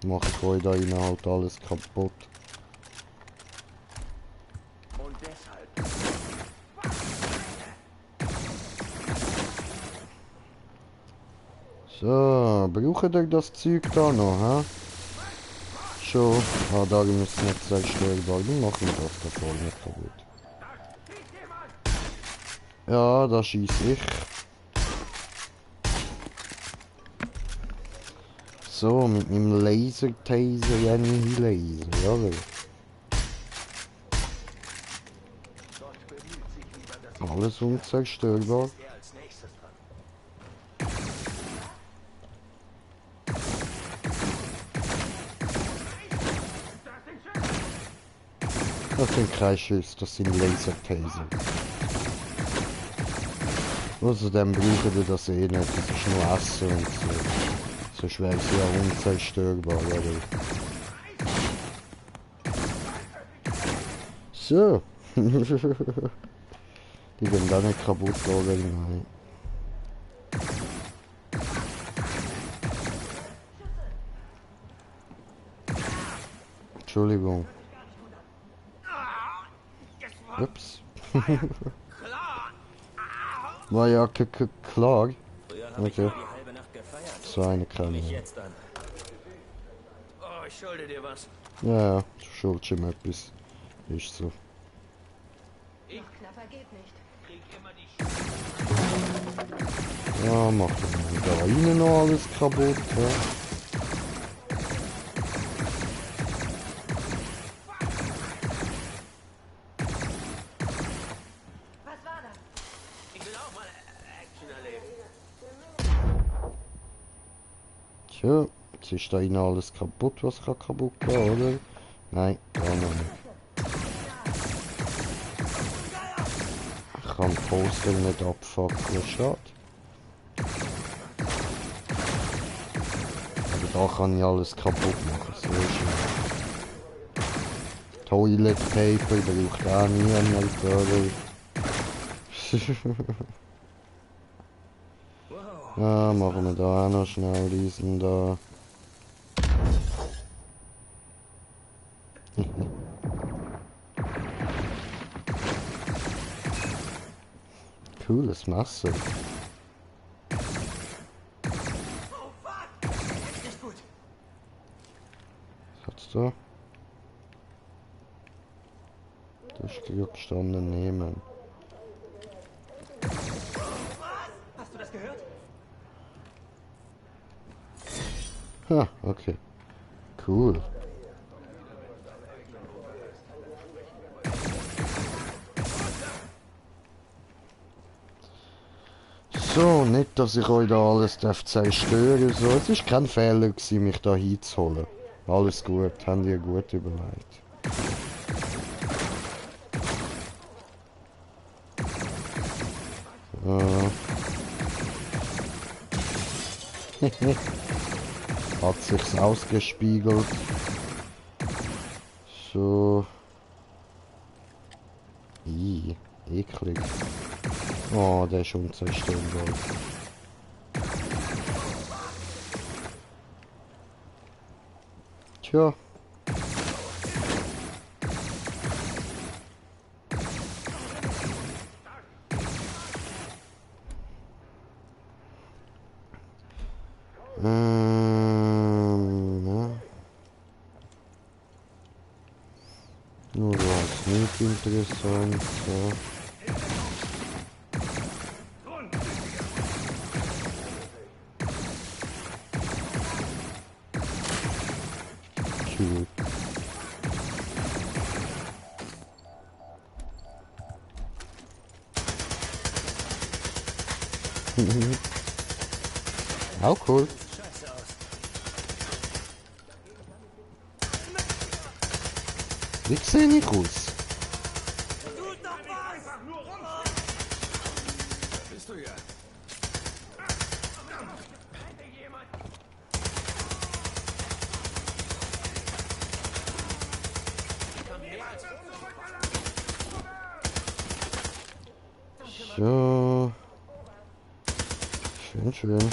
Mach ich euch da rein halt alles kaputt.
Und deshalb.
So, braucht ihr das Zeug da noch, hä? Schon. Ah, darum ist es nicht zerstörbar. Dann machen wir das da voll nicht kaputt. Ja, da schieße ich. So, mit meinem Laser-Taser, ja nicht Laser, jawohl. Alles unzerstörbar. Das sind keine Schüsse, das sind Laser-Taser. Außerdem brauchen wir das eh nicht, das ist nur Essen und so. Sonst wäre sie ja unzerstörbar, jawohl. So. Die werden da nicht kaputt gehen, nein. Entschuldigung. Ups. War ja klar. Okay. So eine kann ich.
Oh, ich schulde dir was.
Ja, du schuldest ihm etwas. Ist so.
Knapper geht nicht.
Krieg immer die
Ja, mach das mal da rein noch alles kaputt, ja. Tja, jetzt ist da innen alles kaputt, was kann kaputt gehen, oder? Nein, gar noch nicht. Ich kann die Poster nicht abfackeln, schade. Aber da kann ich alles kaputt machen, sehr schön. Toilet Paper braucht auch niemand, oder? Ja, machen wir da auch noch schnell diesen da. Cooles Messer. Was hat's da? Da ist gestanden nehmen.
Hast du das gehört?
Ha, okay. Cool. So, nicht, dass ich euch da alles zerstören so. Es war kein Fehler gewesen, mich da hinzuholen. Alles gut, haben die gut überlegt. Hat sich's ausgespiegelt. So. Eklig. Oh, der ist unzerstörbar. Tja. Ja. Nur was nicht interessant. So. Cool. Auch cool. Wie sehe ich aus?
Bist du ja?
So. Schön, schön.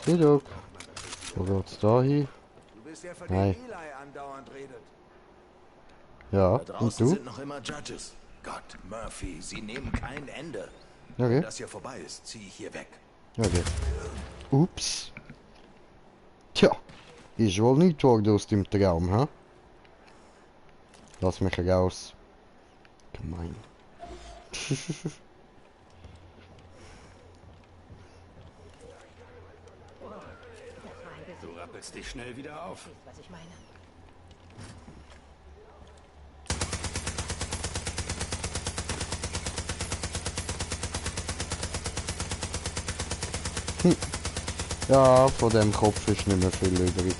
Sidok. Wo geht's da hin?
Du bist ja von
Nein.
dem Eli andauernd redet.
Ja,
Da
und
draußen
du?
sind noch immer Judges. Gott, Murphy, sie nehmen kein Ende.
Okay.
Wenn das hier vorbei ist, ziehe ich hier weg.
Okay. Ups. Tja, ist wohl nicht geworden aus dem Traum, hä? Lass mich raus. Gemein.
Du rappelst dich schnell wieder auf.
Was ich meine.
Ja, von dem Kopf ist nicht mehr viel übrig.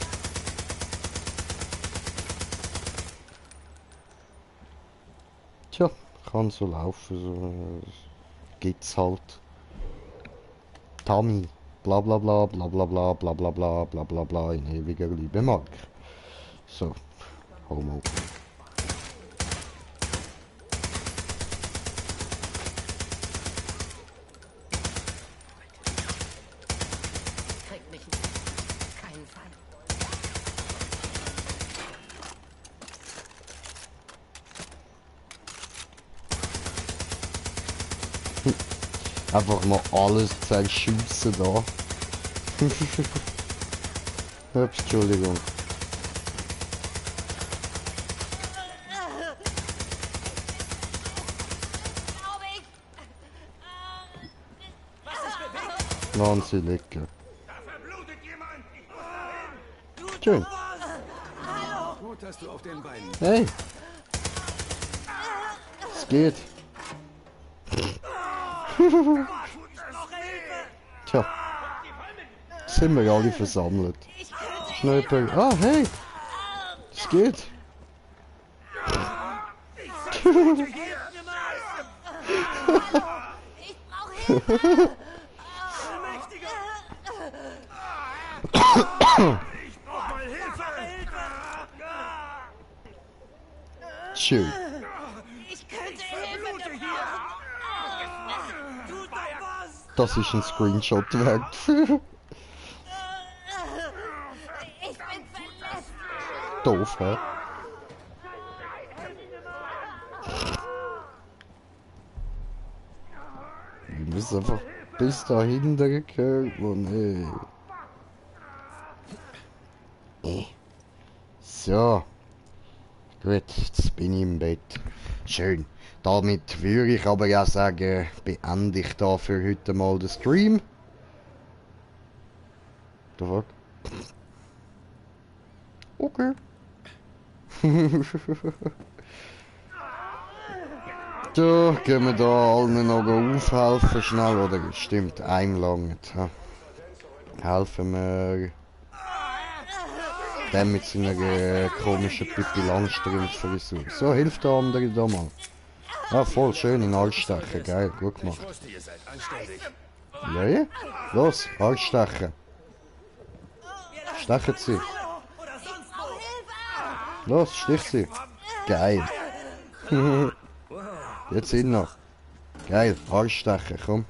Tja, kann so laufen, so gibt's halt. Tammy, bla bla bla bla bla bla bla bla bla bla bla bla in ewiger Liebe Mark. So, Homo.
Kriegt mich keinen Fall.
Einfach mal alles zerschießen da. Ups, Entschuldigung. Lassen Sie liegen. Schön.
Gut, dass du auf den Beinen.
Hey. Es geht. sind wir alle versammelt. Schnell. Ah, hey! Es geht! Schön. Das ist ein Screenshot wert. Doof, hä? Wir müssen einfach bis da hinten kommen. So. Gut, jetzt bin ich im Bett. Schön. Damit würde ich aber ja sagen, beende ich da für heute mal den Stream. The fuck? Okay. Da gehen wir da allen noch aufhelfen schnell, oder stimmt, einem langt. Helfen wir dem mit seiner komischen Pippi Langstrumpf-Frisur. So, hilft der andere da mal. Ah, voll schön in Arschstechen, geil, gut gemacht. Ja, ja. Los, Arschstechen. Stechen sie. Los, stich sie. Geil. Jetzt sind noch. Geil, Arschstechen, komm.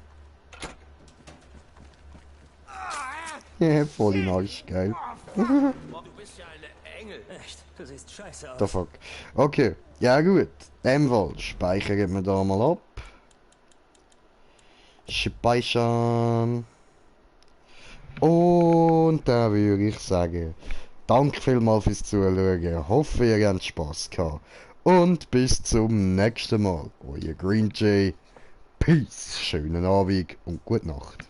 Ja, voll in Arsch, geil.
Du bist ja eine Engel. Echt, du siehst scheiße aus.
The fuck. Okay, ja gut. In dem Fall speichern wir da mal ab. Speichern. Und dann würde ich sagen, danke vielmals fürs Zuschauen. Hoffe, ihr habt Spass gehabt. Und bis zum nächsten Mal. Euer Green Jay. Peace. Schönen Abend und gute Nacht.